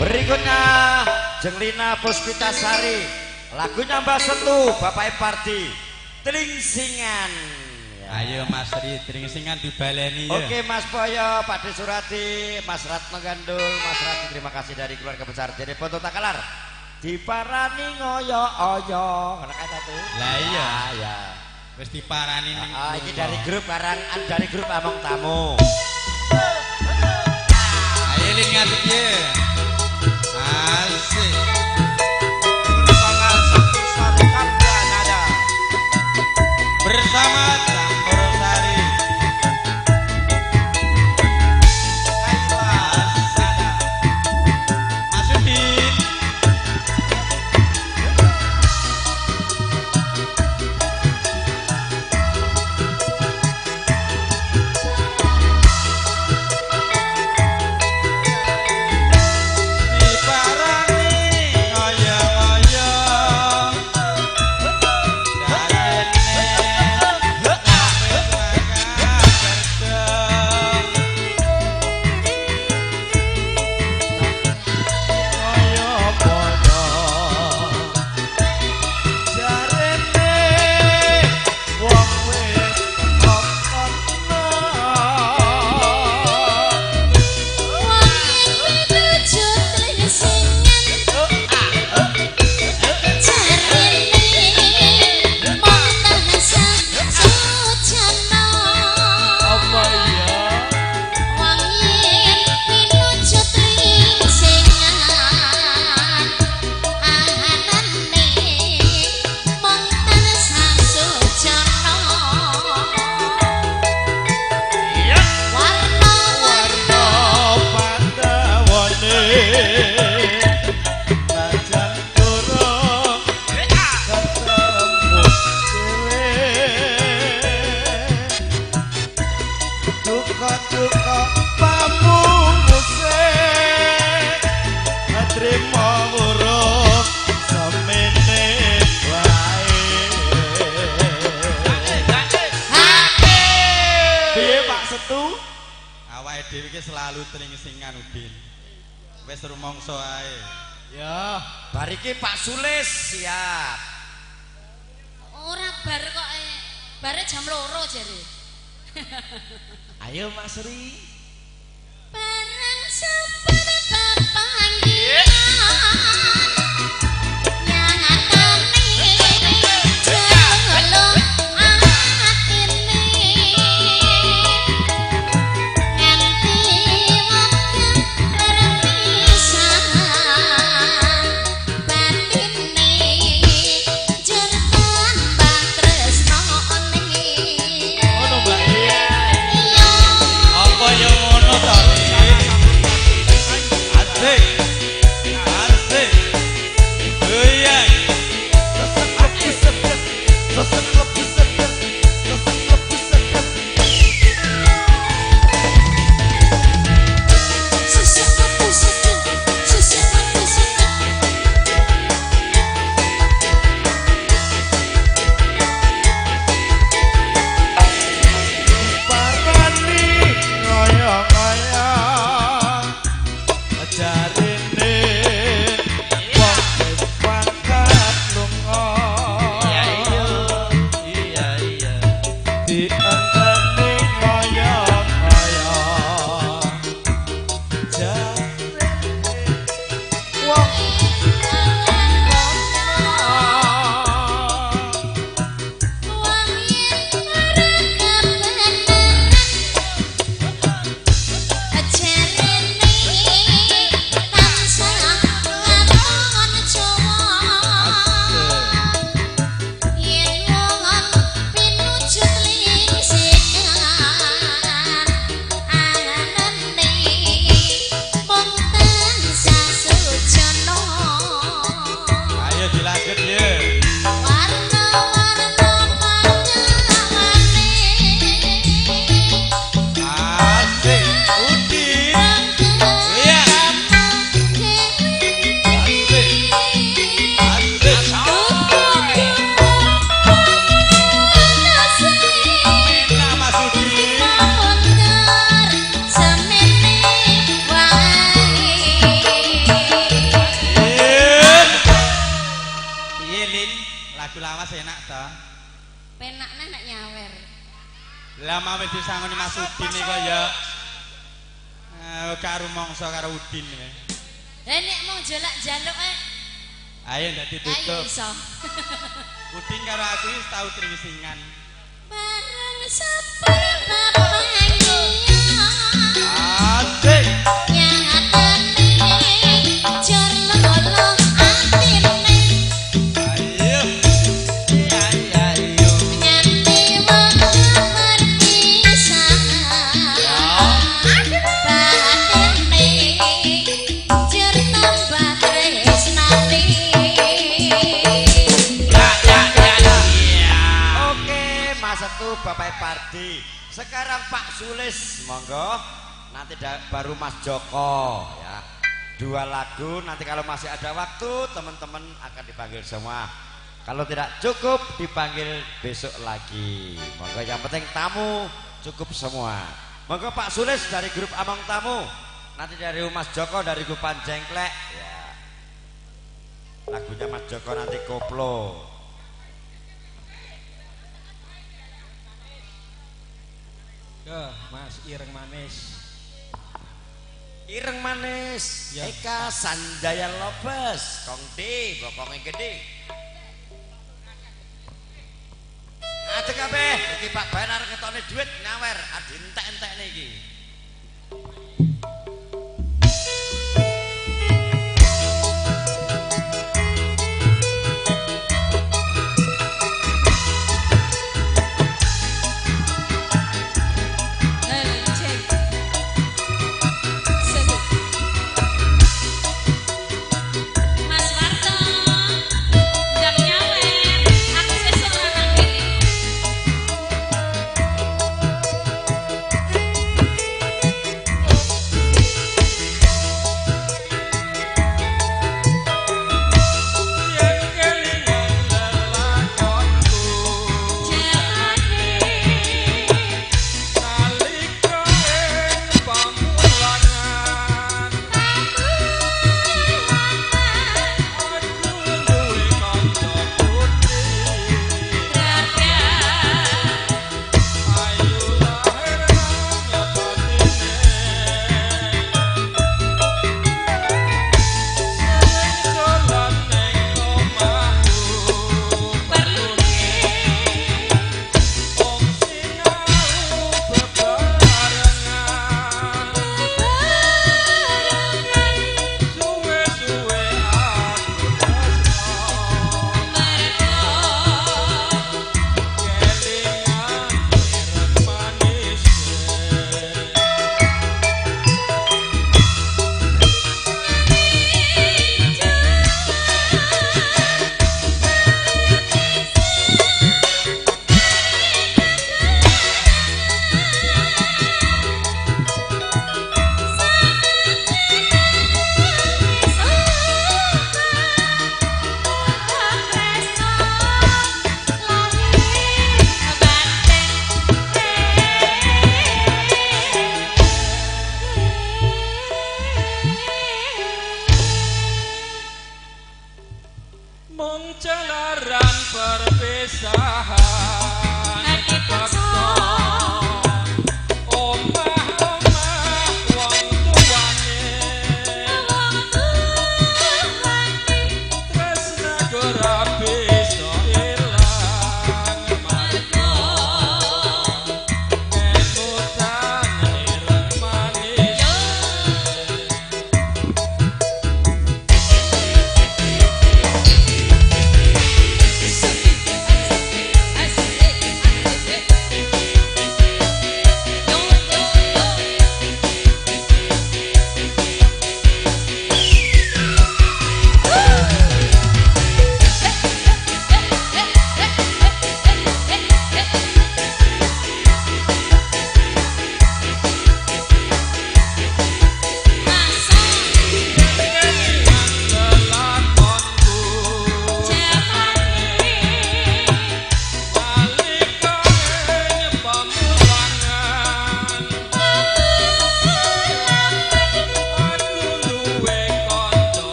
Berikutnya Jenglina Puspitasari, lagunya Mbak Setu, Bapak Parti, Telingsingan. Ya. Ayo Mas Ri, Telingsingan dibaleni ya. Oke Mas Poyo, Pak De Surati, Mas Ratno Gandul, Mas Rati, terima kasih dari keluarga besar Dede Ponto Takalar. Diparani ngoyo oyo, ngono kae ta tuh. Lah iya. Ya. Wis diparani ning. Iki dari grup karangan dari grup Among Tamu. Ayo lin ngadeg ye. Asik. Bersama Satu Sari Karya Nada. Bersama Campur Sari. Kaila Sada. Mas Udin. Selalu telingsingan Udin. Wis rumangsa ae. Ya, bariki Pak Sulis siap. Ora bar kok bare jam 2 jare. Ayo Mas Ri. Barang sabar papanggihan. Nyatane jelo atine. Nganti wektu perpisahan batine jur tambah tresnane. Ngono Mbak. Iya. Apa yo ngono to? Asik. Asik. Goyang. Parani ngoyo-ngoyo jarine wong wis pangkat lunga. Iya iya. Iya iya. Dienteni ngoyo-ngoyo jarine wong Wong yen ora kebenaran jarene tansah lakon Jawa. Yen wong pinuju lingsingan anane to? Penakne nek nyawer. Lah mau wis disangoni Mas Udin iki kaya gak rumangsa karo Udin kowe. Lah nek mung jalak-jaluk ae. Ayo ndak ditutup. Ayo iso. Udin karo aku wis tau tringsingan. Bareng sepi papangian. Asik. Nyatane jor lolo atine. Ayo. Ayo. Nyanti wong perpisahan. Batine jor tambah tresnane. Ya ya ya. Oke, Mas Setu Bapak Pardi. Sekarang Pak Sulis, monggo. Nanti baru Mas Joko ya. Dua lagu, nanti kalau masih ada waktu teman-teman akan dipanggil semua. Kalau tidak cukup dipanggil besok lagi. Monggo yang penting tamu cukup semua. Monggo Pak Sulis dari grup Among Tamu. Nanti dari Mas Joko dari grup Panjengklek ya. Lagunya Mas Joko nanti koplo. Duh, Mas Ireng Manis. Ireng Manis, ya. Eka Sanjaya Lopez, Kongti, bokonge gede. Ngadeg kabeh, iki Pak Bayan arep ngetokne dhuwit nyawer, adi entek-entekne iki. Mas Warto, ndang nyawer, aku sesuk ora nang kene.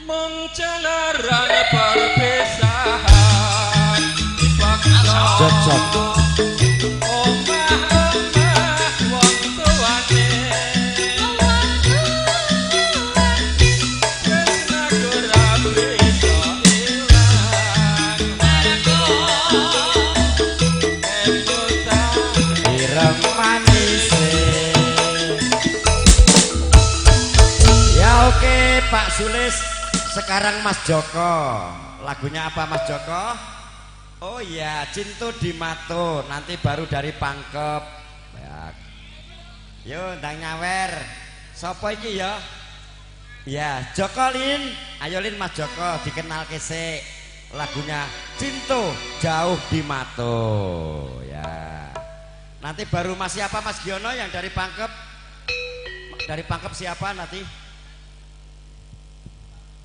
Mung jalaran perpisahan dipaksa Cocok. Omah-omah wong tuane tresnaku ra bisa ilang marko emutan Ireng manise. Ya oke Pak Sulis, sekarang Mas Joko. Lagunya apa Mas Joko? Oh iya, Cinto di Mato, nanti baru dari Pangkep. Ya. Yo ndang nyawer. Sopo iki ya? Ya, Joko Lin. Ayo Lin Mas Joko dikenalke sik. Lagunya Cinto Jauh di Mato. Ya. Nanti baru Mas siapa Mas Giono yang dari Pangkep? Dari Pangkep siapa nanti?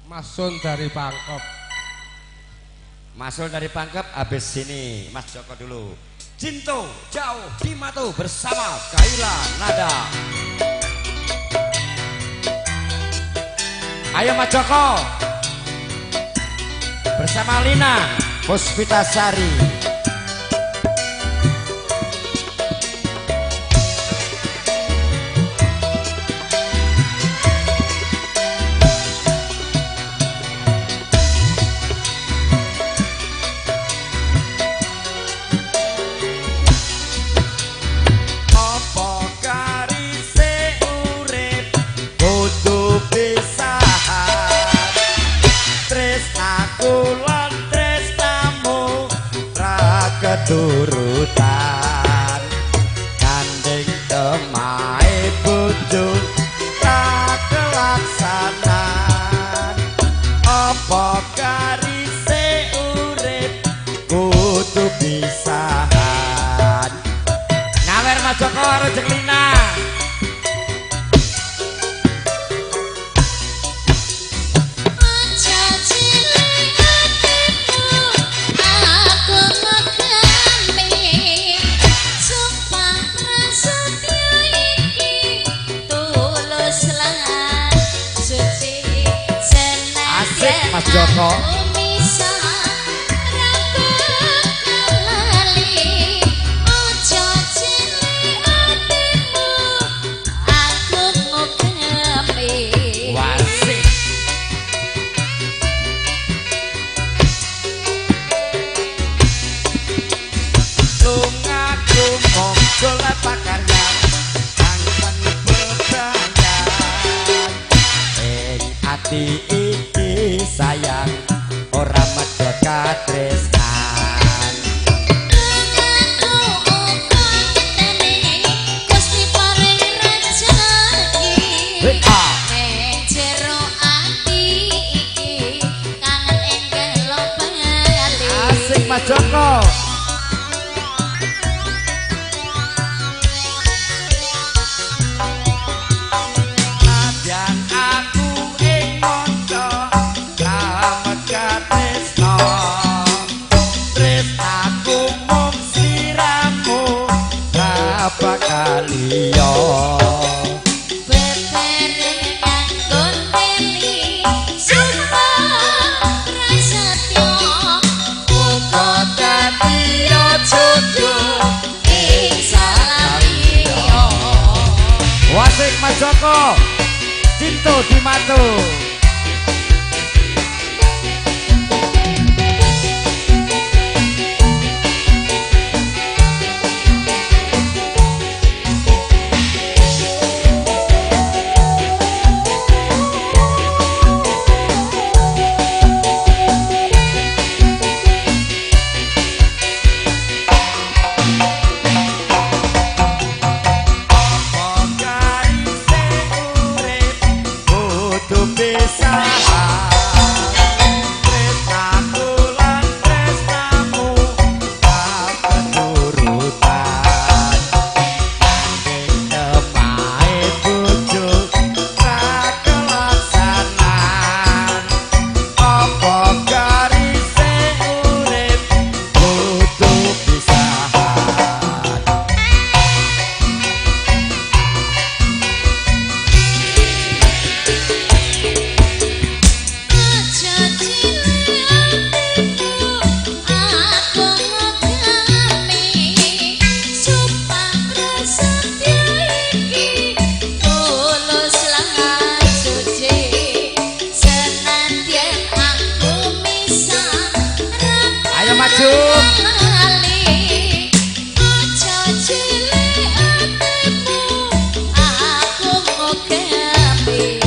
Mas Sun dari Pangkep. Mas Sun dari Pangkep habis sini Mas Joko dulu. Cinto Jauh di Mato bersama Kaila Nada. Ayo Mas Joko bersama Lina Puspitasari. Apa karise urip kudu pisahan, tresnaku lan tresnamu ra keturutan, gandeng temahe bojo ra kelaksanan. Apa karise urip kudu pisahan. Nyawer Mas Joko karo Jeng Lina. Aja cilik atimu aku ngegami, sumpah prasetyo iki tulus lan suci. Asik, Mas Joko. Senajan aku misah ra bakal lali. Aja cilik atimu aku ngegami. Wasik. Lungaku monggo pakaryan kang bebayan ing ati iki sayang ora medhot katresnan. Aku uga ngenteni Gusti paring rejeki. WA. Ning jero ati iki kangen enggal bali. Asik Mas Joko. Nadyan aku ing manca slamet katresna, tresnaku mung sliramu ra bakal liya. Bebarengan nggon meli sumpah prasetyo uga Dadi jodoh ing salamiya. Wasik Mas Joko, Cinto di Mato. Apa karise urip kudu pisahan, tresnaku lan tresnamu tak keturutan, gandeng temahe bojo ra kelaksanan. Apa karise urip kudu pisahan. Jum. Aja cilik atimu aku ngogapi.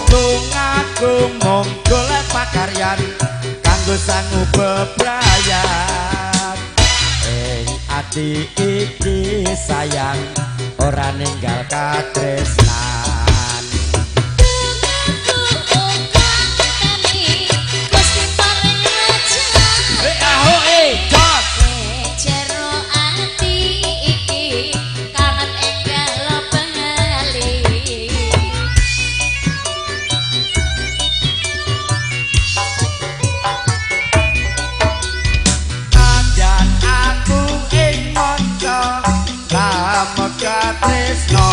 Lungaku mung golek pakaryan kanggo sangu bebrayan. Ing ati iki sayang ora ninggal katresnan. Aku uga ngenteni Gusti paring ajar. Eh aho eh jos. Jero ati iki kangen enggal bali. Najan aku ing manca lamegat tresno.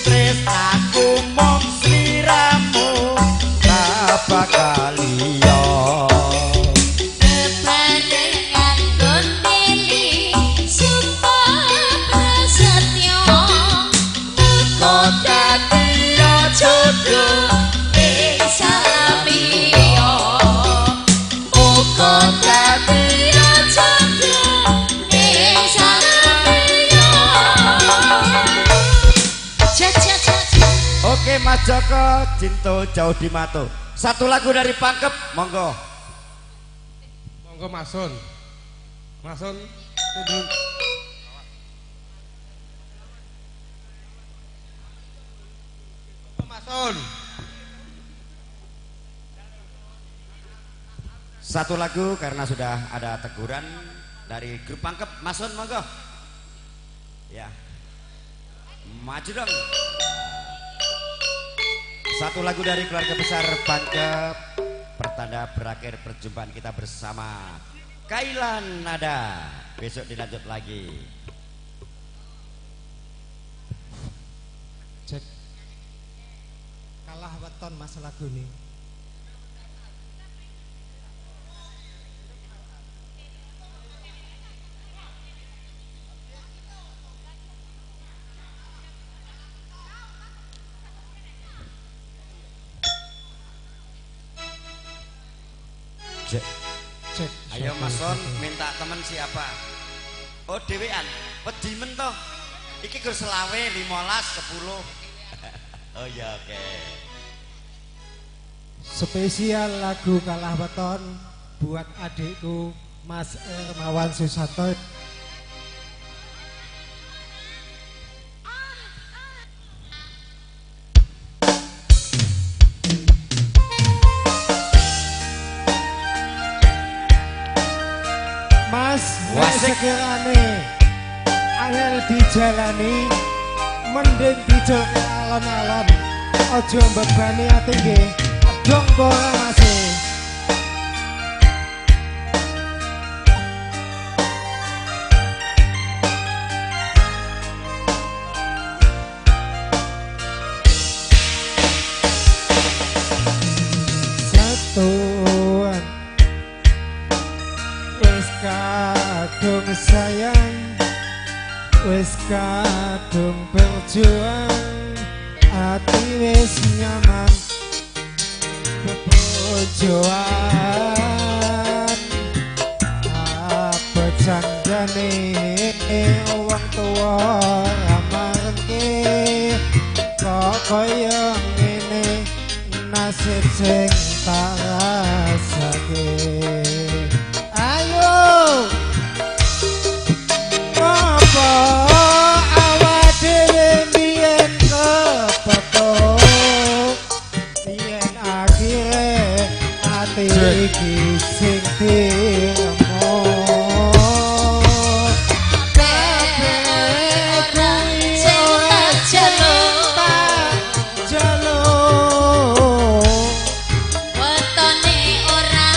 Tresnaku mung sliramu ra bakal liya. Bebarengan gondeli sumpah prasetyo muga dadi jodoh ing salamiya. Muga dadi jodoh ing salamiya. Oke Mas Joko, Cinto Jauh di Mato. Satu lagu dari Pangkep, monggo. Monggo Mas Son. Mas Son tunduk. Monggo Mas Son. Satu lagu karena sudah ada teguran dari grup Pangkep. Mas Son monggo. Ya. Maju dong. Satu lagu dari keluarga besar Pangkep, pertanda berakhir perjumpaan kita bersama Kailan Nada. Besok dilanjut lagi. Cek. Kalah weton Mas lagune. Cek. Cek. Ayo Mas Son, minta teman siapa? Oh dhewean, wedi men toh. Iki gur selawe 15 10. Oh ya oke. Spesial lagu Kalah Weton buat adikku Mas Ermawan Susanto. Mas, nek sekirane angel dijalani mending dijolke alon-alon, aja mbebani ati nggih dong ora Mas. Satuan wis kadung sayang, wis kadung berjuang, ati wis nyaman bebojoan. Apa candane wong tuwa amarke kok kaya ngene nasib sing tak rasake. Ayo apa awak dhewe mbiyen kepethuk yen akhire ati iki sing diremuk. Kabeh ora sing tak jaluk, jaluk wetone ora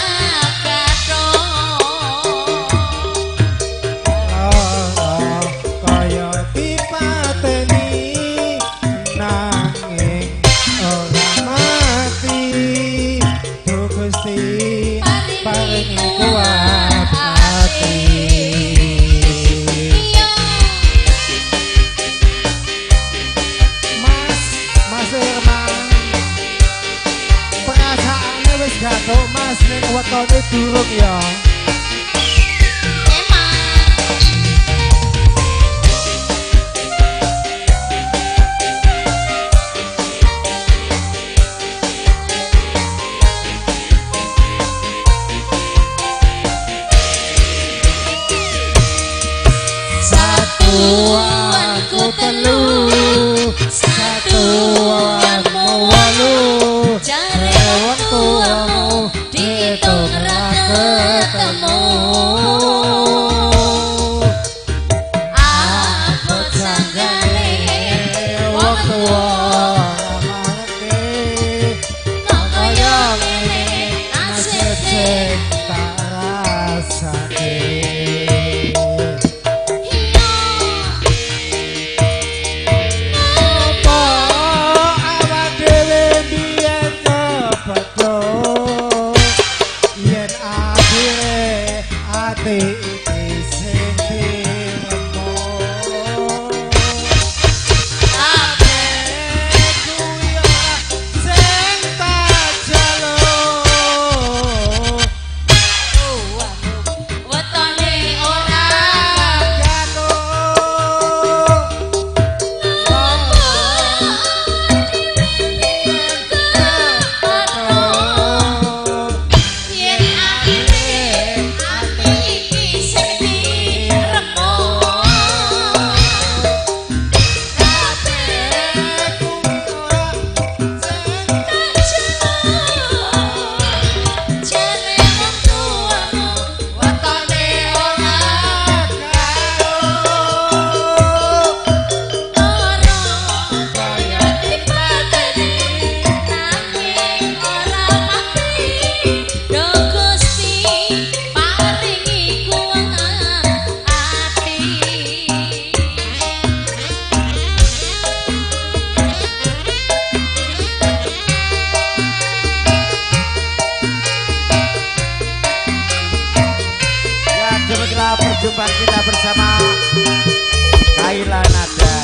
Kaila Nada.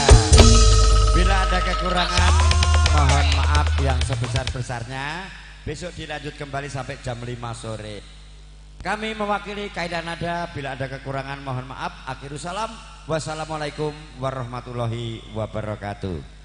Bila ada kekurangan mohon maaf yang sebesar-besarnya. Besok dilanjut kembali sampai jam 5 sore. Kami mewakili Kaila Nada, bila ada kekurangan mohon maaf. Akhirul salam. Wassalamualaikum warahmatullahi wabarakatuh.